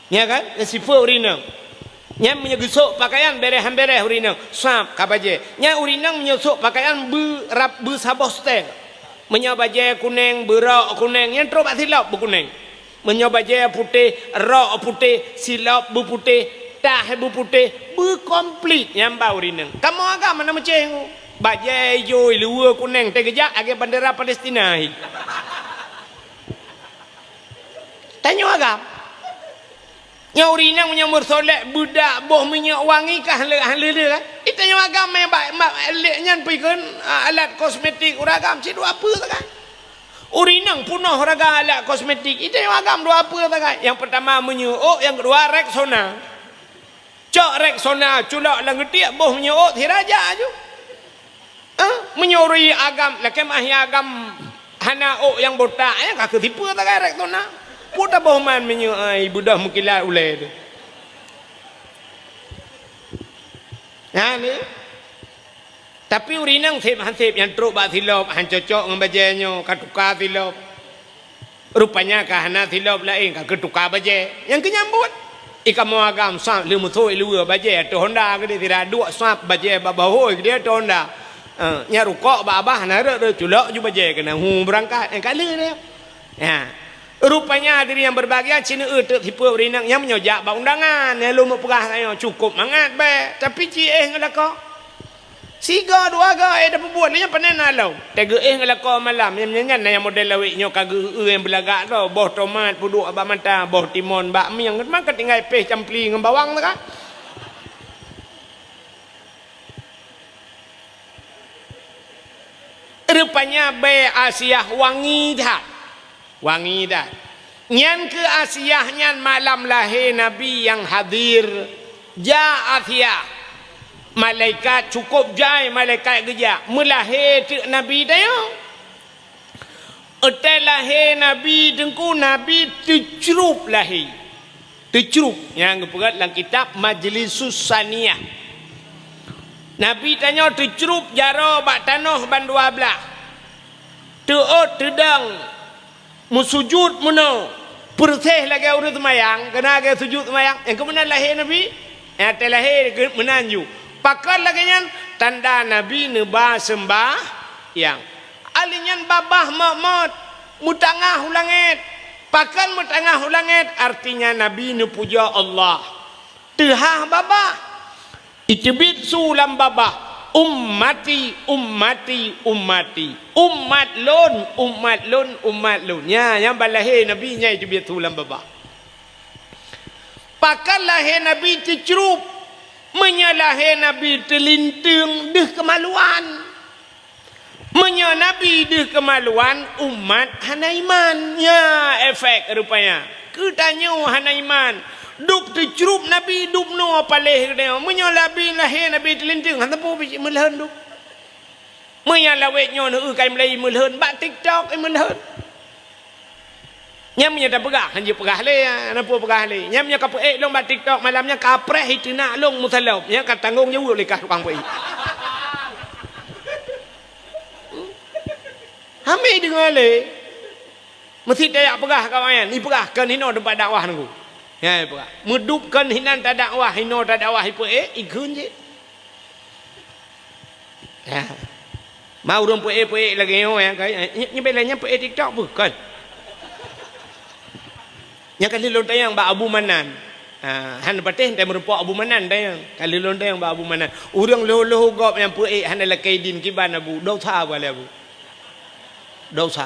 Nya kan? Nyan sifeuet ureueng inong. Nyan meunyoe geusôk pakaian bèrèh han bèrèh ureueng inong, sab ka bajèe. Nyan ureueng inong meunyoe sôk pakaian beu rab-, beu saboh style. Meunyoe bajèe kunèng, beu rok kunèng, nyan trôk bak silop beu kunèng. Meunyoe bajèe putéh, rok putéh, silop beu putéh, tah beu putéh, beu komplit nyan ba ureueng inong. Kamoe agam hana meucéh ngon bajèe ijô, luweue kunèng, teugeujak lagèe bandera Palestina. Tanyoe agam. Nyoe ureueng inong meunyoe meusolek beudak boh minyeuk wangi ka han le-, han le-le kan? Di tanyoe agam meuh ba-, ba-, lé nyan pih kheun, a, alat kosmetik ureueng agam cit dua peue sagai. Ureueng inong peunoh reuga alat kosmetik, di tanyoe agam dua peue sagai. Nyang peutama minyeuk ôk, nyang keudua Rexona. Cok Rexona culok lam geutiek boh minyeuk ôk sira jak aju. Ah, meunyoe ureueng agam, lakèe meu'ah agam hana ôk nyang botak, nyan ka keuh sifeuet sagai Rexona. Peue taboh man minyeuk ai beudôh meukilat ulèe teuh. Nyan ni. Tapi ureueng inong sép han sép nyang trôk bak silop, han cocok ngon bajèe nyoe, ka tuka silop. Rupanya ka hana silop laén, ka keuh tuka bajèe. Nyang keuh nyan buet. Di kamoe agam sab lheueh meusoe i luweue bajèe ateueh honda keudéh, sira duek sab bajèe bak bahôi keudéh ateueh honda. Eh, nyan rukok bak abah hana rhot, rhot culok ju bajèe keunan hu beurangkat. Eh, ka lheueh deh. Ya. Rupanya hadirin yang berbahagia, cineu eu teuk sifeuet ureueng inong nyang meunyoe jak bak undangan, nyang lôn meupeugah tanyoe cukôp mangat bèe, tapi ci éh ngon lakoe. Sigoe dua goe éh tapeubuet, lé nyan pane na lom. Tageuéh ngon lakoe malam, nyan, nyan, nyan na nyang model awék nyoe ka geu-eu nyang beulagak droe, boh tomat peuduek bak mata, boh timon bak mieng, teuma ka tinggai péh campli ngon bawang teuka. Rupanya bèe Asiah wangi that. Wangi that. Nyan keuh Asiah nyan malam lahé Nabi nyang hadir. Jak Asiah. Malaikat cukôp jai malaikat geujak. Meulahé teuk Nabi tanyoe. Watèe lahé Nabi teungku, Nabi teucrup lahé. Teucrup. Nyang geupeugah lam kitab Majlisus Saniyah. Nabi tanyoe teucrup jaroe bak tanoh bandua blah. Teuôt teudong. Meusujut meunoe, peureuseh lagèe ureueng seumayang, keunan lagèe sujut seumayang. Nyang keuh meunan lahé Nabi. Nyang watèe lahé keuh meunan ju. Pakon lagèe nyan? Tanda Nabi neuba seumbahyang. Ahli nyan babah mot-mot, meutangah u langèt. Pakon meutangah u langèt? Artinya Nabi neupujoe Allah. Teuhah babah. Iteubiet su lam babah. "Ummati, ummati, ummati." Umat lôn, umat lôn, umat lôn. Nya, nyang ban lahé Nabi nyang teubiet su lam babah. Pakon lahé Nabi teucrup? Meunyoe lahé Nabi teulinteung, deuh keumaluan. Meunyoe Nabi deuh keumaluan, umat hana iman. Nya efek rupanya. Keu tanyoe hana iman. Dub teucrup Nabi, dub noe paléh geutanyoe. Meunyoe Nabi lahé, Nabi teulinteung, hana peue biji meulhon dub. Meunyoe lawét nyoe neueu kai meulai meulhon, bak TikTok meulhon. Nyan meunyoe tapeugah, hanjeuet peugah lé, hana peue peugah lé. Nyan meunyoe ka peuék lôn bak TikTok malam nyan, ka preh iteunak lôn meusalop. Nyan ka tanggong jaweueb lé kah tukang peuék. Hami deungoe lé. Meusti tajak peugah keu awaknyan, ipeugah kon hinoe teumpat dakwah nunggu. Nyan ipeugah. Meudub kon hinan tadakwah, hinoe tadakwah ipeuék, ikheun jih. Ya. Ma ureuëng peuék-peuék lagée nyoe, ya, kan? Nyoe, nyoe bela nyan peuék TikTok bukon. Nyang ka lheueh lôn tanyong bak Abu Manan. Ha, hana patéh teumeureumpok Abu Manan tanyong. Ka lheueh lôn tanyong bak Abu Manan. Ureuëng lhôh-lhôh gob nyang peuék hana lakée idin kiban Abu. Dosa apa lé Abu? Dosa.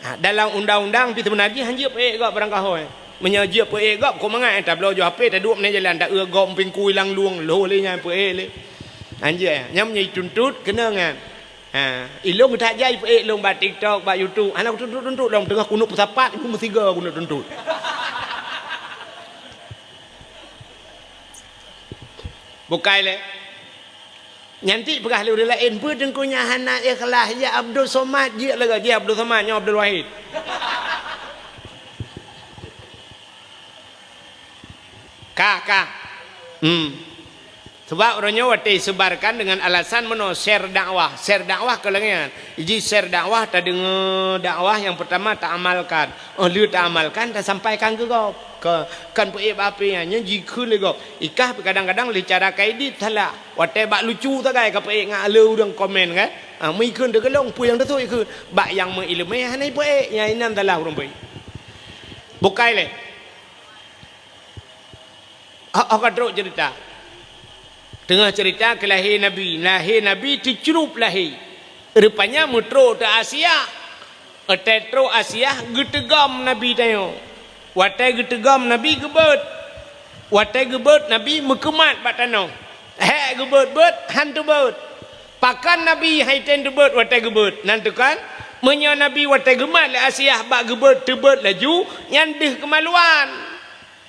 Ha, dalam undang-undang pih seubeuna jih hanjeuet peuék gob barangkaho, eh. Meunyoe jeuet peuék gob, kok mangat, eh, tabloe ju H P, taduek meunan jalan, taeu gob pingkui lam lueng, lhôh lé nyan peuék lé. Hanjeuet, eh. Nyan meunyoe ituntut, keunong nyan. Ha, ilôn that jai peuék lôn bak TikTok, bak YouTube. Hana kutuntut-tuntut lôn, teungoh kuneuk peusapat, ibu meusigoe kuneuk tuntut. Bukai lé. Nyan ti peugah lé ureuëng laén, "Peue teungku nyan hana ikhlas, ya Abdul Somad, jeuet lagée jih Abdul Somad, nyoe Abdul Wahid." Ka, ka. Hmm. Sabab uroe nyoe watée isebarkan dengan alasan meunoe share dakwah. Share dakwah keu lagée nyan. Jih share dakwah, tadeungoe dakwah nyang peurtama taamalkan. Oh, lheueh taamalkan, tasampaikan keu gob. Ke, kon peuék bak H P nyan, nyan jikheun lé gob. Ikah pih kadang-kadang lé cara ka idit salah. Watée bak lucu sagai ka peuék ngon le ureuëng komen kan. Ha, meukheun teukeulong peue nyang teuthok ikheun. Bak nyang meuileumé hana ipeuék, nyan inan salah ureuëng peuék. Bukai lé. Ho, ho ka trok cerita. Teungoh cerita keu lahé Nabi. Lahé Nabi teucrup lahé. Rupanya meutrok teu Asia. Watée trok Asia geuteugom Nabi tanyoe. Watée geuteugom Nabi geubeuet. Watée geubeuet Nabi meukeumat bak tanoh. Hék geubeuet-beuet han teubeuet. Pakon Nabi han item teubeuet watée geubeuet? Nan teukan, meunyoe Nabi watée geumat lé Asia bak geubeuet teubeuet laju, nyan deuh keumaluan.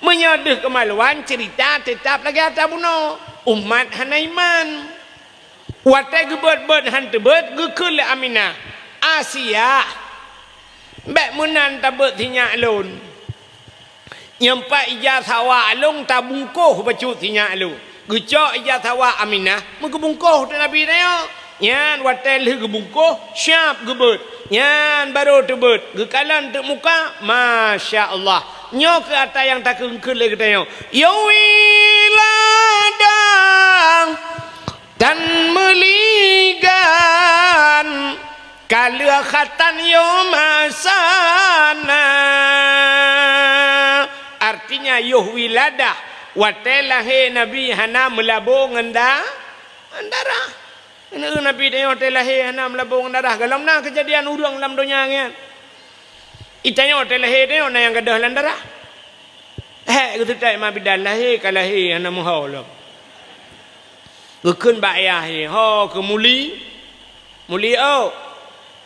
Meunyoe deuh keumaluan, ceurita teutap lagée ata bunoe, umat hana iman. Watée geubeuet-beuet han teubeuet, geukheun lé Aminah, "Asia, bék meunan tabeuet sinyak lôn. Nyang pat ija sawa lôn tabungkôh bacut sinyak lôn." Geucok ija sawa Aminah, meugeubungkôh teuk Nabi tanyoe. Nyan watée lheueh geubungkôh, siab geubeuet. Nyan barô teubeuet, geukalon teuk muka, masya Allah. Nyoe keuh ata nyang takheun-kheun lé geutanyoe, "Ya wiladah, tan meuligan, ka lheueh khatan yôh masa na." Artinya, yoh wiladah, watée lahé Nabi hana meulabô ngon da-, ngon darah. Neu Nabi tanyoe watée lahé hana meulabô ngon darah. Gohlom na keujadian ureuëng lam donya nyan. Itanyoe watée lahé tanyoe na nyang gadôh lam darah. Hék geuseutôt ma bidan lahé ka lahé hana meuho lom. Geukheun bak ayah jih, "Ho keu Muli, Muli oh,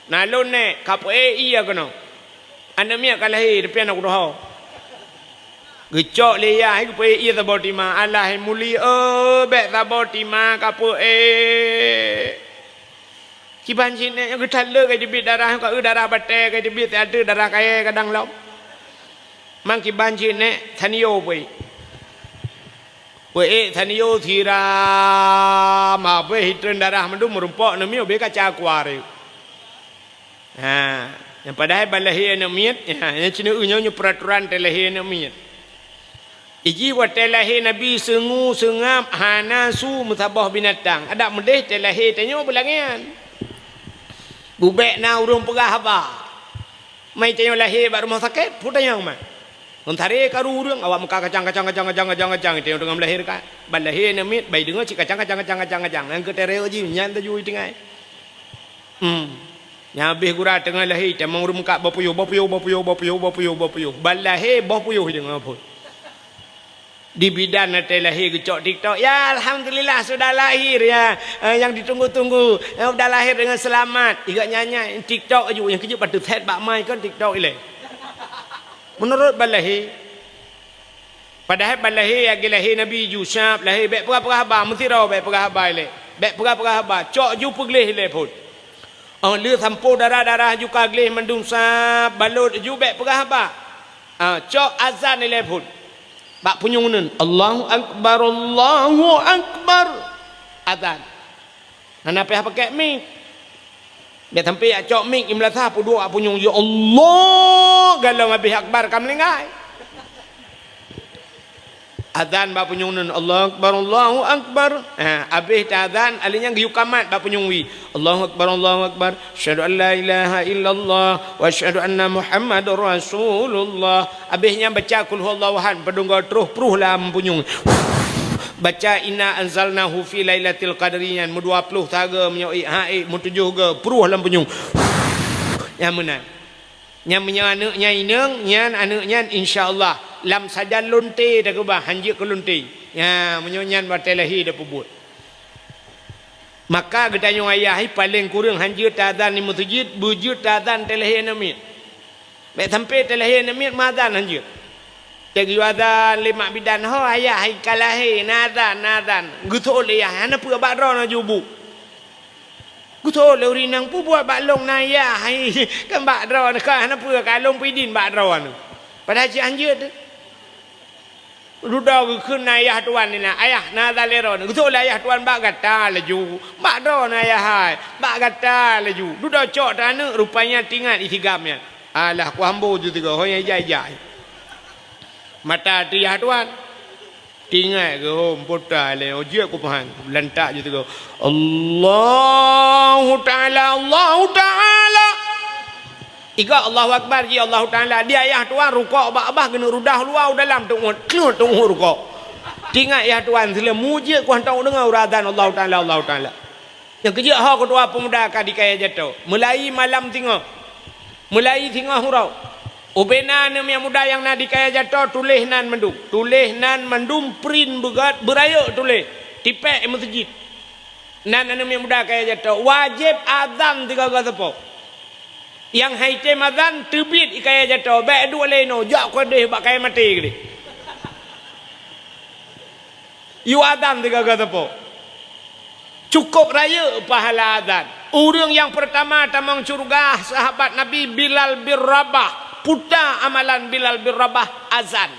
na lôn nèk ka peuék ié keunoe. Aneuk miet ka lahé, tapi hana kutuho." Geucok lé ayah jih geupeuék ié saboh tima. "Alah Muli oh, bék saboh tima ka peuék." Kiban cit nèk nyoe geutaleuek ka teubiet darah, ka eu darah batée ka teubiet, siat teuk darah kayée kadang lom. Man kiban cit nèk Sanyo peuék. Peuék Sanyo siram, habéh itreun darah mandum meurumpok aneuk miet ubé kaca kuari. Ha, nyang padahai ban lahé aneuk miet, ha, nyang cit neu nyoe, nyoe peuraturan teu lahé aneuk miet. Ijih watée lahé Nabi seungu seungab hana su meusaboh binatang. Adak meudeh teu lahé tanyoe beulangéan. Bubek na ureuëng peugah haba. Mai tanyoe lahé bak rumoh sakét, peue tanyong ma? Ngon taré karu ureuëng, awak muka kacang, kacang, kacang, kacang, kacang, kacang, itu yang teungoh meulahé ka. Ban lahé aneuk miet, bai deungoe cit kacang, kacang, kacang, kacang, kacang. Nyang keu taré jih, nyan taju tinggai. Hmm. Nyang habéh gura teungoh lahé, tamong ureuëng muka boh puyôh, boh puyôh, boh puyôh, boh puyôh, boh puyôh, boh puyôh. Ban lahé, boh puyôh deungoe phon. Di bidan watée lahé geucok TikTok. Ya, alhamdulillah sudah lahir ya. Eh, yang ditunggu-tunggu. Eh, udah lahir dengan selamat. Iga nyanyi TikTok aju. Nyang keujeuet patut set bak mai kon TikTok ilée. Menurut ban lahé. Padahai ban lahé, lagée lahé Nabi ju, syab lahé, bék peugah-peugah haba, meusidroe bék peugah haba ilée. Bék peugah-peugah haba, cok ju peugleh ilée phon. Oh, le sampoe darah-darah ju ka gleh mandum sab, balot ju bék peugah haba. Ah, cok azan ilée phon. Bak punyueng uneun, "Allahu Akbar, Allahu Akbar." Azan. Hana payah pakai mik. Bék sampai jak cok mik, imeulasah peuduek bak punyueng, "Ya Allah," galong habéh akbar ka meulinggai. Azan bak punyueng uneun, "Allahu Akbar, Allahu Akbar." Ha, habéh ta azan, alé nyan geuyue kamat bak punyueng wie. "Allahu Akbar, Allahu Akbar. Asyhadu an la ilaha illallah wa asyhadu anna Muhammadar Rasulullah." Habéh nyan baca Qul Huwallahu Ahad, padum goe troh pruh lam punyueng. Baca Inna anzalnahu fi lailatul qadri nyan meudua ploh sagoe, meunyoe ék ha ék meutujoh goe pruh lam punyueng. Nyan meunan. Nyan meunyoe aneuëk nyan inong, nyan aneuëk nyan insya Allah lam sajan lonte takeubah, hanjeuet keu lonte. Nyan meunyoe nyan watée lahé tapeubuet. Maka geutanyoe ayah paleng kureueng hanjeuet ta azan di meuseujid, beujeuet ta azan watée lahé aneuk miet. Bék sampai watée lahé aneuk miet meuazan hanjeuet. Watée geuyue azan lé mak bidan, "Ho ayah hai ka lahé, na azan, na azan." Geuseuôt lé yah, "Hana peue, bak droeneuh ju bu." Geuseuôt lé ureuëng inong, "Peue buet bak lôn na yah hai, kan bak droeneuh ka, hana peue ka lôn peuidin bak droeneuh." Padahai cit hanjeuet teuh. Dudoe geukheun na ayah tuan nyan, "Ayah, na azan lé droeneuh." Geuseuôt lé ayah tuan bak gata laju. "Bak droeneuh ayah hai, bak gata laju." Dudoe cok teuh aneuëk, rupanya teuingat isigam nyan. Alah, ku hambo ju tiga, ho nyang ijai-ijai. Mata teu ayah tuan. Teuingat geuhom pota lé, oh jeuet ku pahan. Lantak ju tiga. Allahu Ta'ala, Allahu Ta'ala. Iga Allahu Akbar ji Allahu Ta'ala. Di ayah tuan rukok bak abah keuneuk rudah luwa u dalam teungoh, teungoh rukok. Teuingat ayah tuan sileuem mujeuet ku hantom deungoe uroe azan Allahu Ta'ala, Allahu Ta'ala. Nyang keujeuet ho keutua peumuda ka di Kaya Jato. Mulai malam singoh. Mulai singoh uroe. Ubena aneuk miet muda nyang na di Kaya Jato tuléh nan mandum. Tuléh nan mandum print beugat beurayeuk tuléh. Tipék meuseujid. Nan aneuk miet muda Kaya Jato, wajéb azan sigoe-goe sapo. Nyang hai tem azan teubiet i Kaya Jato, bék duek lé inoe, jak keudeh bak Kaya Maté keudeh. Yue azan sigoe-goe sapo. Cukôp rayeuk pahala azan. Ureuëng nyang peurtama tamong syeuruga sahabat Nabi Bilal bin Rabah. Peue ta amalan Bilal bin Rabah? Azan.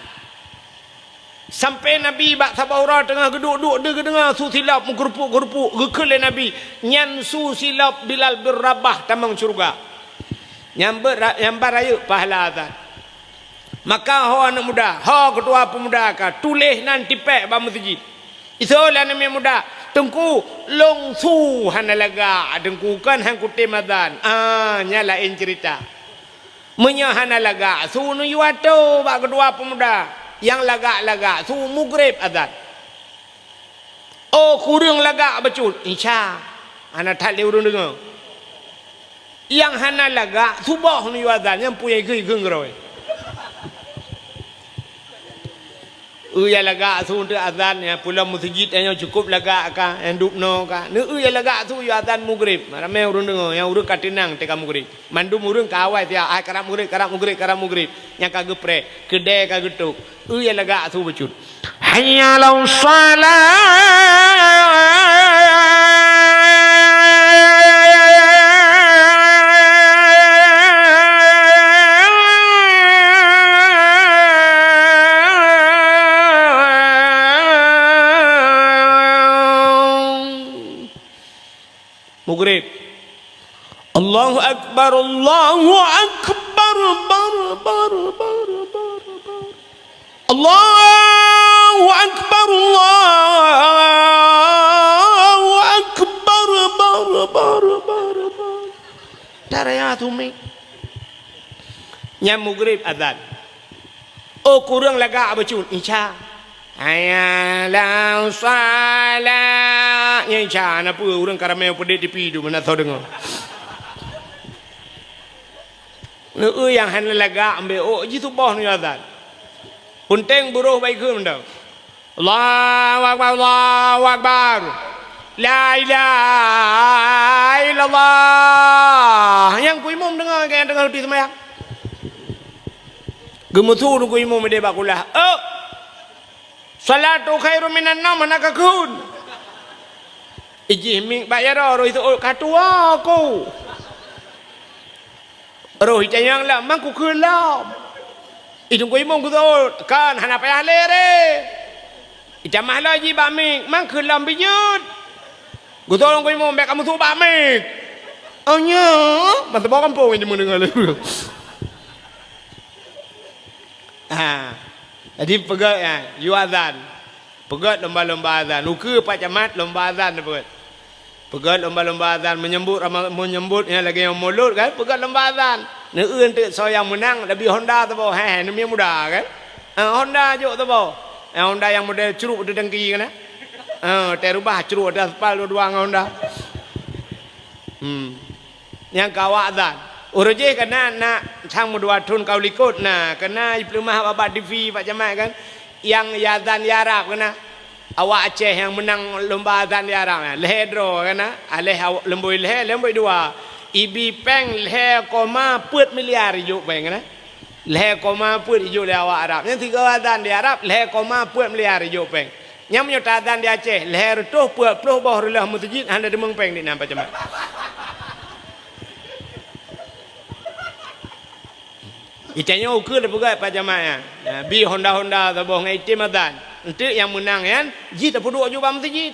Sampai Nabi bak saboh uroe teungoh geuduek-duek, deuh geudeungoe su silop meugeurupuk-geurupuk, geukheun lé Nabi, "Nyan su silop Bilal bin Rabah tamong syeuruga." Nyang beu ra-, nyang ban rayeuk pahala azan. Maka ho aneuk muda, ho keutua peumuda ka, tuléh nan tipék bak meuseujid. Iseuôt lé aneuk miet muda, "Teungku, lôn su hana lagak, Teungku, kon han kutem azan." Ah, nyan laén ceurita. Meunyoe hana lagak su neuyue atô bak keutua peumuda, nyang lagak-lagak su mugreb azan. Oh, kureueng lagak bacut, insya hana that lé ureuëng deungoe. Nyang hana lagak suboh neuyue azan, nyang pue geuh-geuh ngeurôi. Eu nyang lagak su teuk azan, nyang pulang meuseujid nyoe cukôp lagak ka, nyang dubnoe ka. Neu eu nyang lagak su yue azan mugreb. Ramé ureuëng deungoe, nyang ureuëng ka teunang teuka mugreb. Mandum ureuëng ka awai siat, ai karab mugreb, karab mugreb, karab mugreb. Nyang ka geupreh, keudè ka geutôp. Eu nyang lagak su bacut. Hayya 'alas shalah. Mugreb. Allahu Akbar, Allahu Akbar, bar, bar, bar, bar, bar. Allahu Akbar, Allahu Akbar, bar, bar, bar, bar. Taraya tumi. Nyan mugreb azan. Oh, kureueng lagak bacut, Isya. Hayya 'alas shalah. Nyan Isya, na peue ureueng ka ramé peudeh T V tu, meunan soe deungoe. Neu-eu nyang hana lagak ambek ôk jih suboh nyoe azan. Peunteng buroh baikheun mantong. Allahu Akbar, Allahu Akbar. La ilaha illallah. Nyang ku imum deungoe, nyang deungoe di seumayang. Geumeusu teungku imum ideh bak kulah. Oh! Shalatu khairum minan naum hana kakheun. Ijih mic bak jaroe roh itu, oh, ka tuwo ku. Roh itanyong lom, mang kukheun lom. Ih, teungku imum geuseuôt, kon hana payah lé ré. Itamah lom jih bak mic, mang kheun lom bijeuet. Geuseuôt teungku imum, bèk kameusu bak mic. Oh, nyo, mantong boh kampung nyang jimeundeungoe lé. Ha. Jadi peugöt, ha, yue azan. Peugöt lomba-lomba azan. Ukeue Pak Camat lomba azan peugöt. Peugöt lomba-lomba azan menyambut Rama-, menyambut nyang lagèe nyang mulod kan, peugöt lomba azan. Neu-eu enteuk soe nyang meunang, leubeh Honda saboh. Heh, neumie muda kan. Ha, Honda jok saboh. Ha, Honda nyang model crup di tangki kan. Ha, teureubah crup di aspal dua-dua ngon Honda. Hmm. Nyang ka awak azan. Uroe jih kana na sang meudua thon ka u likot na, kana ipeuleumah bak, bak T V Pak Camat kan. Nyang azan di Arab kana. Awak Aceh nyang meunang lomba azan di Arab na. Lhèe droe kana. Alèh aw-, leumboi lhèe, leumboi dua. Ibi pèng lhèe koma peuet miliar ijok pèng kana. Lhèe koma peuet ijok lé awak Arab. Nyang sigoe azan di Arab, lhèe koma peuet miliar ijok pèng. Nyang meunyoe ta azan di Aceh, lhèe reutôh peuet ploh boh reuloh meuseujid hana deungoe pèng di nan Pak Camat. Itanyoe ukeue teupeugah Pak Camat nyan. Nah, bi honda-honda saboh ngon item azan. Enteuk nyang meunang nyan, jih tapeuduek ju bak meuseujid.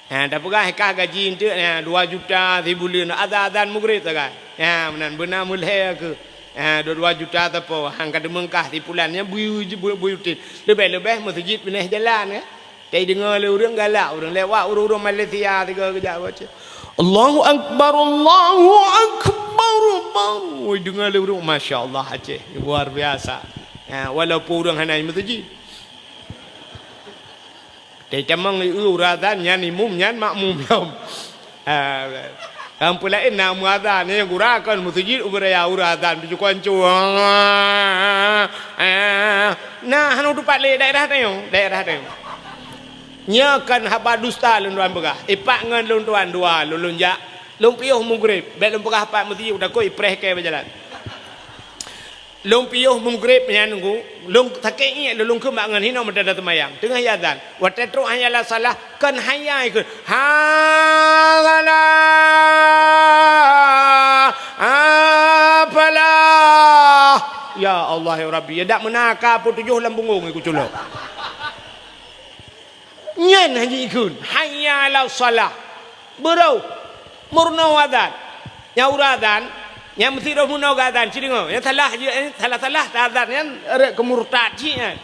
Ha, tapeugah kah gaji enteuk, ha, dua juta sibuleuen, azan-azan mugreb sagai. Ha, meunan beuna meulhèe keuh. Ha, dua, dua juta sapo, han ka teumeung kah sipulan nyan bui, bui, bui utin. Leubeh-leubeh meuseujid binéh jalan, kan? Teudeungoe lé ureueng galak, ureueng lewat, ureueng-ureueng Malaysia sigoe geujak baca. Allahu Akbar, Allahu Akbar, Allahu. Oi, deungoe lé ureueng, masya Allah, Aceh luar biasa. Ha, walaupun ureueng hana meuseujid. Teutamong i ureueng azan nyan imum nyan makmum lom. Ah, lam peulaén na meuazan, nyan gura kon meuseujid ubé raya ureueng azan peucukon cu. Ah, ah. Nah, hana tupat lé daerah tanyoe, daerah tanyoe. Nyoe kon haba dusta lôn tuan peugah. Ipak ngon lôn tuan dua lôn, lôn jak. Lôn piôh mugreb, bèk lôn peugah pat meuseujid, takot ipreh kèe bak jalan. Lôn piôh mugreb nyan nunggu, lôn sakét iék lôn, lôn keumbak ngon hinoe meudadah teumayang. Teungoh iazan, watèe trok hayya 'alas shalah, kon hayya ikheun, "Ha shalah, ha falah." Ya Allah, ya Rabbi, ya dak meuna ka peutujoh lam bungong iku culok. Nyan hana jikheun, "Hayya 'alas shalah." Beurôh, meurunoe azan. Nyang ureueng azan, nyang meusidroe meurunoe geuazan, ci deungoe. Nyang salah jih, eh, salah-salah ta azan nyan rhot keu murtad cit nyan.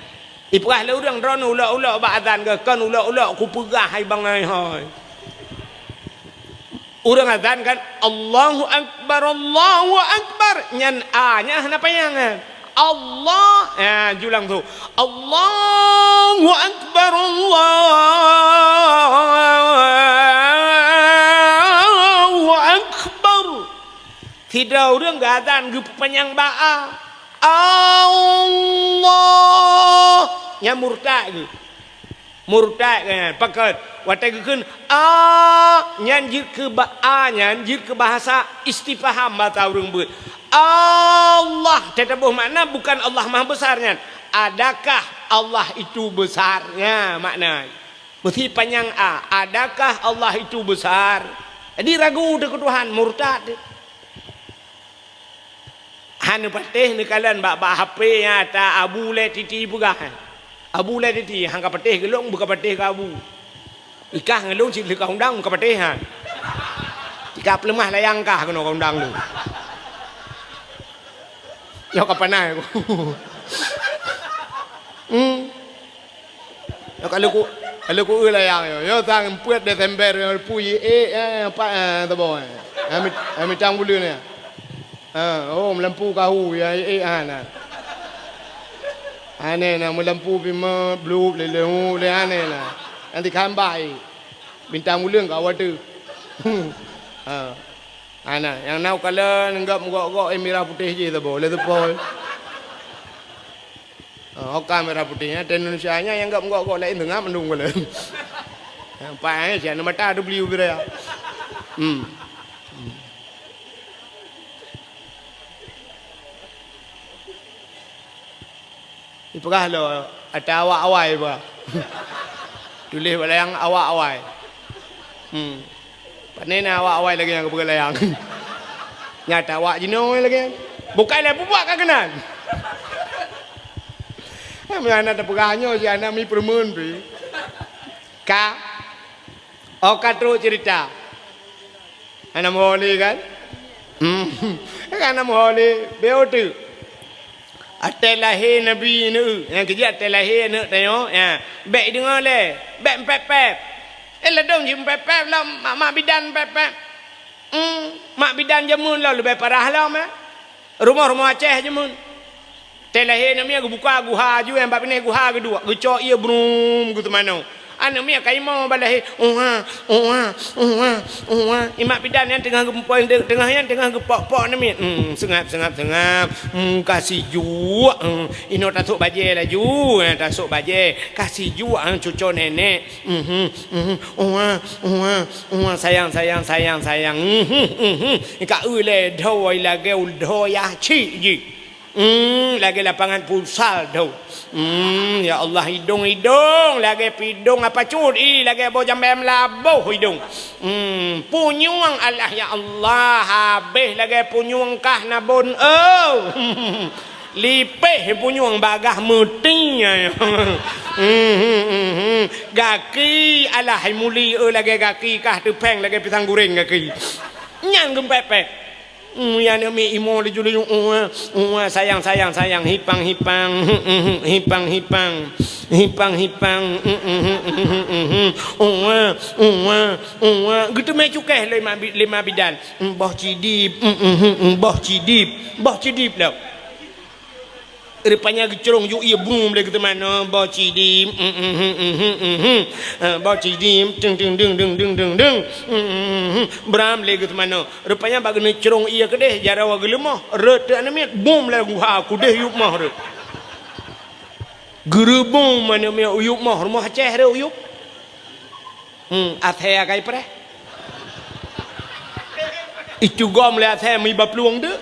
Ipeugah lé ureueng droeneuh ulok-ulok bak azan geuh, kon ulok-ulok kupeugah hai bangai hai. Ureueng azan kan, "Allahu Akbar, Allahu Akbar." Nyan a nyan hana panyang nyan. Allah, ha, ju langsung. "Allahu Akbar, Allahu Akbar." Sidroe ureueng geuazan geupeupanyang bak a. Allah. Nyan murtad geuh. Murtad nyan, pakon? Watèe geukheun a nyan jeuet keu ba-, a nyan jeuet keu bahasa istifham, bahasa ureueng beuet. Allah, teutabôh makna bukan Allah Maha Besar nyan. Adakah Allah itu besar? Nyan makna. Meusi panyang a, adakah Allah itu besar? Jadi ragu teuh keu Tuhan, murtad teuh. Han neupatéh neukalon bak, bak H P nyang ata Abu Lé Titi peugah. Abu Lé Titi, han ka patéh keu lôn, beu ka patéh keu Abu. Ikah ngon lôn cit lheueh ka undang, ka patéh han. Ikah peuleumah layang kah keunoe ka undang lôn. Nyoe ka panas aku. Hmm. Nyoe ka lôn ku, ka lôn ku eu layang nyoe. Nyoe sang peuet Desember nyoe pui ék, eh, pat, eh, teuboh, eh. Eh, mit-, eh, mitang buleuen, eh. Ha, oh, meulampu kahu, ya, ék, ék, ha, na. Aneh na, meulampu pih meublup lé, lé, lé, aneh na. Nanti kambai. Bintang uleueng ka watèe. Ha. Ana, nyang na u kalon, nyang gop gok-gok, eh, mirah putéh jih saboh, lé seupôt. Ha, oka mirah putéh, ya, di Indonesia nyan nyang gop gok-gok laén teungab mandum kalon. Nampak, eh, siat mata tu beli ubira. Hmm. Hmm. Ipeugah lom, ata awak awai peugah. Tuléh bak layang awak awai. Hmm. Pane na awak awai lagèe nyang geupeugah layang. Nyata awak jinoe lagèe nyan. Bukai lé peubuet ka keunan. Meunyo hana tapeugah nyoe, si aneuk mi peureumeun pih. Ka. Oh, ka trok cerita. Hana meuho lé kan? Hmm. Hana meuho lé, beu teuk. Watèe lahé Nabi neu, nyang keujeuet watèe lahé aneuk tanyoe, ya. Bèk deungö lé, bèk meupeupép. Eh, ladôm jih meupeupép lom, mak, mak bidan meupeupép. Hmm, mak bidan jameun lom leubeh parah lom, eh. Rumoh-rumoh Aceh jameun. Watèe lahé aneuk miet geubuka guha aju, nyang bak binéh guha geuduek, geucok ié brum geuteumanoe. Aneuk miet ka imoe bak lahé, "Uwa, uwa, uwa, uwa." Ié mak bidan nyan teungoh geumpôi, teungoh nyan teungoh geupok-pok aneuk miet. Hmm, seungab, seungab, seungab. Hmm, ka sijuek. Hmm, inoe tasôk bajèe laju, eh, tasôk bajèe. Ka sijuek, hmm, cuco nenek. Mhm, mhm. Uwa, uwa, uwa, sayang, sayang, sayang, sayang. Mhm, mhm. Ka eu lé dhoe lagèe dhoe yah chik jih. Hmm, lagèe lapangan futsal dhoe. Hmm, ya Allah, idong-idong lagèe pidong apa cut, ih, lagèe boh jambèe meulaboh idong. Hmm, punyueng alah ya Allah, habéh lagèe punyueng kah nabon, oh. Lipéh punyueng bagah meuti. Hmm, hmm, hmm, hmm. Gaki alah muli, oh, lagèe gaki kah teupeng lagèe pisang goreng gaki. Nyan geumpép-pép. Hmm, ya aneuk miet imoe laju-laju, "Uwa, uwa, sayang, sayang, sayang, hipang, hipang, hipang, hipang, hipang, hipang, uwa, uwa, uwa." Geuteumé cukéh lé ma bi-, lé ma bidan. "Boh cidip, boh cidip, boh cidip lom." Rupanya geucrông ju ié brum lé geuteumanoe, "Boh cidip, eh, boh cidip, deng, deng, deng. Bram lé geuteumanoe." Rupanya bak geuneuk crông ié keudéh, jaroe geuleumoh, rhot teuk aneuk miet, bum lam guha, keudéh yup moh rhot. Geureubum aneuk miet u yup moh, rumoh Aceh rhot u yup. Hmm, asèe akai preh. Itu gom lé asèe meuiba plueng teuk.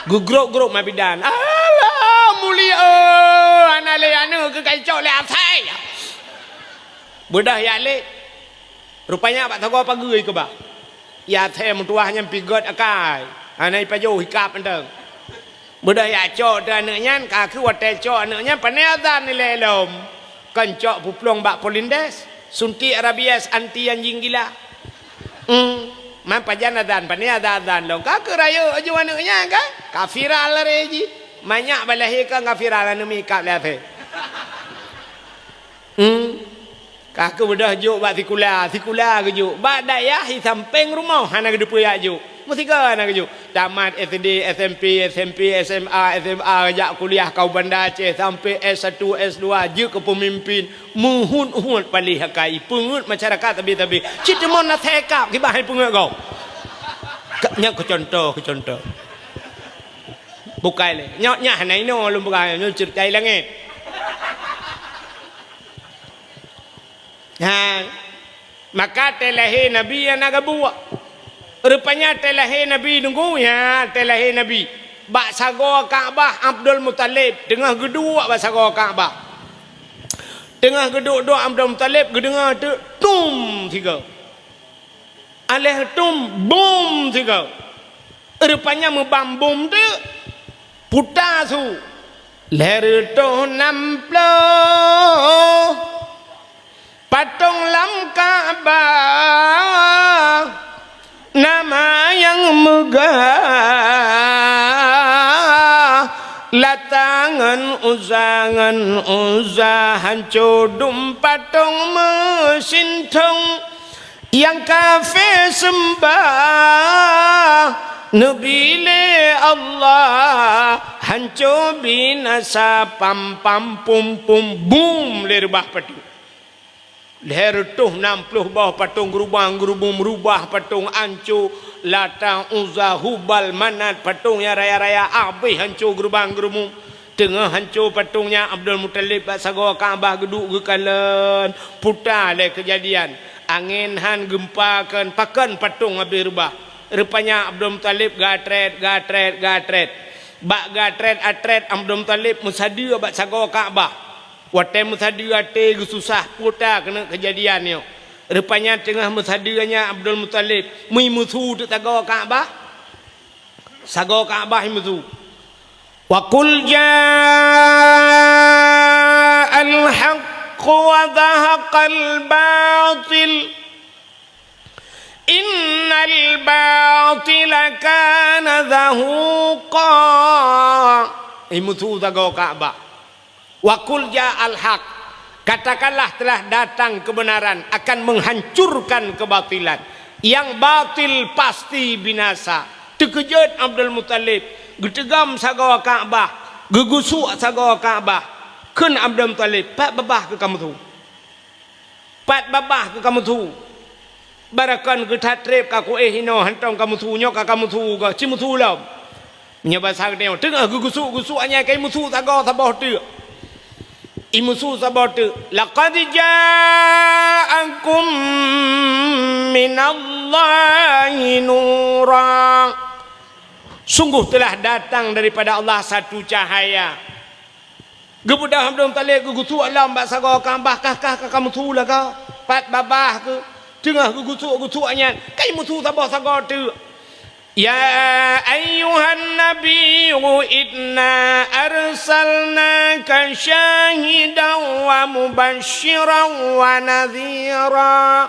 Geugrôp-grôp ma bidan. Alah, mulia, hana lé aneuk keu ka icok lé asèe. Beudôh jak lé. Rupanya bak sagoe pageue keubah. Ié asèe meutuwah nyan pih gèt akai. Hana ipajoh hikab mantong. Beudôh jak cok teuh aneuk nyan, ka kheueh watèe cok aneuk nyan, pané azan ilèe lom. Kon cok peuplueng bak polindes, suntik rabies anti anjing gila. Hmm, man pajan azan, pané azan-azan lom. Ka kheueh rayeuk aju aneuk nyan kan? Ka viral lagèe jih. Manyak bak lahé kan ka viral aneuk miet kab lé asèe. Hmm. Ka kheueh beudôh jok bak sikula, sikula geujok. Bak dayah di sampéng rumoh hana geuteupeue jak jok. Meusigoe hana geujok. Tamat S D, S M P, S M P, S M A, S M A, jak kuliah ka u Banda Aceh sampoe S satu, S dua, jeuet keu peumimpin. Meuheuet-heuet paléh akai, peungeuet masyarakat sabe-sabe. Cit teuma na thèe kab kiban hai peungeuet gob. Ka, nyan keu contoh, keu contoh. Bukai lé. Nyoe, nyan hana inoe lôn peugah, nyoe ceurita langét. Ha. Maka watèe lahé Nabi hana gabuek. Rupanya watèe lahé Nabi nunggu, ya, watèe lahé Nabi. Bak sagoe Ka'bah Abdul Muthalib teungoh geuduek bak sagoe Ka'bah. Teungoh geuduek-duek Abdul Muthalib geudeungoe teuk tum sigoe. Aléh tum bum sigoe. Rupanya meubam bum teuk, puta su. Lhèe reutôh nam ploh patong lam Ka'bah, nama nyang meugah, Lata ngon Uzza, ngon Uzza, hanco dum patong meusintong. Nyang kafé seumbah Neubi lé Allah hanco binasa, pam pam pum pum, bum, lé reubah patong. Lhèe reutôh nam ploh boh patong geurubang-geurumum, reubah patong, hanco, Lata, Uzza, Hubal, Manat, patong nyang raya-raya, abéh hanco geurubang-geurumum. Teungoh hanco patong nyan, Abdul Muthalib bak sagoe Ka'bah geuduek geukalon, puta lé keujadian. Angén han, geumpa kon, pakon patong abéh reubah. Rupanya Abdul Muthalib geuatrét, geuatrét, geuatrét. Bak geuatrét-atrét, Abdul Muthalib meusadeue bak sagoe Ka'bah. Watèe meusadeue até geususah, puta keuneuk keujadian nyoe. Rupanya teungoh meusadeue nyan Abdul Muthalib, meuimusu teuk sagoe Ka'bah. Sagoe Ka'bah imusu. "Wa qul ja'al haqq wa zahaqal batil, innal batila kana zahuqa." Imusu sagoe Ka'bah. "Wa qul ja'al haq," katakanlah telah datang kebenaran akan menghancurkan kebatilan. Yang batil pasti binasa. Teukeujot Abdul Muthalib, geuteugom sagoe Ka'bah, geugusuk sagoe Ka'bah. Kheun Abdul Muthalib, "Pat babah keu kamoe su?" Pat babah keu kamoe su? Barakon keu that treb ka kuéh inoe hantom kamoe su, nyoe ka kamoe su goe, ci musu lom. Nyoe basa geutanyoe, teungoh geugusuk-gusuk nyan ka imusu sagoe saboh teuk. Imusu saboh teuk, "Laqad ja'akum minallahi nura." Sungguh telah datang daripada Allah satu cahaya. Geubeudôh Abdul Muthalib geugusuk lom bak sagoe Ka'bah, kah, kah, ka kamoe su lagak. Pat babah keu, teungoh geugusuk-gusuk nyan, ka imusu saboh sagoe teuk. "Ya ayyuhan nabiyyu inna arsalnaka syahidan wa mubasysyiran wa nadhira."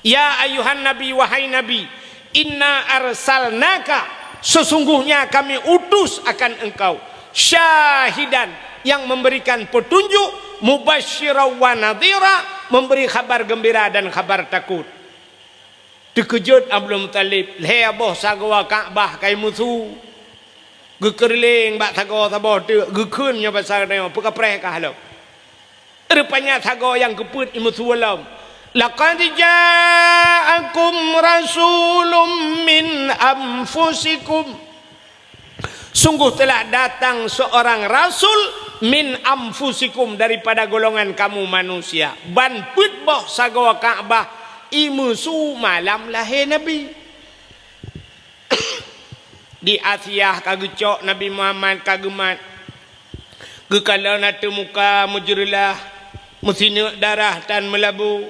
Ya ayyuhan nabi, wahai Nabi, inna arsalnaka, sesungguhnya kami utus akan engkau, syahidan, yang memberikan petunjuk, mubasysyiran wa nadhira, memberi khabar gembira dan khabar takut. Teukeujot Abdul Muthalib, lhèe boh sagoe Ka'bah ka imusu. Geukeureuléng bak sagoe saboh teuk, geukheun nyoe basa geutanyoe, peukapreh kah lom. Rupanya sagoe nyang keupeuet imusu lom. "Laqad ja'akum rasulun min anfusikum." Sungguh telah datang seorang rasul min anfusikum, daripada golongan kamu manusia. Ban peuet boh sagoe Ka'bah imusu malam lahé Nabi. Di Asia ka geucok Nabi Muhammad ka geumat. Geukalon ateueh muka meujeureulah, meusineuk darah tan meulabu.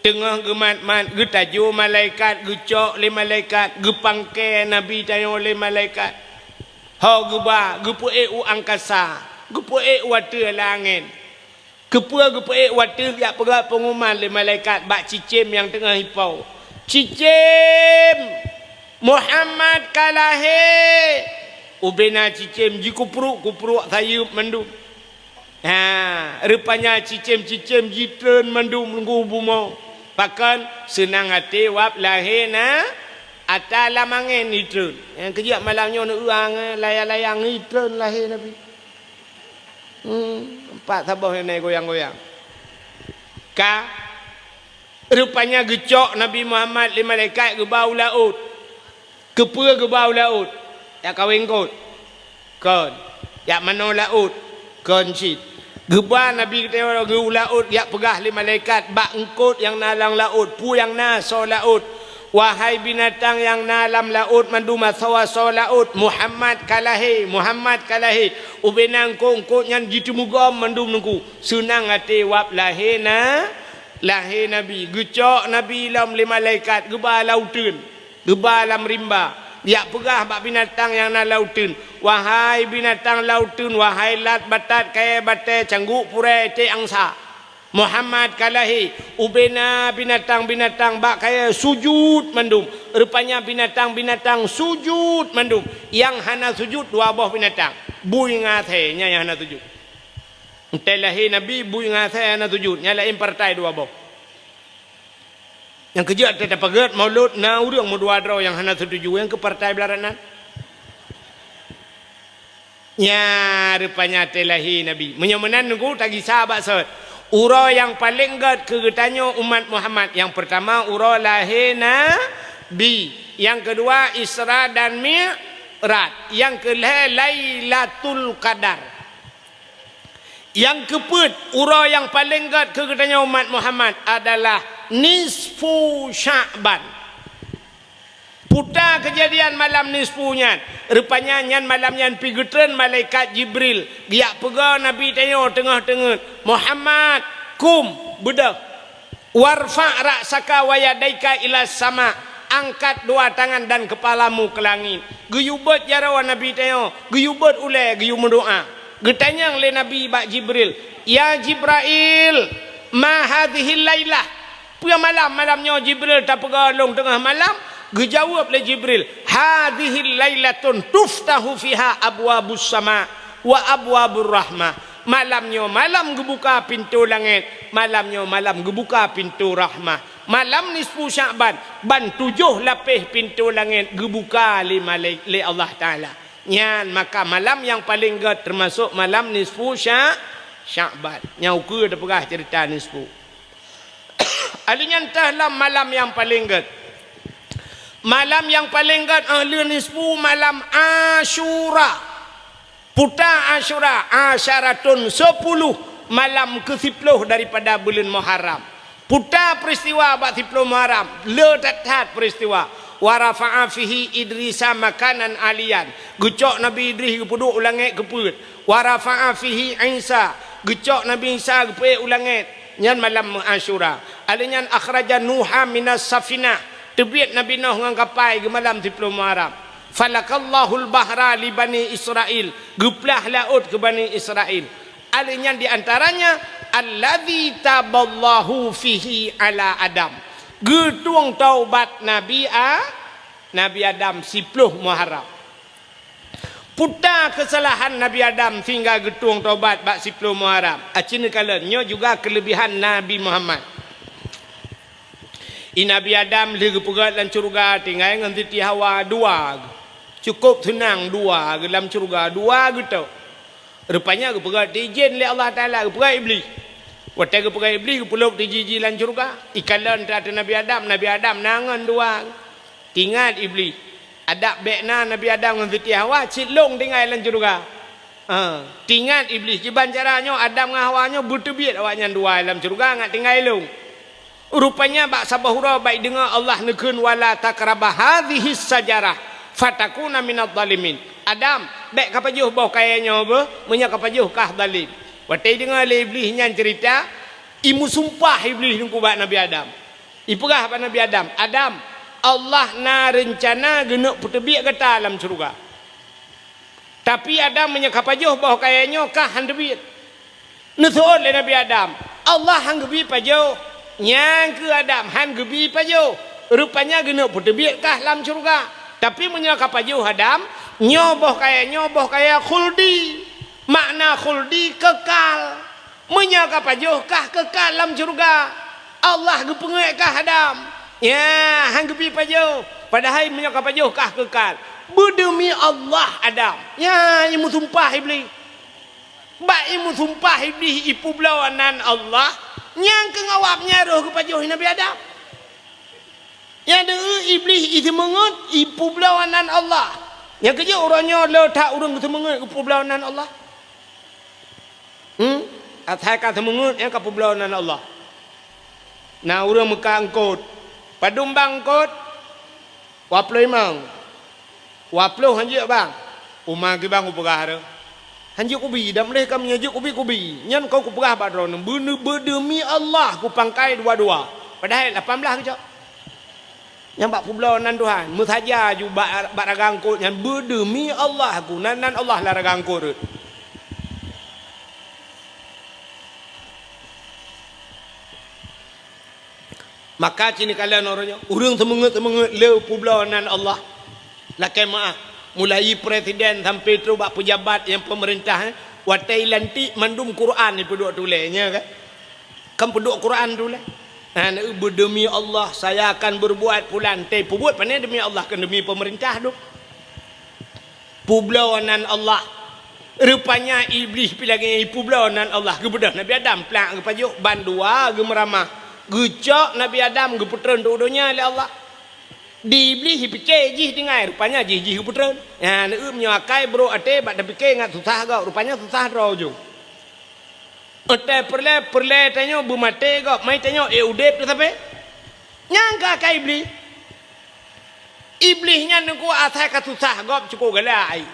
Teungoh geumat-mat, geutajoe malaikat, geucok lé malaikat, geupangke Nabi tanyoe lé malaikat. Ho geuba, geupeuék u angkasa, geupeuék u ateueh langét. Keupeue geupeuék u ateueh, jak peugah peunguman lé malaikat bak cicém nyang teungoh ipo, "Cicém, Muhammad ka lahé!" Ubena cicém jikupruek-kupruek sayeuep mandum. Ha, rupanya cicém-cicém jitreun mandum ngon bumoe. Pakon? Seunang até wab lahé na, ata lam angén jitreun. Nyang keujak malam nyoe neueu angén layang-layang jitreun lahé Nabi. Hmm, empat saboh nyan goyang-goyang. Ka, rupanya geucok Nabi Muhammad lé malaikat geuba u laôt. Keupeue geuba u laôt? Jak kawé eungkôt? Kon. Jak manoe laôt? Kon cit. Geuba Nabi geutanyoe u laôt, jak peugah lé malaikat bak eungkôt nyang na lam laôt, peue nyang na soe laôt. Wahai binatang nyang na lam laôt mandum asoe-asoe laôt, Muhammad ka lahé, Muhammad ka lahé. Ubena eungkôt-eungkôt nyan jiteumugom mandum nungku. Seunang até wab lahé na, lahé Nabi. Geucok Nabi lom lé malaikat, geuba lam uteuen, geuba lam rimba. Jak peugah bak binatang nyang na lam uteuen, "Wahai binatang lam uteuen, wahai lat batat, kayèe batèe, cangguk purèe, étek angsa." Muhammad ka lahé, ubena binatang-binatang bak kayèe sujut mandum. Rupanya binatang-binatang sujut mandum. Nyang hana sujut dua boh binatang, bui ngon asèe, nyan nyang hana sujut. Watèe lahé Nabi, bui ngon asèe hana sujut, nyang laén partai dua boh. Nyang keujeuet teuh tapeugét Maulud na ureuëng meudua droe nyang hana seutuju, nyang keu partai beularat nan. Nya rupanya teuh lahé Nabi. Meunyoe meunan nunggu tagisa bak sot. Uroe nyang paleng gét keu geutanyoe umat Muhammad. Nyang peurtama uroe lahé Nabi. Nyang keudua Isra dan Mi'raj. Nyang keulhée Lailatul Qadar. Nyang keupeuet uroe nyang paleng gét keu geutanyoe umat Muhammad adalah nisfu Sya'ban. Puta keujadian malam nisfu nyan. Rupanya nyan malam nyan pi geutreun malaikat Jibril geujak peugah Nabi tanyoe teungoh teungeut, "Muhammad, kum, beudôh. Warfa' ra'saka wa yadaika ila sama, angkat dua tangan dan kepalamu ke langit." Geuyue beuet jaroe Nabi tanyoe, geuyue beuet ulée, geuyue meudoá. Geutanyong lé Nabi bak Jibril, "Ya Jibrail, ma hadhihil lailah?" Peue malam, malam nyoe Jibril tapeugah lôn teungoh malam? Geujaweueb lé Jibril, "Hadzihil lailatun tuftahu fiha abwabus sama wa abwabur rahmah." Malam nyoe malam geubuka pintoe langét, malam nyoe malam geubuka pintoe rahmah. Malam nisfu Sya'ban, ban tujoh lapéh pintoe langét geubuka lé malai-, lé Allah Taala. Nyan maka malam nyang paleng gét teumasok malam nisfu Sya-, Sya'ban. Nyang ukeue tapeugah ceurita nisfu. Alheuh nyan teuh lam malam nyang paleng gét. Malam nyang paleng gét, eh, lheuh nisfu malam Asyura. Puta Asyura, asyaratun sepuluh, malam keu siploh daripada buleuen Muharram. Puta peuristiwa bak siploh Muharram, le that-that peuristiwa. Wa rafa'a fihi Idrisa makanan aliyan. Geucok Nabi Idris geupeuduek u langét geupeuet. Wa rafa'a fihi Isa, geucok Nabi Isa geupeuék u langét, nyan malam Asyura. Alheuh nyan akhraja Nuha minas safinah, teubiet Nabi Nuh ngon kapai geumalam siploh Muharram. Falakallahul bahra li Bani Israil, geuplah laôt keu Bani Israil. Alheuh nyan di antaranya, alladzi taballahu fihi ala Adam, geutueng taubat Nabi A-, Nabi Adam siploh Muharram. Puta keusalahan Nabi Adam sehingga geutueng taubat bak siploh Muharram. Aci neukalon, nyoe juga keuleubihan Nabi Muhammad. I Nabi Adam lheueh geupeugét lam syeuruga tinggai ngon Siti Hawa dua. Cukôp seunang dua geuh lam syeuruga, dua geuh tok. Rupanya geupeugét teuh idhin lé Allah Taala, geupeugét Iblih. Watée geupeugét Iblih, geupeulop teuh jih-jih lam syeuruga. Ikalon teuh ateueh Nabi Adam, Nabi Adam na ngon dua. Tingat Iblih. Adak bék na Nabi Adam ngon Siti Hawa cit lông tinggai lam syeuruga. Ha, tingat Iblih, kiban cara nyoe Adam ngon Hawa nyoe beuteubiet awaknyan dua lam syeuruga ngat tinggai lông. Rupanya bak saboh uroe bak ideungoe Allah neukheun, "Wala taqraba hadzihis syajarah fatakuna minadh dhalimin." Adam, bék kapajoh boh kayée nyoe beuh, meunyoe kapajoh kah zalim. Watée ideungoe lé Iblih nyan ceurita, imeusumpah Iblih nungku bak Nabi Adam. Ipeugah bak Nabi Adam, "Adam, Allah na reuncana geuneuk peuteubiet gata lam syeuruga. Tapi Adam, meunyoe kapajoh boh kayée nyoe kah han teubiet." Neuseuôt lé Nabi Adam, "Allah han geubi pajoh." "Nyang keuh Adam, han geubi pajoh. Rupanya geuneuk peuteubiet kah lam syeuruga. Tapi meunyoe kapajoh Adam, nyoe boh kayée nyoe boh kayée khuldi." Makna khuldi keukal. Meunyoe kapajoh kah keukal lam syeuruga, Allah geupeungét kah Adam. Ya, han geubi pajoh. Padahai meunyoe kapajoh kah keukal. Beudeumi Allah Adam. Ya, imeusumpah Iblih. Bak imeusumpah Iblih ipeubloe nan Allah, nyang keu ngawab nyan roh geupajoh Nabi Adam. Nyang deuh Iblih iseumeungeut ipeubloe nan Allah. Nyang keujeuet uroe nyoe le that ureuëng geuseumeungeut geupeubloe nan Allah. Hmm? Asai ka seumeungeut nyang ka peubloe nan Allah. Na ureuëng meukat eungkôt. Padum bang eungkôt? Dua ploh limong. Dua ploh han jeuet bang. Uma geuh bang kupeugah reuh. Han jeuet kubi, dan meuleh ka meunyoe jeuet kubi, kubi. Nyan kon kupeugah bak droeneuh, beudeumi Allah kupangkai dua-dua. Padahai lapan blaih geucok. Nyan bak peubloe nan Tuhan, meusaja ju bak, bak ragangkot nyan, beudeumi Allah ku, nan, nan Allah lam ragangkot reuet. Maka cit neukalon uroe nyoe, ureuëng seumeungeut-seumeungeut le peubloe nan Allah. Lakée meuáh, mulai presiden sampai trok bak peujabat nyang peumeurintah, eh, watée lantik mandum Quran ipeuduek tuléh, nya kan? Kan peuduek Quran tuléh. Nah, beudeumi Allah, saya akan berbuat pulan. Teupeubeuet pane deumi Allah, kon deumi peumeurintah dum. Peubloe nan Allah. Rupanya Iblih pi lagée nyan, ipeubloe nan Allah. Geubeudôh Nabi Adam, plak geupajoh, bandua geumeuramah. Geucok Nabi Adam, geupeutreun u donya lé Allah. Di Iblih ipike jih tinggai, rupanya jih-jih geupeutreun. Nyan, meunyoe akai brok até bak tapike ngat susah gob, rupanya susah droe ujong. Watée peureulée, peureulée tanyoe beumaté gob, mai tanyoe ék udeb teuh sabe. Nyang ka akai Iblih. Iblih nyan teungku asai ka susah gob cukôp galak ai.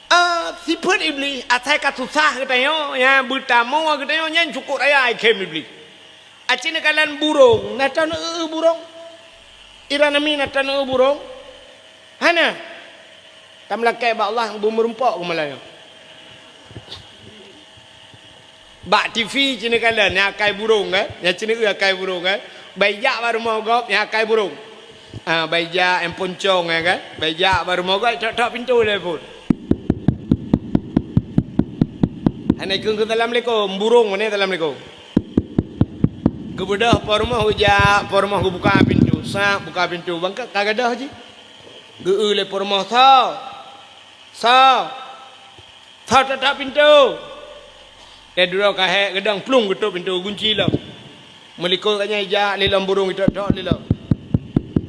Ah, sifeuet Iblih asai ka susah geutanyoe, nyang beutamu geutanyoe nyan cukôp raya ai khem Iblih. Aci neukalon burông, na tan eu burông. Iran ami na tan eu burông. Hana. Tameulakée bak Allah beumeureumpok keumalanya. Bak T V ci neukalon, nyang akai burông kan? Nyang ci neu akai burông kan? Bai jak bak rumoh gob, nyang akai burông. Ah, bai jak, nyang poncong ya kan? Bai jak bak rumoh gob, tok-tok pintoe lé phon. Hana ikheun keu assalamualaikum, burông mane assalamualaikum. Geubeudôh po rumoh geujak, po rumoh geubuka pintoe, sak buka pintoe, bangka ka gadôh jih. Geu-eu lé po rumoh, "Soe? Soe? Soe tok-tok pintoe?" Teuduroe ka hék geudong plueng geutôp pintoe, gunci lom. Meulikot gobnyan ijak lé lom burông itok-tok lé lom.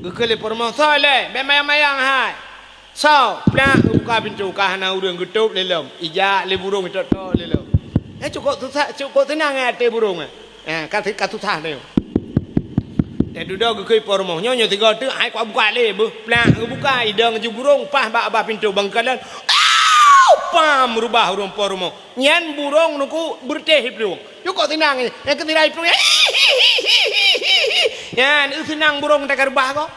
Geukheun lé po rumoh, "Soe lé? Bék mayang-mayang hai!" "Soe?" Plak geubuka pintoe, ka hana ureuëng, geutôp lé lom. Ijak lé burông itok-tok lé lom. Eh, cukôp susah, cukôp seunang eh até burông eh. Eh, ka, ka susah nyoe. Teududoe geukheun po rumoh, "Nyoe, nyoe sigoe teuk, hai kubuka lé beuh." Plak geubuka, idong ju burông paih bak babah pintoe bangkalan. Au! Pam! Reubah ureuëng po rumoh. Nyan burông teungku beureutéh iplueng. Cukôp seunang eh. Nyang keu sira iplueng. Nyan eu seunang burông teuka reubah gob.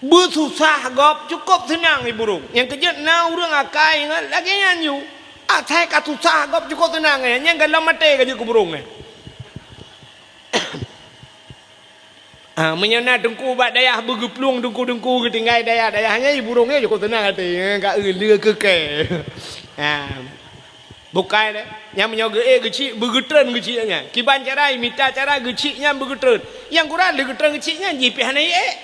Beususah gob, cukôp seunang i burông. Nyang keujeuet na ureuëng akai ingat lagée nyan ju. Asai ka susah gob cukôp seunang eh. Nyang galom maté ka jeuet keu burông eh. Ah, meunyoe na teungku bak dayah beugeuplueng teungku-teungku geutinggai dayah-dayah nyan, i burông nyan cukôp seunang até. Eh, ka eu lé keu kée. Ah. Bukai deh. Nyang meunyoe geuék geuchik, beugeutreun geuchik nyan. Kiban cara, imita cara geuchik nyan beugeutreun. Nyang gura lé geutreun geuchik nyan jih pih hana iék.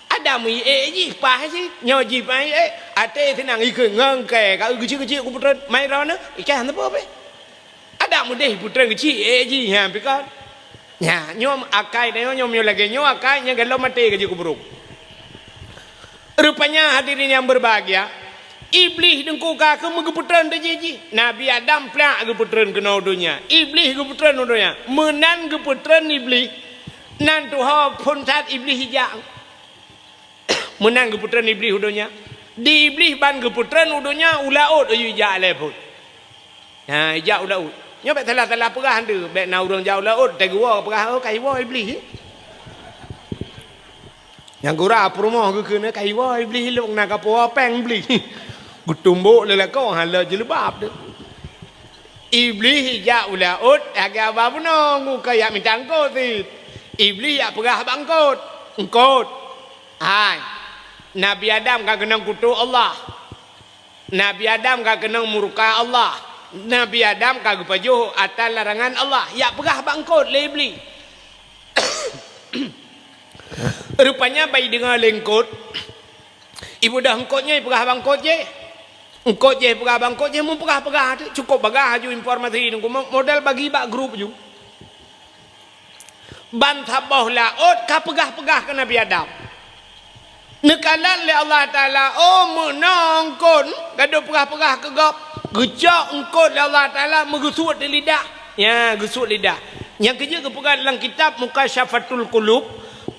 Adam iék jih paih jih, nyoe jih paih iék. Até seunang ikheun ngon kée, ka eu geuchik-geuchik kupeutreun. Mai droeneuh, ikah hana peue pih. Adam udeh peutreun geuchik ék jih, nyan pih kon. Nyan, nyoe akai tanyoe nyoe meunyoe lagée nyoe akai nyang galom maté ka jeuet keu burông. Rupanya hadirin yang berbahagia, Iblih teungku ka keu meugeupeutreun teujih jih. Nabi Adam plak geupeutreun keunoe u donya. Iblih geupeutreun u donya. Meunan geupeutreun Iblih, nan tuho phon that Iblih ijak. Meunan geupeutreun Iblih u donya. Di Iblih ban geupeutreun u donya, u laôt aju ijak lé phon. Ha, ijak u laôt. Nyoe bék salah-salah peugah tu. Bék na ureuëng jak u laôt, teuguwoe peugah, "Oh, ka iwoe Iblih." Nyang gura peurumoh geukheun, "Ka iwoe Iblih, ilong na ka puwoe péng Iblih." Geutumbok lé lakoe, hana jileubab tu. Iblih ijak u laôt, lagée haba bunoe, ka jak mita eungkôt cit. Iblih jak peugah bak eungkôt, "Eungkôt, hai, Nabi Adam ka keunong kutok Allah. Nabi Adam ka keunong murka Allah. Nabi Adam ka geupajoh atra larangan Allah." Jak peugah bak eungkôt lé Iblih. Rupanya bai deungoe lé eungkôt. Ibeudôh eungkôt nyoe ipeugah bak eungkôt jéh. Eungkôt jéh ipeugah bak eungkôt jéh, meupeugah-peugah tu, cukôp bagah aju informasi nunggu mo-, modal bagi bak grup ju. Ban saboh laôt ka peugah-peugah keu Nabi Adam. Neukalon lé Allah Taala, "Oh, meunoe eungkôt, gadôh peugah-peugah keu gob." Geucok eungkôt lé Allah Taala meugeusuet di lidah. Nya, geusuet lidah. Nyang keujeuet geupeugah lam kitab Mukasyafatul Qulub,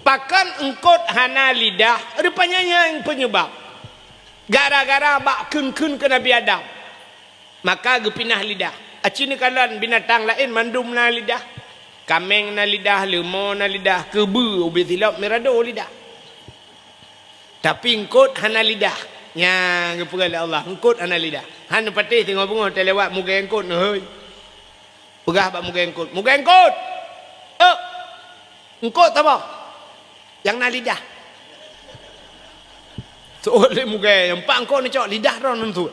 pakon eungkôt hana lidah, rupanya nyan peunyeubab. Gara-gara bak kheun-kheun keu Nabi Adam, maka geupinah lidah. Aci neukalon binatang laén mandum na lidah. Kaméng na lidah, leumo na lidah, keubeue ubé silop mirado lidah. Tapi eungkôt hana lidah. Nyang geupeugah lé Allah, eungkôt hana lidah. Han patéh teungoh beungoh teulewat mugée eungkôt neuhôi. Peugah bak mugée eungkôt, "Mugée eungkôt! Ôk! Eungkôt saboh nyang na lidah." Seuôt lé mugée, "Nyang pat eungkôt neucok, lidah droe neusuet."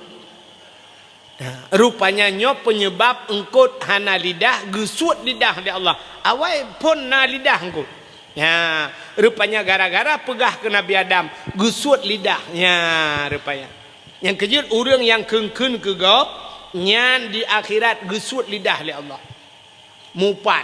Rupanya nyoe penyebab eungkôt hana lidah, geusuet lidah lé Allah. Awai phon na lidah eungkôt. Nya, rupanya gara-gara peugah keu Nabi Adam, geusuet lidah. Nya, rupanya. Nyang keujeuet ureuëng nyang kheun-kheun keu gob, nyan di akhirat geusuet lidah lé Allah. Mupat.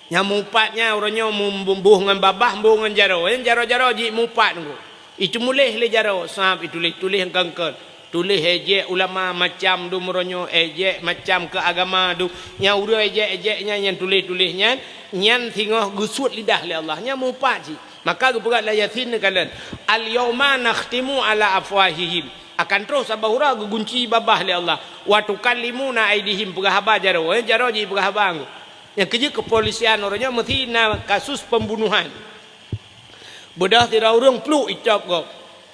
Nyang mupat nyan uroe nyoe mum-, boh ngon babah, boh ngon jaroe. Nyan jaroe-jaroe jih mupat ngon. Itu muléh lé jaroe, sab ituléh-tuléh ngon kangkon. Tuléh ejek ulama macam dum uroe nyoe, ejek macam keu agama dum. Nyang ureuëng ejek-ejek nyan, nyang tuléh-tuléh nyan, nyan singoh geusuet lidah lé Allah. Nyan mupat jih. Maka geupeugah lam Yasin neukalon, "Al-yauma nakhtimu ala afwahihim." Akan troh saboh uroe geugunci babah lé Allah. "Wa tukallimuna aidihim," peugah haba jaroe. Eh, jaroe jih peugah haba ngon. Nyang keujeuet keupolisian uroe nyoe meusti na kasus pembunuhan. Beudôh sidroe ureuëng pluek icok gob.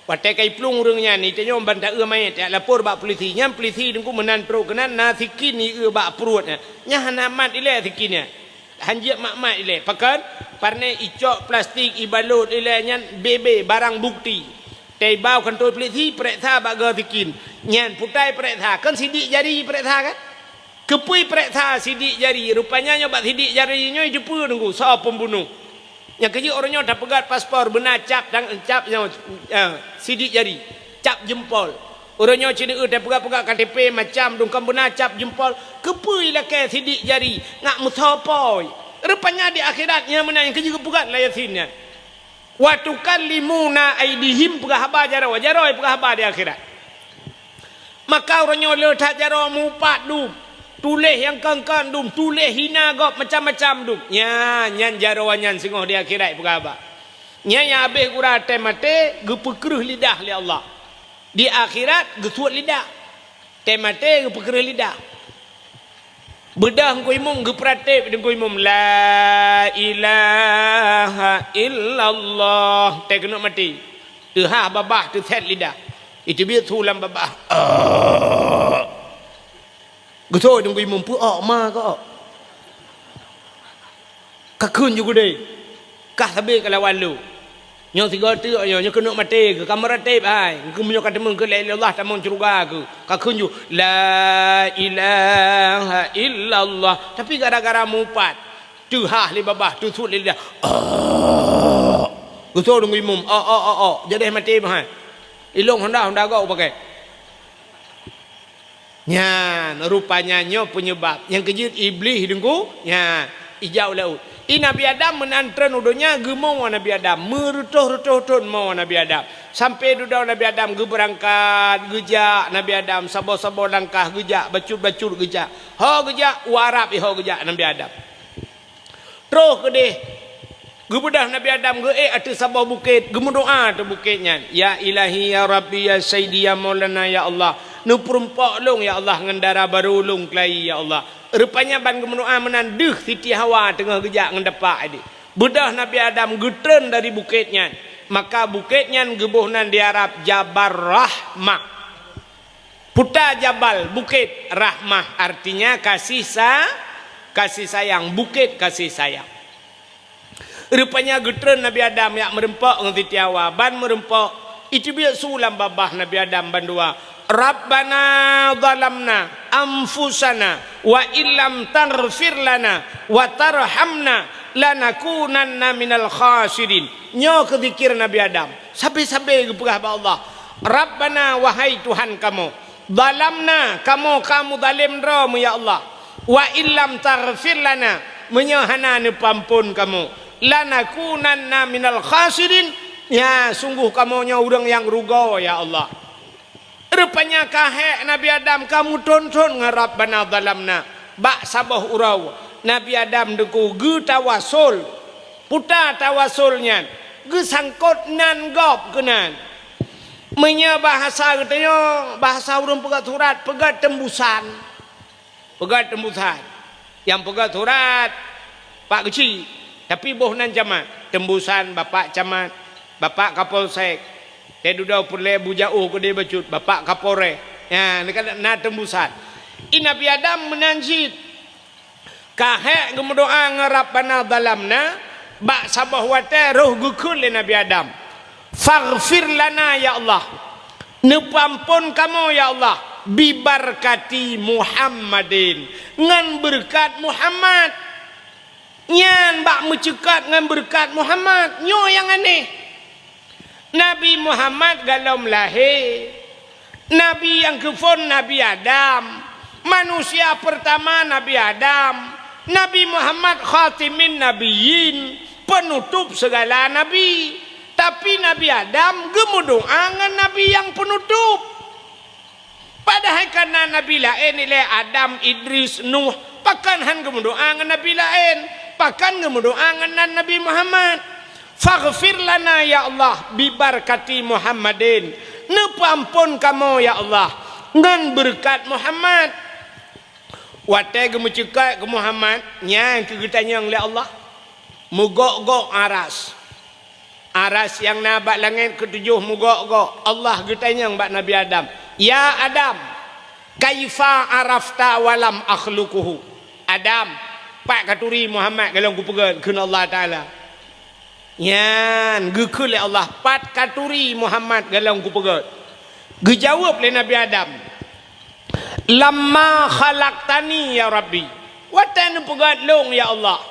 Watée ka iplueng ureuëng nyan, itanyong ban taeu manyét, jak lapor bak polisi. Nyan polisi teungku meunan trok keunan na sikin ieu bak pruet nyan. Nyan hana mat ilée sikin nyan. Hanjeuet mat-mat ilée. Pakon? Parnée icok plastik ibalot ilée nyan bebe barang bukti. Teuiba u kantô polisi, pereksa bak goe sikin. Nyan putai pereksa, kon sidik jari pereksa kan? Keupeue pereksa sidik jari? Rupanya nyoe bak sidik jari nyoe jiteupeue nunggu soe pembunuh. Nyang keujeuet uroe nyoe tapeugah paspor beuna cap dan cap nyoe, eh, sidik jari, cap jempol. Uroe nyoe cit tapeugah-peugah K T P macam dum kon beuna cap jempol. Keupeue ilakée sidik jari ngat meusoe poi? Rupanya di akhirat nyan meunan nyang keujeuet geupeugah lam Yasin nyan. "Wa tukallimuna aidihim," peugah haba jaroe, jaroe peugah haba di akhirat. Maka uroe nyoe le that jaroe mupat dum, tuléh nyang kon-kon dum, tuléh hina gob macam-macam dum. Nya, nyan jaroe nyan singoh di akhirat peugah haba. Nyan nyang habéh gura teuh maté geupeukreueh lidah lé Allah. Di akhirat geusuet lidah. Teuh maté geupeukreueh lidah. Beudôh Teungku Imum geupeuratéb Teungku Imum, "La ilaha illallah." Teuh keuneuk maté. Teuhah babah, teusét lidah. Iteubiet su lam babah. Geusoe Teungku Imum, peu-ok ma keu-ok. Ka kheun ju keudeh, kah sabe kalawan lôn. Nyoe sigoe teuk nyoe, nyoe keuneuk maté keuh, ka meuratéb hai. Engkeu meunyoe ka teumeung keu la ilaha illallah tamong syeuruga keuh. Ka kheun ju, "La ilaha illallah." Tapi gara-gara mupat, teuhah lé babah, teusuet lé lidah. Geusoe Teungku Imum, "Ok, ok, ok, ok. Jadeh maté meuhai. Ilôn honda, honda gob pakai." Nyan, rupanya nyoe peunyeubab. Nyang keujeuet Iblih Teungku, nyan, ijak u laôt. I Nabi Adam meunan treun u donya, geumoe Nabi Adam. Meureutoh-reutoh thon moe Nabi Adam. Sampoe dudoe Nabi Adam geubeurangkat, geujak Nabi Adam, saboh-saboh langkah geujak, bacut-bacut geujak. Ho geujak, u Arab iho geujak Nabi Adam. Troh keudeh, geubeudôh Nabi Adam geuék ateueh saboh bukét, geumeudoá ateueh bukét nyan, "Ya Ilahi, ya Rabbi, ya Sayyidi, ya Maulana, ya Allah, neupeurumpok lôn, ya Allah, ngon dara barô lôn keulayi, ya Allah." Rupanya ban geumeudoá meunan deuh Siti Hawa teungoh geujak ngon dapak idéh. Beudôh Nabi Adam geutreun dari bukét nyan, maka bukét nyan geuboh nan di Arab Jabal Rahmah. Puta jabal, bukét, rahmah, artinya kasih sa-, kasih sayang, bukét kasih sayang. Rupanya geutreun Nabi Adam jak meurumpok ngon Siti Hawa, ban meurumpok, iteubiet su lam babah Nabi Adam bandua, "Rabbana zalamna anfusana wa illam taghfir lana wa tarhamna lanakunanna minal khasirin." Nyoe keuh zikir Nabi Adam. Sabe-sabe geupeugah bak Allah, "Rabbana, wahai Tuhan kamoe, zalamna, kamoe ka meuzalem droe mu, ya Allah. Wa illam taghfir lana, meunyoe hana neupeuamphon kamoe, lanakunanna minal khasirin, ya, sungguh kamoe nyoe ureuëng nyang rugoe, ya Allah." Rupanya ka hék Nabi Adam ka meuthon-thon ngon Rabbana zalamna. Bak saboh uroe, Nabi Adam Teungku geutawasul. Puta tawasul nyan, geusangkot nan gob keunan. Meunyoe bahasa geutanyoe, bahasa ureuëng peugah surat, peugah tembusan. Peugah tembusan. Nyang peugah surat Pak Geuchik, tapi boh nan camat. Tembusan Bapak Camat, Bapak Kapolsek. Teududoe peureulée beujaoh keudeh bacut, Bapak Kapolres. Nyan, na tembusan. I Nabi Adam meunan cit. Ka hék geumeudoá ngon Rabbana zalamna, bak saboh watée roh geukheun lé Nabi Adam, "Faghfir lana, ya Allah. Neupeuamphon kamoe, ya Allah. Bibarkati Muhammadin, ngon beureukat Muhammad. Nyan bak meuceukat ngon beureukat Muhammad. Nyoe nyang aneh. Nabi Muhammad gohlom lahé, nabi nyang keuphon Nabi Adam, manusia peurtama Nabi Adam, Nabi Muhammad khatimin nabiyyin, peunutôp seugala nabi. Tapi Nabi Adam geumeudoá ngon nabi nyang peunutôp. Padahai ka na nabi laén ilée Adam, Idris, Nuh, pakon han geumeudoá ngon nabi laén? Pakon geumeudoá ngon nan Nabi Muhammad? "Faghfir lana ya Allah bibarkati Muhammadin." Neupeuamphon kamoe ya Allah ngon beureukat Muhammad. Watée geumeuceukat keu Muhammad, nyan keuh geutanyong lé Allah. Meugok-gok aras. Aras nyang na bak langét keutujoh meugok-gok, Allah geutanyong bak Nabi Adam, "Ya Adam, kaifa arafta wa lam akhluquhu?" "Adam, pat katuri Muhammad gohlom kupeugét?" kheun Allah Taala. Nyan geukheun lé Allah, "Pat katuri Muhammad gohlom kupeugét?" Geujaweueb lé Nabi Adam, "Lamma khalaqtani ya Rabbi," watée neupeugét lôn ya Allah,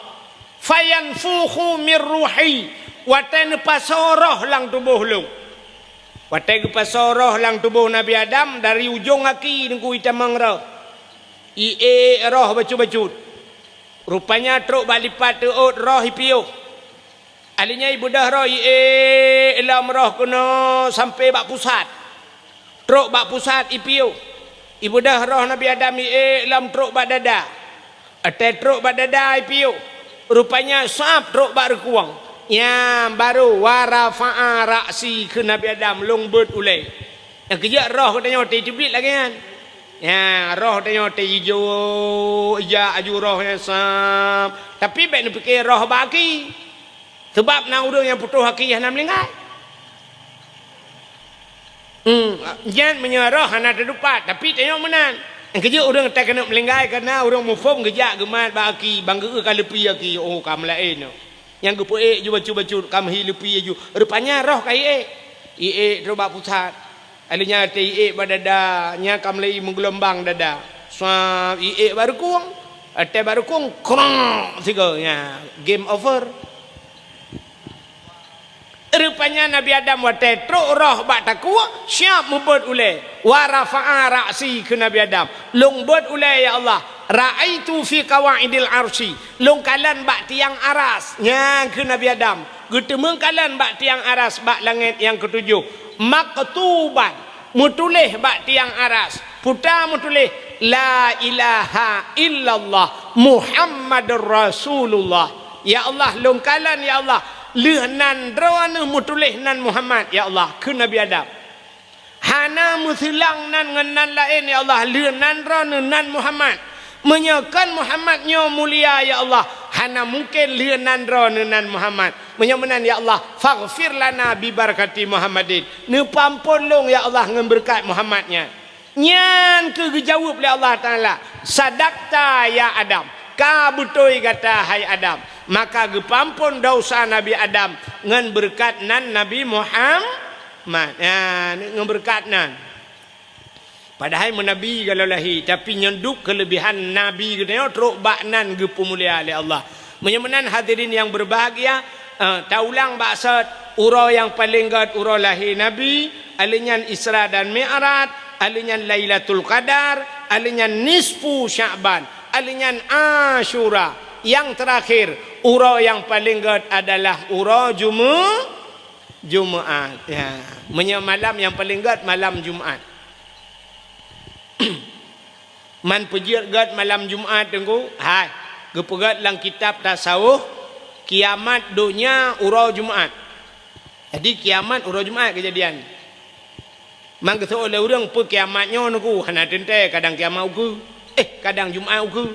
"fayanfukhu mir ruhi," watée neupasoe roh lam tuboh lôn. Watée geupasoe roh lam tuboh Nabi Adam, dari ujong aki teungku itamong roh, iék roh bacut-bacut. Rupanya trok bak lipat teuôt roh ipiôh. Akhé nyan ibeudôh roh iék lom roh keunoe sampoe bak pusat. Trok bak pusat ipiôh. Ibeudôh roh Nabi Adam iék lom trok bak dada. Watée trok bak dada ipiôh, rupanya sab trok bak reukueng. Nyan barô, "Wa rafa'a ra'si," kheun Nabi Adam, "Lôn beuet ulée." Nyang keujeuet roh geutanyoe watée teubiet lagée nyan. Nyan, roh geutanyoe watée ijo, ijak aju roh nyan sam. Tapi bék neupike roh bak aki. Sabab na ureuëng nyang putôh aki hana meuninggai. Hmm, nyan meunyoe roh hana teudupat, tapi tanyoe meunan. Nyang keujeuet ureuëng ta keuneuk meuninggai kareuna ureuëng muphom geujak geumat bak aki, bang geu ka leupie aki, oh, ka meulaén nyoe. Nyang geupeuék ju bacut-bacut, ka meuhi leupie ju. Rupanya roh ka iék. Iék trok bak pusat. Akhé nyan watée iék bak dada, nyan ka meulai meugeulumbang dada. Swab, iék bak reukueng. Watée bak reukueng, krong, sigoe, nyan, game over. Rupanya Nabi Adam watée trok roh bak takue, siab meubeuet ulée. "Wa rafa'a ra'si," kheun Nabi Adam, "Lôn beuet ulée ya Allah. Ra'aitu fi qawaidil arsy, lôn kalon bak tiang aras." Nyan kheun Nabi Adam, geuteumeung kalon bak tiang aras bak langét nyang keutujoh. "Maktuban," meutuléh bak tiang aras. Peue ta meutuléh, "La ilaha illallah Muhammadur Rasulullah." "Ya Allah, lôn kalon, ya Allah, lheueh nan droeneuh meutuléh nan Muhammad, ya Allah," kheun Nabi Adam. "Hana meuseulang nan ngon nan laén, ya Allah, lheueh nan droeneuh nan Muhammad. Meunyoe kon Muhammad nyoe mulia, ya Allah, hana mungken lheueh nan droeneuh nan Muhammad. Meunyoe meunan, ya Allah, faghfir lana bi barakati Muhammadin." Neupeuamphon lôn, ya Allah, ngon beureukat Muhammad nyan. Nyan keuh geujaweueb lé Allah Taala, "Sadakta ya Adam, ka beutôi gata hai Adam." Maka geupeuamphon desya Nabi Adam ngon beureukat nan Nabi Muhammad. Nyan, ngon beureukat nan. Padahai meunabi gohlom lahé, tapi nyan duek keuleubihan nabi geutanyoe trok bak nan geupeumulia lé Allah. Meunyoe meunan hadirin nyang beubahgia, eh, taulang bak sot, uroe nyang paleng gét uroe lahé Nabi, akhé nyan Isra dan Mi'raj, akhé nyan Lailatul Qadar, akhé nyan nisfu Sya'ban, akhé nyan Asyura. Nyang teurakhir, uroe nyang paleng gét adalah uroe Jumu-, Jumaat. Ya, meunyoe malam nyang paleng gét malam Jumaat. Man peujeuet gét malam Jumaat, Teungku? Hai, geupeugét lam kitab tasawuf, kiamat donya uroe Jumaat. Jadi, kiamat uroe Jumaat keujadian. Man geuseuôt lé ureuëng, "Peue kiamat nyoe, Teungku?" Hana teuntée, kadang kiamat ukeue. Eh, kadang Jumaat ukeue.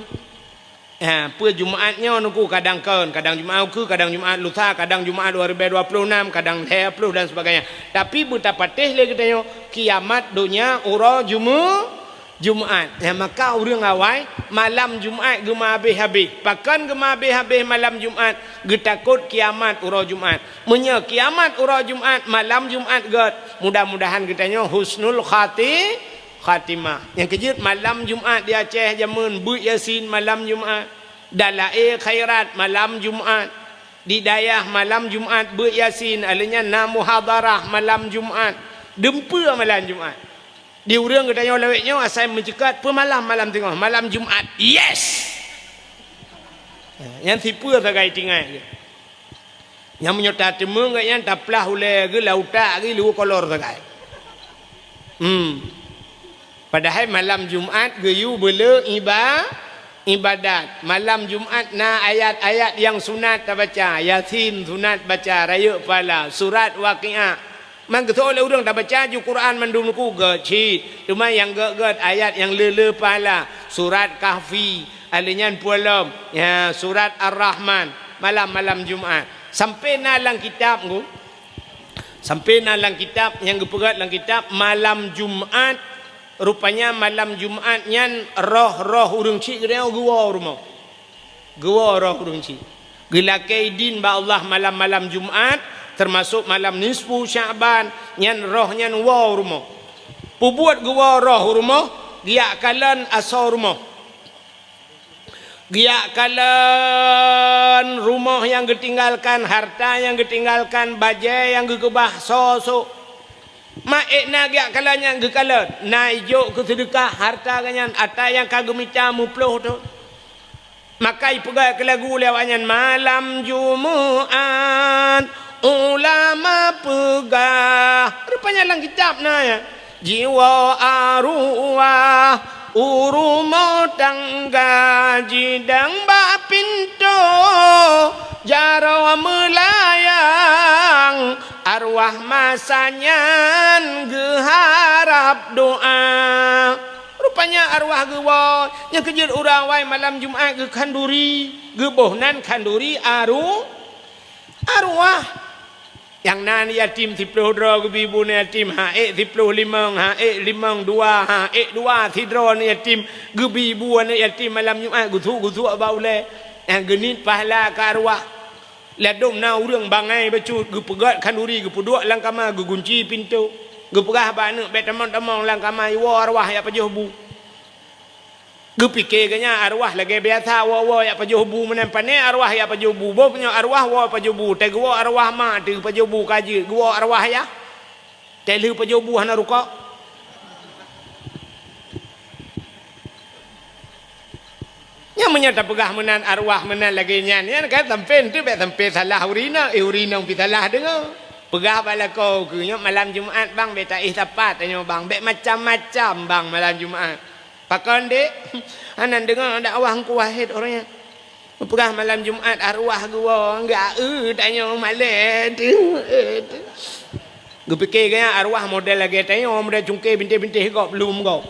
Ha, peue Jumaat nyoe, Teungku? Kadang kon, kadang Jumaat ukeue, kadang Jumaat lusa, kadang Jumaat dua ribu dua puluh enam, kadang lhée ploh dan sebagainya. Tapi beutapatéh lé geutanyoe, kiamat donya uroe Jumu-, Jumaat. Nyan maka ureuëng awai malam Jumaat geumeuhabéh-habéh. Pakon geumeuhabéh-habéh malam Jumaat? Geutakot kiamat uroe Jumaat. Meunyoe kiamat uroe Jumaat, malam Jumaat gét, mudah-mudahan geutanyoe husnul khati-, Khatimah. Nyang keujeuet malam Jumat di Aceh jameun beuet Yasin malam Jumat. Dalail Khairat malam Jumat. Di dayah malam Jumat beuet Yasin, alheuh nyan na muhadharah malam Jumat. Dumpeue malam Jumat. Di ureuëng geutanyoe lawét nyoe asai meuceukat peumalam malam teungoh, malam Jumat. Yes! Nyan sipeue sagai tinggai geuh. Nyang meunyoe tateumeung geuh nyan taplah ulée geuh lautak geuh luweue kolor sagai. Hmm. Padahai malam Jumat geuyue beuleu iba-, ibadat. Malam Jumat na ayat-ayat nyang sunat tabaca, Yasin sunat baca, rayeuk pahala, surat Waqiah. Man geusoe lé ureuëng tabaca ju Quran mandum nuku gét cit. Teuma nyang gét-gét ayat nyang le-le pahala, surat Kahfi, alheuh nyan pualom, ya, surat Ar-Rahman, malam-malam Jumat. Sampai na lam kitab ngku. Sampai na lam kitab nyang geupeugét lam kitab malam Jumat, rupanya malam Jumat nyan roh-roh ureuëng cit geuwoe rumoh. Geuwoe roh ureuëng cit. Geulakée idin bak Allah malam-malam Jumat, teumasok malam nisfu Sya'ban, nyan roh nyan woe rumoh. Peubuet geuwoe roh rumoh, geujak kalon asoe rumoh. Geujak kalon rumoh nyang geutinggalkan, harta nyang geutinggalkan, bajée nyang geukeubah, soe-soe. Ma ék na geujak kalon nyang geukalon, na ijok keu seudeukah harta geuh nyan, ata nyang ka geumita meuploh thon. Maka ipeugah keu lagu lé awak nyan, malam Jumat ulama peugah. Rupanya lam kitab na ya. Jiwoe arwah u rumoh tangga, jidong bak pintoe jaroe meulayang, arwah masa nyan geuharab doa. Rupanya arwah geuwoe, nyang keujeuet ureuëng awai malam Jumat geukhanduri, geuboh nan khanduri aru-, arwah. Nyang na yatim siploh droe geubi bu aneuk yatim, ha ék siploh limong, ha ék limong dua, ha ék dua sidroe aneuk yatim, geubi bu aneuk yatim malam Jumat, gusuk-gusuk bak ulée. Nyang geuniet pahala keu arwah. Ladôm na ureuëng bangai bacut, geupeugét khanduri, geupeuduek lam kama, geugunci pintoe. Geupeugah bak aneuk, "Bék tamong-tamong lam kama, iwoe arwah jak pajoh bu." Geupike geuh nyan arwah lagée biasa woe-woe jak pajoh bu meunan, pané arwah jak pajoh bu. Boh nyoe arwah woe pajoh bu, teuh geuwoe arwah mak teuh pajoh bu ka jeuet, geuwoe arwah yah. Teuh lheueh pajoh bu hana rukok. Nyan meunyoe tapeugah meunan arwah meunan lagée nyan, nyan kan sampoe teuh bék sampoe salah ureuëng inong, eh ureuëng inong pih salah deungoe. Peugah bak lakoe keu nyoe malam Jumat bang bék taéh sapat tanyoe bang, bék macam-macam bang malam Jumat. Pakon dek? Hana deungoe dakwah Teungku Wahid ureuëng nyan. Peugah malam Jumat arwah geuwoe, enggak, eh, tanyoe malée teuh, eh, teuh. Geupike geuh nyan arwah model lagée tanyoe, model cungke bintéh-bintéh gob, lom gob.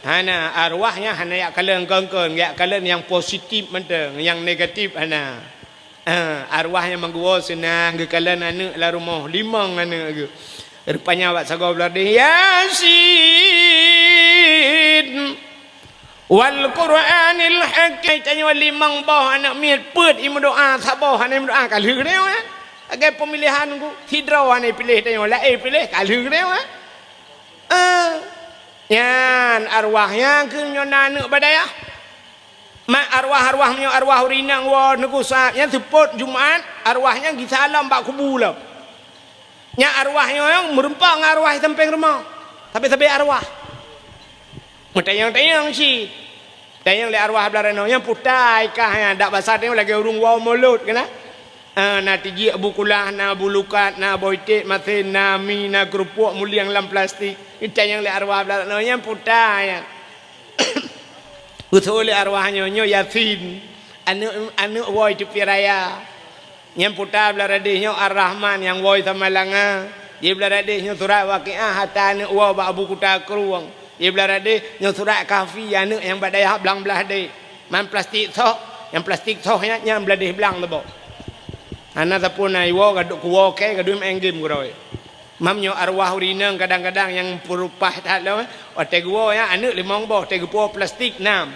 Hana, arwah nyan hana jak kalon kon-kon, jak kalon nyang positif mantong, nyang negatif hana. Ah, arwah nyang meuguwoe seunang geukalon aneuk lam rumoh, limong aneuk geuh. Rupanya bak sagoe beuladeh, "Yasin wal Qur'anil Hakim." Tanyoe limong boh aneuk miet peuet imeudoa, saboh hana imeudoa, ka lheueh tanyoe, eh. Lagée peumilihan ku, sidroe hana ipiléh tanyoe, laén ipiléh, ka lheueh tanyoe, eh. Ah, nyan arwah nyang keu nyoe na aneuk bak dayah. Mak arwah-arwah meunyoe arwah ureuëng inong woe neuku sa-, nyan seupôt Jumat, arwah nyan gisa lom bak kubu lom. Nyan arwah nyoe meureumpok ngon arwah di sampéng rumoh. Sabe-sabe arwah. Meutanyong-tanyong cit. Tanyong lé arwah blah ranoe, nyang puta ikah nyan, dak basa tanyong lagée ureuëng woe mulod keunan. Ah, na tijiek bu kulah, na bu lukat, na boh iték masen, na mi, na keureupok mulieng lam plastik. Itanyong lé arwah blah ranoe, nyang puta nyan. Geuteupeue lé arwah nyoe, nyoe Yasin, aneuk, aneuk woe teupie raya. Nyang puta blah radeh nyoe Ar-Rahman nyang woe Samalanga. Di blah radeh nyoe surat Waqiah ata aneuk woe bak Abu Kuta Krueng. Di blah radeh nyoe surat Kahfi aneuk nyang bak dayah blang blah deh. Man plastik soh, nyang plastik soh nyan, nyan blah deh blang leuboh. Hana sapeue na iwoe, gadôk kuwoe kée, gadôk maén game keudroe. Mam nyoe arwah ureuëng inong kadang-kadang nyang peurupah that lom, watée geuwoe nyan aneuk limong boh, watée geupuwoe plastik nam.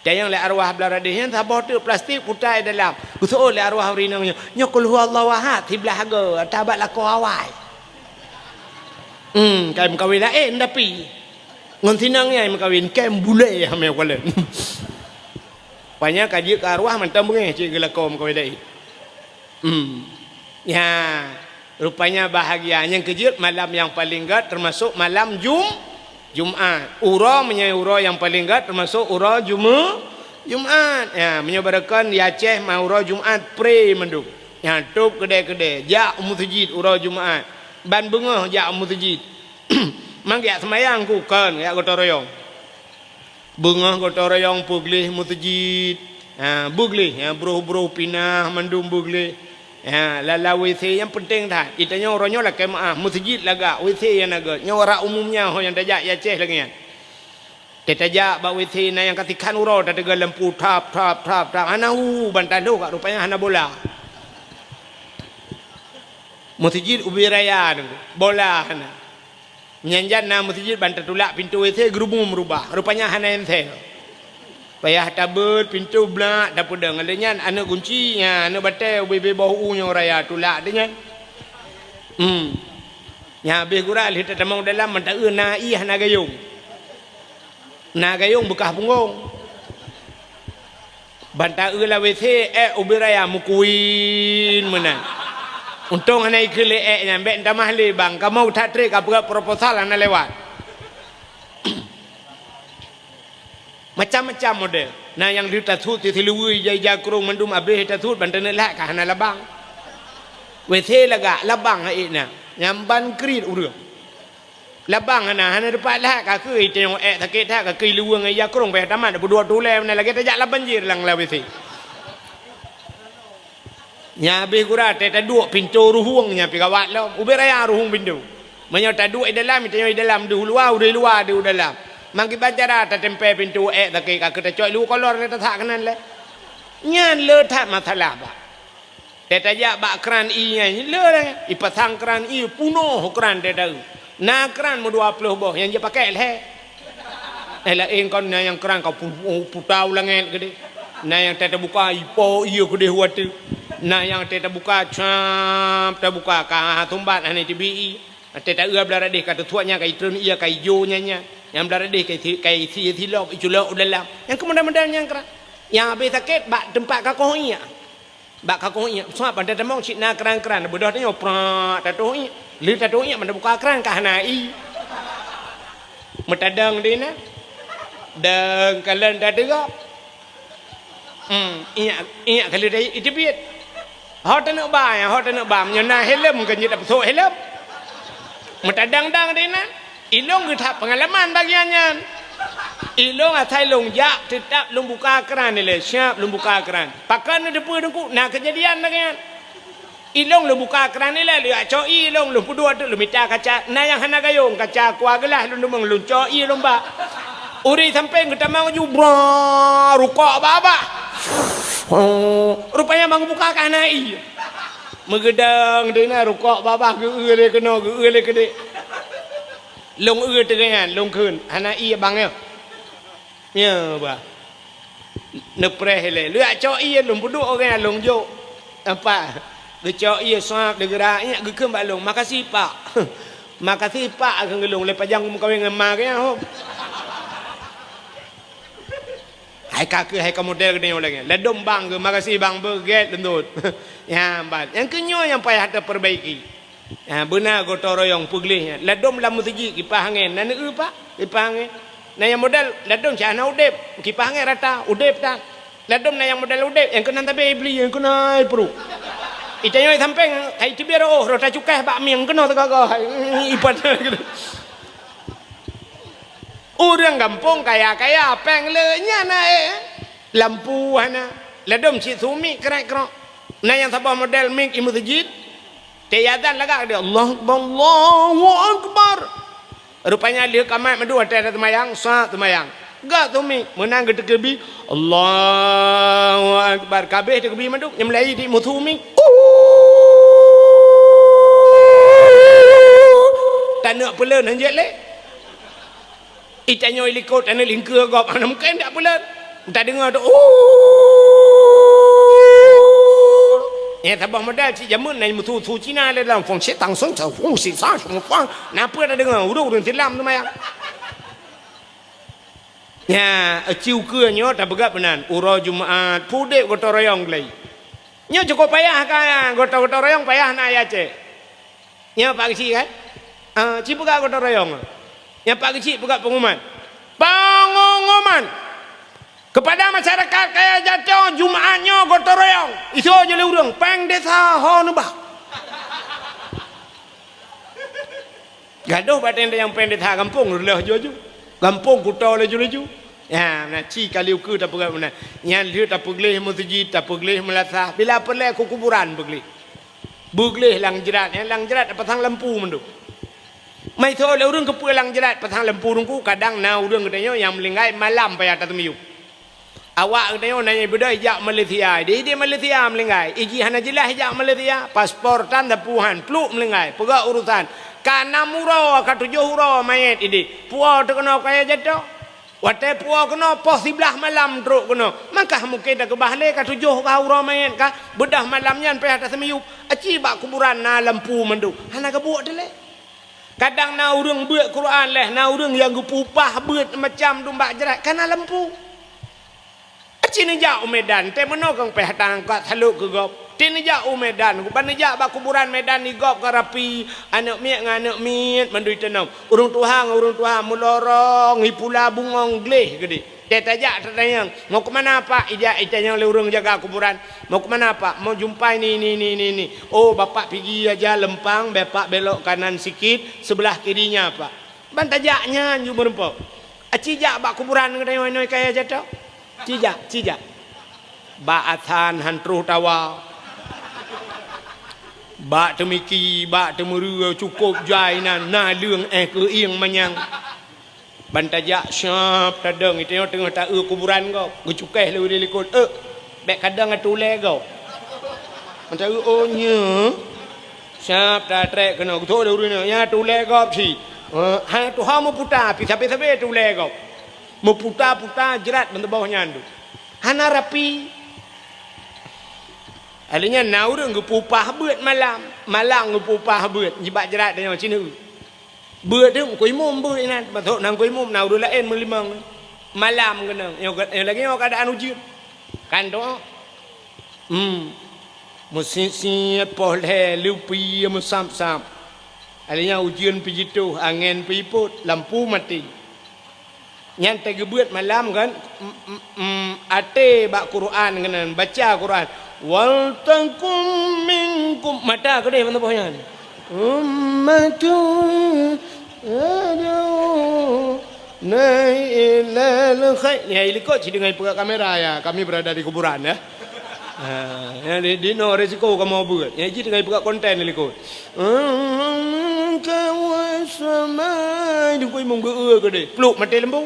Tanyong lé arwah blah radeh nyan, saboh teuk plastik puta i dalam. Geuseuôt lé arwah ureuëng inong nyoe, nyoe Qul huwallahu ahad siblah goe, ata bak lakoe awai. Hmm, kai meukawen laén tapi. Ngon sinang nyang meukawen, kai bulée hamé kalon. Panya ka jeuet keu arwah mantong beungéh cit geulakoe meukawen laén. Hmm. Ya, rupanya bahagia. Nyang keujeuet malam nyang paleng gét teumasok malam Jum-, Jumat. Uroe meunyoe uroe nyang paleng gét teumasok uroe Jume-, Jumat. Ya, meunyoe barokon di Aceh ma uroe Jumat pre mandum. Ya, tôb keudè-keudè, jak u meuseujid uroe Jumat. Ban beungoh jak u meuseujid. Mang jak seumayang ku kon, jak gotong royong. Beungoh gotong royong peugleh meuseujid. Ha, beugleh, ha, broh-broh pinah mandum beugleh. Ha, lala W C nyang penting that. Geutanyoe uroe nyoe lakèe meu'ah, meuseujid lagak, W C nyang na gét. Nyoe ureueng umum nyan ho nyang tajak i Aceh lagèe nyan. Teutajak bak W C na nyang ka tikhan uroe tateuga lampu thap, thap, thap, thap. Hana hu ban taloh ka rupanya hana bola. Meuseujid ubé raya nyoe, bola hana. Nyan jan na meuseujid ban tatulak pintoe W C geurubu meurubah, rupanya hana ensel. Payah tabeuet pintoe blak tapeudong. Lheueh nyan aneuk gunci, nya, aneuk batèe ubé-bé boh u nyoe raya tulak teuh nyan. Hmm. Nya habéh gura lheueh tatamong dalam mantong na ié hana gayông. Na gayông beukah punggông. Ban ta-eu lam W C, ék ubé raya meukuin meunan. Untông hana ikheun lé ék nyan, bèk tamah lé bang. Kamoe that trép ka peugah proposal hana lewat. Macam-macam model. Na nyang lheueh tasut siluweue ija-ija krông mandum abéh tasut ban taneuk lhak ka hana labang. W C lagak labang hai na. Nyang ban kriet ureueng. Labang hana, hana teupat lhak, ka keuh iteueng ék sakét that, ka keuh iluweue ngon ija krông payah tamat, peuduek tulèe meunan lagèe tajak lam banjir lam, lam W C. Nya habéh gura teuh taduek pintoe ruhueng nya pi gawat lom. Ubé raya ruhueng pintoe. Meunyoe taduek i dalam, iteueng i dalam deuh u luwa, udeuh i luwa deuh u dalam. Mangkiban cara tatempèe pintoe ék sakét, ka keuh tacok i luweue kolor lé tasak keunan lé. Nyan le that masalah, bah. Teutajak bak kran ié nyan, le lé, ipasang kran ié, punoh kran teuh. Na kran meudua ploh boh nyang jipakèk lhèe. Eh, laén kon na nyang kran ka pu-, pu-, puta u langèt keudéh. Na nyang teuh tabuka, ipo ié keudéh u ateueh. Na nyang teuh tabuka, cap, tabuka ka sumbat hana teubi ié. Teuh taeu blaih radéh ka teusuak nyan, ka itreun ié, ka ijo nyan nyan. Nyang blaih radéh ka isi, ka isi silop, iculok u dalam. Nyang keu model-model nyang kran. Nyang habéh sakét bak teumpat kakoh ié. Bak kakoh ié, suap ban tatamong cit na kran-kran, beudôh tanyoe prak tatoh ié. Lheueh tatoh ié ban tabuka kran ka hana ié. Meutadong di na. Dong kalon tateugop. Hmm, ié, ié ka lheueh iteubiet. Ho taneuk ba, ho taneuk ba, meunyoe na helm kan jeuet tapeusok helm. Meutadong-dong di na. Ilôn geuh that peungalaman bagian nyan. Ilôn asai lôn jak, teutap lôn buka kran ilèe, siap lôn buka kran. Pakon neuteupeue Teungku, na keujadian lagèe nyan. Ilôn lôn buka kran ilèe, lôn jak cok ié ilôn, lôn peuduek teuk, lôn mita kaca, na nyang hana gayông, kaca kuah geulah lôn deungon, lôn cok ié lôn bak. Ureueng sampéng geutamong ju, bra, rukok babah. Rupanya ban geubuka ka hana ié. Meugeudong di na rukok babah geu-eu lé keunoe, geu-eu lé keudéh. Lôn eu teugét nyan, lôn kheun, hana ié bang nyoe. Nyoe bah. Neupreh ilèe. Lôn jak cok ié lôn peuduek, gobnyan lôn jok. Nampak? Geucok ié suap, deugeurak, nyak geukheun bak lôn, "Makasih, Pak." "Makasih, Pak," kheun lôn, "lé pajan kumeukawen ngon ma gobnyan hom." Hai ka keuh, hai ka model geutanyoe lagèe nyan. Ladôm bang geuh, "Makasih bang, beugèt lôn dôt." Nyan ban. Nyang keu nyoe nyang payah tapeubaiki. Ha, beuna gotong royong peugleh nyan. Ladôm lam meuseujid kipah angén. Na neu-eu pak? Kipah angén. Na nyang model ladôm cit hana udép. Kipah angén rata, udép tan. Ladôm na nyang model udép, nyang keunan tabé ibli, nyang keunan ipru. Itanyoe sampéng, hai teubiet rôh, rôh tacukéh bak mieng keunoe teugaga. Hai, ipan. Ureueng gampông kaya-kaya, péng le nyan na, eh. Lampu hana. Ladôm cit su mik krek-krok. Na nyang saboh model mik i meuseujid. Teuazan lagak di Allah Akbar, Allahu Akbar. Rupanya lheueh kamat mandum watèe seumayang, sa seumayang. Gak su mik, meunan geuteukeubi, Allahu Akbar. Kabéh teukeubi mandum, nyang meulayi di musu mik. Taneuk peuleuen hanjeuet lé. Itanyoe likot aneuk lingkeue gob, hana mungken dak peuleuen. Tadeungoe tu, "Uh." Eh, saboh model cit jameun na meusu-su Cina lé dalam fong sitang song sa fong sisa fong fong. Napa tadeungoe ureueng-ureueng silam seumayang? Nya, aci ukeue nyoe tapeugah meunan, uroe Jumat, pudeb gotong royong gleh. Nyoe cukôp payah ka, gotong-gotong royong payah na ya cek. Nyoe Pak Geuchik kan? Ah, ci peugah gotong royong. Nyoe Pak Geuchik peugah pengumuman. Pengumuman. Kepada masyarakat Kaya Jato, Jumat nyoe gotong royong. Iso je lé ureueng, péng desa ho neubah. Gadoh bateng nyang péng desa gampông reuloh ju-ju. Gampông kuto laju-laju. Ya, na ci kali ukeue tapeugah meunan. Nyan lheueh tapeugleh meuseujid, tapeugleh meulasah. Bila peureulée ku kuburan peugleh. Beugleh lam jrat, nyan lam jrat tapasang lampu mandum. Maiso lé ureueng keupeue lam jrat pasang lampu teungku, kadang na ureueng geutanyoe nyang meulinggai malam payah tateumiyueb. Awak geutanyoe na nyang beudôh ijak Malaysia, di, di Malaysia meulinggai, iji hana jeulaih ijak Malaysia, paspor tan tapeuhan, pluk meulinggai, peugah urusan, ka nam uroe, ka tujoh uroe manyét idéh, puwoe teuh keunoe Kaya Jato. Watée puwoe keunoe poh siblaih malam trok keunoe, maka mungken takeubah lé ka tujoh ka uroe manyét ka, beudôh malam nyan payah taseumiyueb, aci bak kuburan na lampu mandum, hana geubuek teuh lé. Kadang na ureuëng beuet Quran leh, na ureuëng nyang geupeupah beuet macam dum bak jrat, ka na lampu. Aci neujak u Medan, teuh meunoe kong peh tangkat salok keu gob. Teuh neujak u Medan, ban neujak bak kuburan Medan di gob ka rapi, aneuëk miet ngon aneuëk miet mandum teunom. Ureuëng tuha ngon ureuëng tuha meulorong, ipula bungong gleh geude. Teuh tajak tatanyong, "Mau ke mana, Pak?" Ijak itanyong lé ureuëng jaga kuburan. "Mau ke mana, Pak?" "Mau jumpai ni, ni, ni, ni, ni." "Oh, Bapak pigi aja lempang, Bapak belok kanan sikit, sebelah kirinya, Pak." Ban tajak nyan ju meureumpok. Aci jak bak kuburan geutanyoe inoe Kaya Jato. Ci jak, ci jak. Bak asan han troh tawa. Bak teumiki, bak teumeureu cukôp jai nan, na leueng éh keuieng manyang. Ban tajak siab tadong, geutanyoe teungoh taeu kuburan gob, geucukéh lé ureuëng likot, "Eh, bék kadang atulée gob." Ban taeu, "Oh, nyoe." Siab tatrek keunoe, geuthok lé ureuëng nyoe, "Nyan atulée gob si." "Eh, hai tuha meuputa, pi sabe-sabe atulée gob." Meuputa-puta jrat ban teuboh nyan tu. Hana rapi. Alèh nyan na ureuëng geupeupah beuet malam, malam geupeupah beuet, jibak jrat tanyoe sineuk. Beuet teuh Teungku Imum beuet inan, masôk na Teungku Imum na ureuëng laén meulimong. Malam keunong, nyoe lagèe nyoe keuadaan ujeuen. Kan tu? Hmm. Meusiet-siet poh lhèe, lupi meusam-sam. Alèh nyan ujeuen pijitoh, angén peipot, lampu maté. Nyan teugeubeuet malam kan, m-, m-, m-, até bak Quran keunan, baca Quran. "Wal takum minkum," mata keudeh ban teuboh nyan. "Ummatun yad'una ilal khair." Ya, i likot ci deungon peugah kamera ya, kami berada di kuburan ya. Ha, ya, di, di no resiko kamoe beuet. Ya, ji deungon peugah konten i likot. Kawasamai, Teungku Imum geu-eu keudeh. Pluk maté lampu.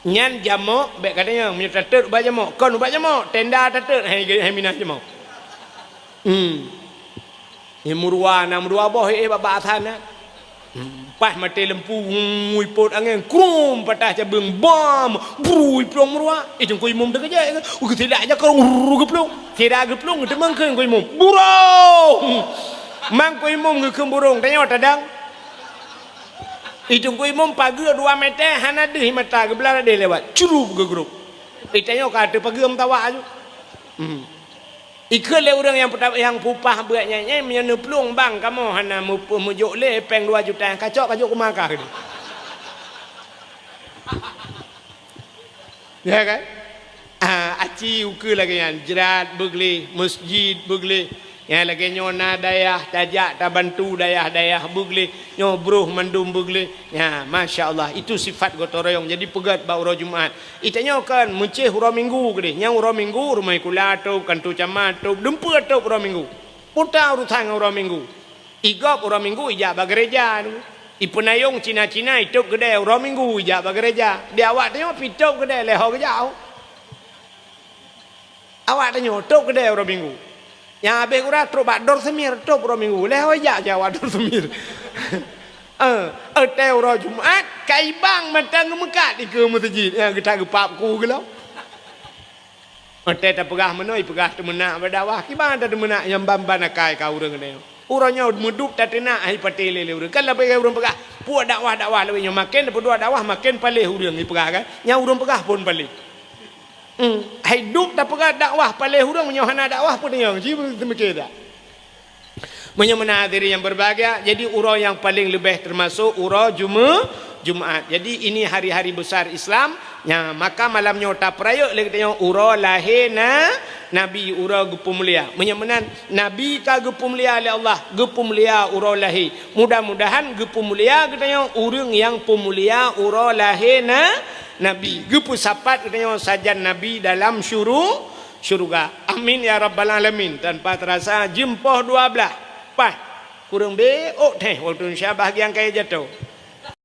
Nyan jamok, bék katanyong, meunyoe tatot ubak jamok, kon ubak jamok, tenda tatot, hai, hai minah jamok. Hmm. Nyan meuruwa, na meuruwa boh, eh, bak, bak asan na. Hmm. Pas maté lampu, hmm, ipot angén, krum, patah cabeueng, bam, bru, iplueng meuruwa. Eh, Teungku Imum teukeujot, geusilak aja krueng, rrrr, geuplueng. Sira geuplueng, teumangkeun Teungku Imum. Burung! Mang Teungku Imum geukheun burung, tanyoe tadang. I Teungku Imum pageue dua meter hana deuh mata geublah deh lewat. Curup geugrop. Itanyoe ka ateueh pageue meutawa aju. Hmm. Ikheun lé ureuëng nyang peuta-, nyang pupah beuet nyan, "Nyan meunyoe neuplueng bang kamoe hana meupeue meujok lé péng dua juta, kacok, kacok keumah kah." Ya kan? Ah, aci ukeue lagèe nyan, jrat beugleh, meuseujid beugleh. Nyang lagèe nyoe na dayah tajak tabantu dayah-dayah beugleh. Nyoe broh mandum beugleh. Ya, masya Allah, itu sifat gotong royong. Jadi peugét bak uroe Jumat. Itanyoe kan meucéh uroe Minggu keudeh. Nyang uroe Minggu rumoh sikula tôb, kanto camat tôb, dumpeue tôb uroe Minggu. Peue ta urusan ngon uroe Minggu. Igop uroe Minggu ijak bak gereja tu. Ipeunayong Cina-Cina itôb keudè uroe Minggu ijak bak gereja. Di awak tanyoe pi tôb keudè lé ho geujak. Awak tanyoe tôb keudè uroe Minggu. Nyang habéh gura trok bak Dor Semir tôb uroe Minggu. Lé ho ijak cit awak Dor Semir. Eh, eh, teuh uroe Jumat, ka ibang mantong geumeukat dikeue meuseujid. Nyang geutak geupap ku geulom. Watée tapeugah meunoe, peugah teumeunak bak dakwah, kiban tateumeunak nyang ban-ban akai ka ureuëng nyoe. Uroe nyoe meudup tateunak hai patéh lé, lé ureuëng. Kan leubeh ureuëng peugah, "Puak dakwah-dakwah lawét nyoe, maken tapeuduek dakwah maken paléh ureuëng," ipeugah kan? Nyang ureuëng peugah phon paléh. Hmm, hai dup tapeugah dakwah paléh ureuëng, meunyoe hana dakwah peue teungoh ji teumikir dak? Meunyoe meunan hadirin yang berbahagia, jadi uroe nyang paléng leubeh teumasok uroe Jume-, Jumaat. Jadi ini hari-hari besar Islam. Nya, maka malam nyoe tapeurayeuk lé geutanyoe uroe lahé na-, Nabi, uroe geupeumulia. Meunyoe meunan Nabi ka geupeumulia lé Allah, geupeumulia uroe lahé. Mudah-mudahan geupeumulia geutanyoe ureuëng nyang peumulia uroe lahé na-, Nabi. Geupeusapat geutanyoe sajan Nabi dalam syuru-, syuruga. Amin ya rabbal alamin. Tanpa terasa jeuem poh dua blaih. Paih. Kureueng bék ôk théh waktu Indonesia bahagian kaya jatoh.